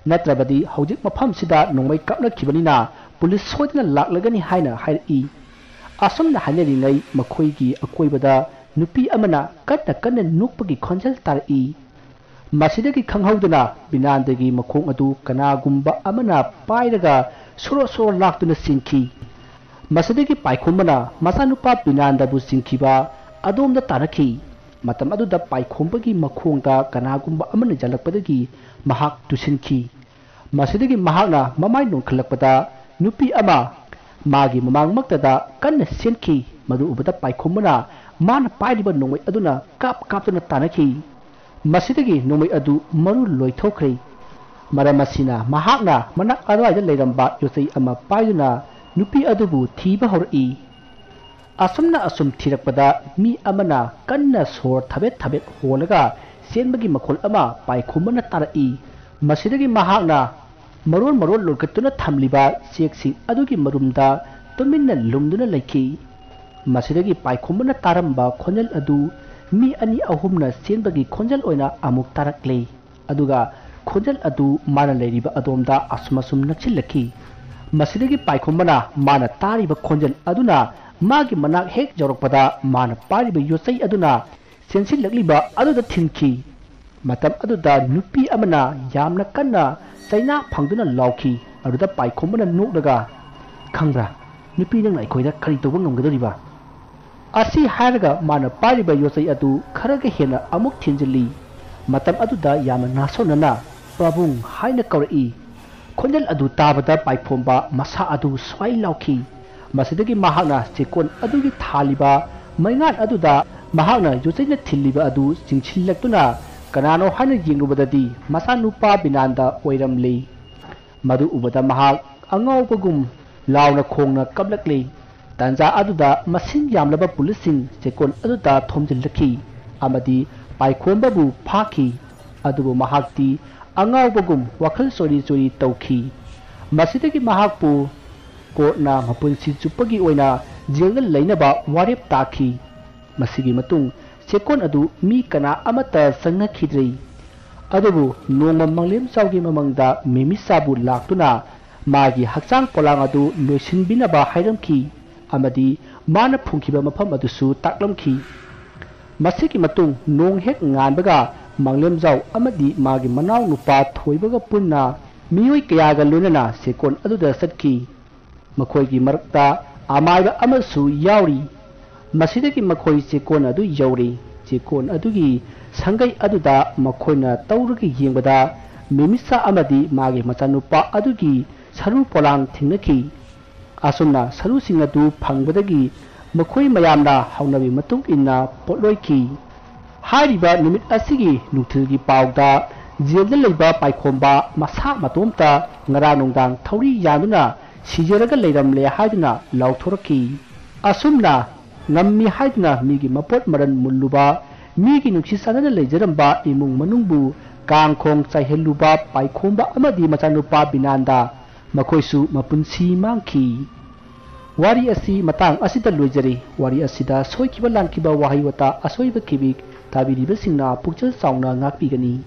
ꯅꯠꯇ꯭ꯔꯕꯗꯤ ꯍꯧꯖꯤꯛ ꯃꯐꯝꯁꯤꯗ ꯅꯣꯡꯃꯩ ꯀꯥꯞꯅꯈꯤꯕꯅꯤꯅ ꯄꯨꯂꯤꯁ ꯁꯣꯏꯗꯅ ꯂꯥꯛꯂꯒꯅꯤ ꯍꯥꯏꯅ ꯍꯥꯏꯔꯛꯏ꯫ ꯑꯁꯨꯝꯅ ꯍꯥꯏꯅꯔꯤꯉꯩ ꯃꯈꯣꯏꯒꯤ ꯑꯀꯣꯏꯕꯗ ꯅꯨꯄꯤ ꯑꯃꯅ ꯀꯟꯅ ꯀꯟꯅ ꯅꯣꯛꯄꯒꯤ ꯈꯣꯟꯖꯦꯜ ꯇꯥꯔꯛꯏ꯫ ꯃꯁꯤꯗꯒꯤ ꯈꯪꯍꯧꯗꯅ ꯕꯤꯅꯥꯟꯗꯒꯤ ꯃꯈꯣꯡ ꯑꯗꯨ ꯀꯅꯥꯒꯨꯝꯕ ꯑꯃꯅ ꯄꯥꯏꯔꯒ ꯁꯣꯔꯣ ꯁꯣꯔꯣ ꯂꯥꯛꯇꯨꯅ ꯆꯦꯟꯈꯤ꯫ ꯃꯁꯤꯗꯒꯤ ꯄꯥꯏꯈꯣꯝꯕꯅ ꯃꯆꯥꯅꯨꯄꯥ ꯕꯤꯅꯥꯟꯗꯕꯨ ꯆꯤꯡꯈꯤꯕ ꯑꯗꯣꯝꯗ ꯇꯥꯔꯛꯈꯤ꯫ ꯃꯇꯝ ꯑꯗꯨꯗ ꯄꯥꯏꯈꯣꯝꯕꯒꯤ ꯃꯈꯣꯡꯗ ꯀꯅꯥꯒꯨꯝꯕ ꯑꯃꯅ ꯌꯥꯜꯂꯛꯄꯗꯒꯤ ꯃꯍꯥꯛ ꯇꯨꯁꯤꯟꯈꯤ꯫ ꯃꯁꯤꯗꯒꯤ ꯃꯍꯥꯛꯅ ꯃꯃꯥꯏ ꯅꯣꯟꯈꯠꯂꯛꯄꯗ ꯅꯨꯄꯤ ꯑꯃ ꯃꯥꯒꯤ ꯃꯃꯥꯡꯃꯛꯇꯗ ꯀꯟꯅ ꯆꯦꯟꯈꯤ꯫ ꯃꯗꯨ ꯎꯕꯗ ꯄꯥꯏꯈꯣꯝꯕꯅ ꯃꯥꯅ ꯄꯥꯏꯔꯤꯕ ꯅꯣꯡꯃꯩ ꯑꯗꯨꯅ ꯀꯥꯞ ꯀꯥꯞꯇꯨꯅ ꯇꯥꯟꯅꯈꯤ꯫ ꯃꯁꯤꯗꯒꯤ ꯅꯣꯡꯃꯩ ꯑꯗꯨ ꯃꯔꯨ ꯂꯣꯏꯊꯣꯛꯈ꯭ꯔꯦ꯫ ꯃꯔꯝ ꯑꯁꯤꯅ ꯃꯍꯥꯛꯅ ꯃꯅꯥꯛ ꯑꯗꯨꯋꯥꯏꯗ ꯂꯩꯔꯝꯕ ꯌꯣꯠꯆꯩ ꯑꯃ ꯄꯥꯏꯗꯨꯅ ꯅꯨꯄꯤ ꯑꯗꯨꯕꯨ ꯊꯤꯕ ꯍꯧꯔꯛꯏ꯫ ꯑꯁꯨꯝꯅ ꯑꯁꯨꯝ ꯊꯤꯔꯛꯄꯗ ꯃꯤ ꯑꯃꯅ ꯀꯟꯅ ꯁꯣꯔ ꯊꯕꯦꯠ ꯊꯕꯦꯠ ꯍꯣꯜꯂꯒ ꯆꯦꯟꯕꯒꯤ ꯃꯈꯣꯜ ꯑꯃ ꯄꯥꯏꯈꯣꯝꯕꯅ ꯇꯥꯔꯛꯏ꯫ ꯃꯁꯤꯗꯒꯤ ꯃꯍꯥꯛꯅ ꯃꯔꯣꯟ ꯃꯔꯣꯟ ꯂꯣꯟꯈꯠꯇꯨꯅ ꯊꯝꯂꯤꯕ ꯆꯦꯛꯁꯤꯡ ꯑꯗꯨꯒꯤ ꯃꯔꯨꯝꯗ ꯇꯨꯃꯤꯟꯅ ꯂꯨꯝꯗꯨꯅ ꯂꯩꯈꯤ꯫ ꯃꯁꯤꯗꯒꯤ ꯄꯥꯏꯈꯣꯝꯕꯅ ꯇꯥꯔꯝꯕ ꯈꯣꯟꯖꯦꯜ ꯑꯗꯨ ꯃꯤ ꯑꯅꯤ ꯑꯍꯨꯝꯅ ꯆꯦꯟꯕꯒꯤ ꯈꯣꯟꯖꯦꯜ ꯑꯣꯏꯅ ꯑꯃꯨꯛ ꯇꯥꯔꯛꯂꯦ꯫ ꯑꯗꯨꯒ ꯈꯣꯟꯖꯦꯜ ꯑꯗꯨ ꯃꯥꯅ ꯂꯩꯔꯤꯕ ꯑꯗꯣꯝꯗ ꯑꯁꯨꯝ ꯑꯁꯨꯝ ꯅꯛꯁꯤꯜꯂꯛꯈꯤ꯫ ꯃꯁꯤꯗꯒꯤ ꯄꯥꯏꯈꯣꯝꯕꯅ ꯃꯥꯅ ꯇꯥꯔꯤꯕ ꯈꯣꯟꯖꯦꯜ ꯑꯗꯨꯅ ꯃꯥꯒꯤ ꯃꯅꯥꯛ ꯍꯦꯛ ꯌꯧꯔꯛꯄꯗ ꯃꯥꯅ ꯄꯥꯏꯔꯤꯕ ꯌꯣꯠꯆꯩ ꯑꯗꯨꯅ ꯆꯦꯟꯁꯤꯜꯂꯛꯂꯤꯕ ꯑꯗꯨꯗ ꯊꯤꯟꯈꯤ꯫ ꯃꯇꯝ ꯑꯗꯨꯗ ꯅꯨꯄꯤ ꯑꯃꯅ ꯌꯥꯝꯅ ꯀꯟꯅ ꯆꯩꯅꯥ ꯐꯪꯗꯨꯅ ꯂꯥꯎꯈꯤ꯫ ꯑꯗꯨꯗ ꯄꯥꯏꯈꯣꯝꯕꯅ ꯅꯣꯛꯂꯒ, "ꯈꯪꯕ꯭ꯔꯥ, ꯅꯨꯄꯤ ꯅꯪꯅ ꯑꯩꯈꯣꯏꯗ ꯀꯔꯤ ꯇꯧꯕ ꯉꯝꯒꯗꯧꯔꯤꯕ?" ꯑꯁꯤ ꯍꯥꯏꯔꯒ ꯃꯥꯅ ꯄꯥꯏꯔꯤꯕ ꯌꯣꯠꯆꯩ ꯑꯗꯨ ꯈꯔꯒ ꯍꯦꯟꯅ ꯑꯃꯨꯛ ꯊꯤꯟꯖꯤꯜꯂꯤ꯫ ꯃꯇꯝ ꯑꯗꯨꯗ ꯌꯥꯝꯅ ꯅꯥꯁꯣꯟꯅꯅ "ꯄꯥꯕꯨꯡ" ꯍꯥꯏꯅ ꯀꯧꯔꯛꯏ꯫ ꯈꯣꯟꯖꯦꯜ ꯑꯗꯨ ꯇꯥꯕꯗ ꯄꯥꯏꯈꯣꯝꯕ ꯃꯁꯥ ꯑꯗꯨ ꯁ꯭ꯋꯥꯏ ꯂꯥꯎꯈꯤ꯫ ꯃꯁꯤꯗꯒꯤ ꯃꯍꯥꯛꯅ ꯆꯦꯛꯀꯣꯟ ꯑꯗꯨꯒꯤ ꯊꯥꯜꯂꯤꯕ ꯃꯩꯉꯥꯟ ꯑꯗꯨꯗ ꯃꯍꯥꯛꯅ ꯌꯣꯠꯆꯩꯅ ꯊꯤꯜꯂꯤꯕ ꯑꯗꯨ ꯆꯤꯡꯁꯤꯜꯂꯛꯇꯨꯅ ꯀꯅꯥꯅꯣ ꯍꯥꯏꯅ ꯌꯦꯡꯂꯨꯕꯗꯗꯤ ꯃꯆꯥꯅꯨꯄꯥ ꯕꯤꯅꯥꯟꯗ ꯑꯣꯏꯔꯝꯂꯦ꯫ ꯃꯗꯨ ꯎꯕꯗ ꯃꯍꯥꯛ ꯑꯉꯥꯎꯕꯒꯨꯝ ꯂꯥꯎꯅ ꯈꯣꯡꯅ ꯀꯞꯂꯛꯂꯦ꯫ ꯇꯥꯟꯖꯥ ꯑꯗꯨꯗ ꯃꯁꯤꯡ ꯌꯥꯝꯂꯕ ꯄꯨꯂꯤꯁꯁꯤꯡ ꯆꯦꯛꯀꯣꯟ ꯑꯗꯨꯗ ꯊꯣꯝꯖꯤꯜꯂꯛꯈꯤ ꯑꯃꯗꯤ ꯄꯥꯏꯈꯣꯝꯕꯕꯨ ꯐꯥꯈꯤ꯫ ꯑꯗꯨꯕꯨ ꯃꯍꯥꯛꯇꯤ ꯑꯉꯥꯎꯕꯒꯨꯝ ꯋꯥꯈꯜ ꯆꯣꯏꯔꯤ ꯆꯣꯏꯔꯤ ꯇꯧꯈꯤ꯫ ꯃꯁꯤꯗꯒꯤ ꯃꯍꯥꯛꯄꯨ ꯀꯣꯔꯠꯅ ꯃꯄꯨꯟꯁꯤ ꯆꯨꯞꯄꯒꯤ ꯑꯣꯏꯅ ꯖꯦꯜꯗ ꯂꯩꯅꯕ ꯋꯥꯔꯦꯞ ꯇꯥꯈꯤ꯫ ꯃꯁꯤꯒꯤ ꯃꯇꯨꯡ ꯆꯦꯛꯀꯣꯟ ꯑꯗꯨ ꯃꯤ ꯀꯅꯥ ꯑꯃꯠꯇ ꯆꯪꯅꯈꯤꯗ꯭ꯔꯤ꯫ ꯑꯗꯨꯕꯨ ꯅꯣꯡꯃ ꯃꯪꯂꯦꯝꯖꯥꯎꯒꯤ ꯃꯃꯪꯗ ꯃꯦꯃꯤꯁꯥꯕꯨ ꯂꯥꯛꯇꯨꯅ ꯃꯥꯒꯤ ꯍꯛꯆꯥꯡ ꯄꯣꯂꯥꯡ ꯑꯗꯨ ꯂꯣꯏꯁꯤꯟꯕꯤꯅꯕ ꯍꯥꯏꯔꯝꯈꯤ ꯑꯃꯗꯤ ꯃꯥꯅ ꯐꯨꯝꯈꯤꯕ ꯃꯐꯝ ꯑꯗꯨꯁꯨ ꯇꯥꯛꯂꯝꯈꯤ꯫ ꯃꯁꯤꯒꯤ ꯃꯇꯨꯡ ꯅꯣꯡ ꯍꯦꯛ ꯉꯥꯟꯕꯒ ꯃꯪꯂꯦꯝꯖꯥꯎ ꯑꯃꯗꯤ ꯃꯥꯒꯤ ꯃꯅꯥꯎ ꯅꯨꯄꯥ ꯊꯣꯏꯕꯒ ꯄꯨꯟꯅ ꯃꯤꯑꯣꯏ ꯀꯌꯥꯒ ꯂꯣꯏꯅꯅ ꯆꯦꯛꯀꯣꯟ ꯑꯗꯨꯗ ꯆꯠꯈꯤ꯫ ꯃꯈꯣꯏꯒꯤ ꯃꯔꯛꯇ ꯑꯃꯥꯏꯕ ꯑꯃꯁꯨ ꯌꯥꯎꯔꯤ꯫ ꯃꯁꯤꯗꯒꯤ ꯃꯈꯣꯏ ꯆꯦꯛꯀꯣꯟ ꯑꯗꯨ ꯌꯧꯔꯤ꯫ ꯆꯦꯛꯀꯣꯟ ꯑꯗꯨꯒꯤ ꯁꯪꯒꯩ ꯑꯗꯨꯗ ꯃꯈꯣꯏꯅ ꯇꯧꯔꯒ ꯌꯦꯡꯕꯗ ꯃꯦꯃꯤꯁꯥ ꯑꯃꯗꯤ ꯃꯥꯒꯤ ꯃꯆꯥꯅꯨꯄꯥ ꯑꯗꯨꯒꯤ ꯁꯔꯨ ꯄꯣꯂꯥꯡ ꯊꯦꯡꯅꯈꯤ꯫ ꯑꯁꯨꯝꯅ ꯁꯔꯨꯁꯤꯡ ꯑꯗꯨ ꯐꯪꯕꯗꯒꯤ ꯃꯈꯣꯏ ꯃꯌꯥꯝꯅ ꯍꯧꯅꯕꯤ ꯃꯇꯨꯡ ꯏꯟꯅ ꯄꯣꯠꯂꯣꯏꯈꯤ꯫ ꯍꯥꯏꯔꯤꯕ ꯅꯨꯃꯤꯠ ꯑꯁꯤꯒꯤ ꯅꯨꯡꯊꯤꯜꯒꯤ ꯄꯥꯎꯗ ꯖꯦꯜꯗ ꯂꯩꯕ ꯄꯥꯏꯈꯣꯝꯕ ꯃꯁꯥ ꯃꯇꯣꯝꯇ ꯉꯔꯥꯡ ꯅꯨꯡꯗꯥꯡ ꯊꯧꯔꯤ ꯌꯥꯟꯗꯨꯅ ꯁꯤꯖꯔꯒ ꯂꯩꯔꯝꯂꯦ ꯍꯥꯏꯗꯨꯅ ꯂꯥꯎꯊꯣꯔꯛꯈꯤ꯫ ꯑꯁꯨꯝꯅ ꯉꯝꯃꯤ ꯍꯥꯏꯗꯨꯅ ꯃꯤꯒꯤ ꯃꯄꯣꯠ ꯃꯔꯟ ꯃꯨꯜꯂꯨꯕ, ꯃꯤꯒꯤ ꯅꯨꯡꯁꯤ ꯆꯥꯟꯅꯅ ꯂꯩꯖꯔꯝꯕ ꯏꯃꯨꯡ ꯃꯅꯨꯡꯕꯨ ꯀꯥꯡꯈꯣꯡ ꯆꯥꯏꯍꯜꯂꯨꯕ ꯄꯥꯏꯈꯣꯝꯕ ꯑꯃꯗꯤ ꯃꯆꯥꯅꯨꯄꯥ ꯕꯤꯅꯥꯟꯗ, ꯃꯈꯣꯏꯁꯨ ꯃꯄꯨꯟꯁꯤ ꯃꯥꯡꯈꯤ꯫ ꯋꯥꯔꯤ ꯑꯁꯤ ꯃꯇꯥꯡ ꯑꯁꯤꯗ ꯂꯣꯏꯖꯔꯦ꯫ ꯋꯥꯔꯤ ꯑꯁꯤꯗ ꯁꯣꯏꯈꯤꯕ ꯂꯥꯟꯈꯤꯕ ꯋꯥꯍꯩ ꯋꯥꯇꯥ ꯑꯁꯣꯏꯕ ꯀꯦꯕꯤꯛ ꯇꯥꯕꯤꯔꯤꯕꯁꯤꯡꯅ ꯄꯨꯛꯆꯦꯜ ꯆꯥꯎꯅ ꯉꯥꯛꯄꯤꯒꯅꯤ꯫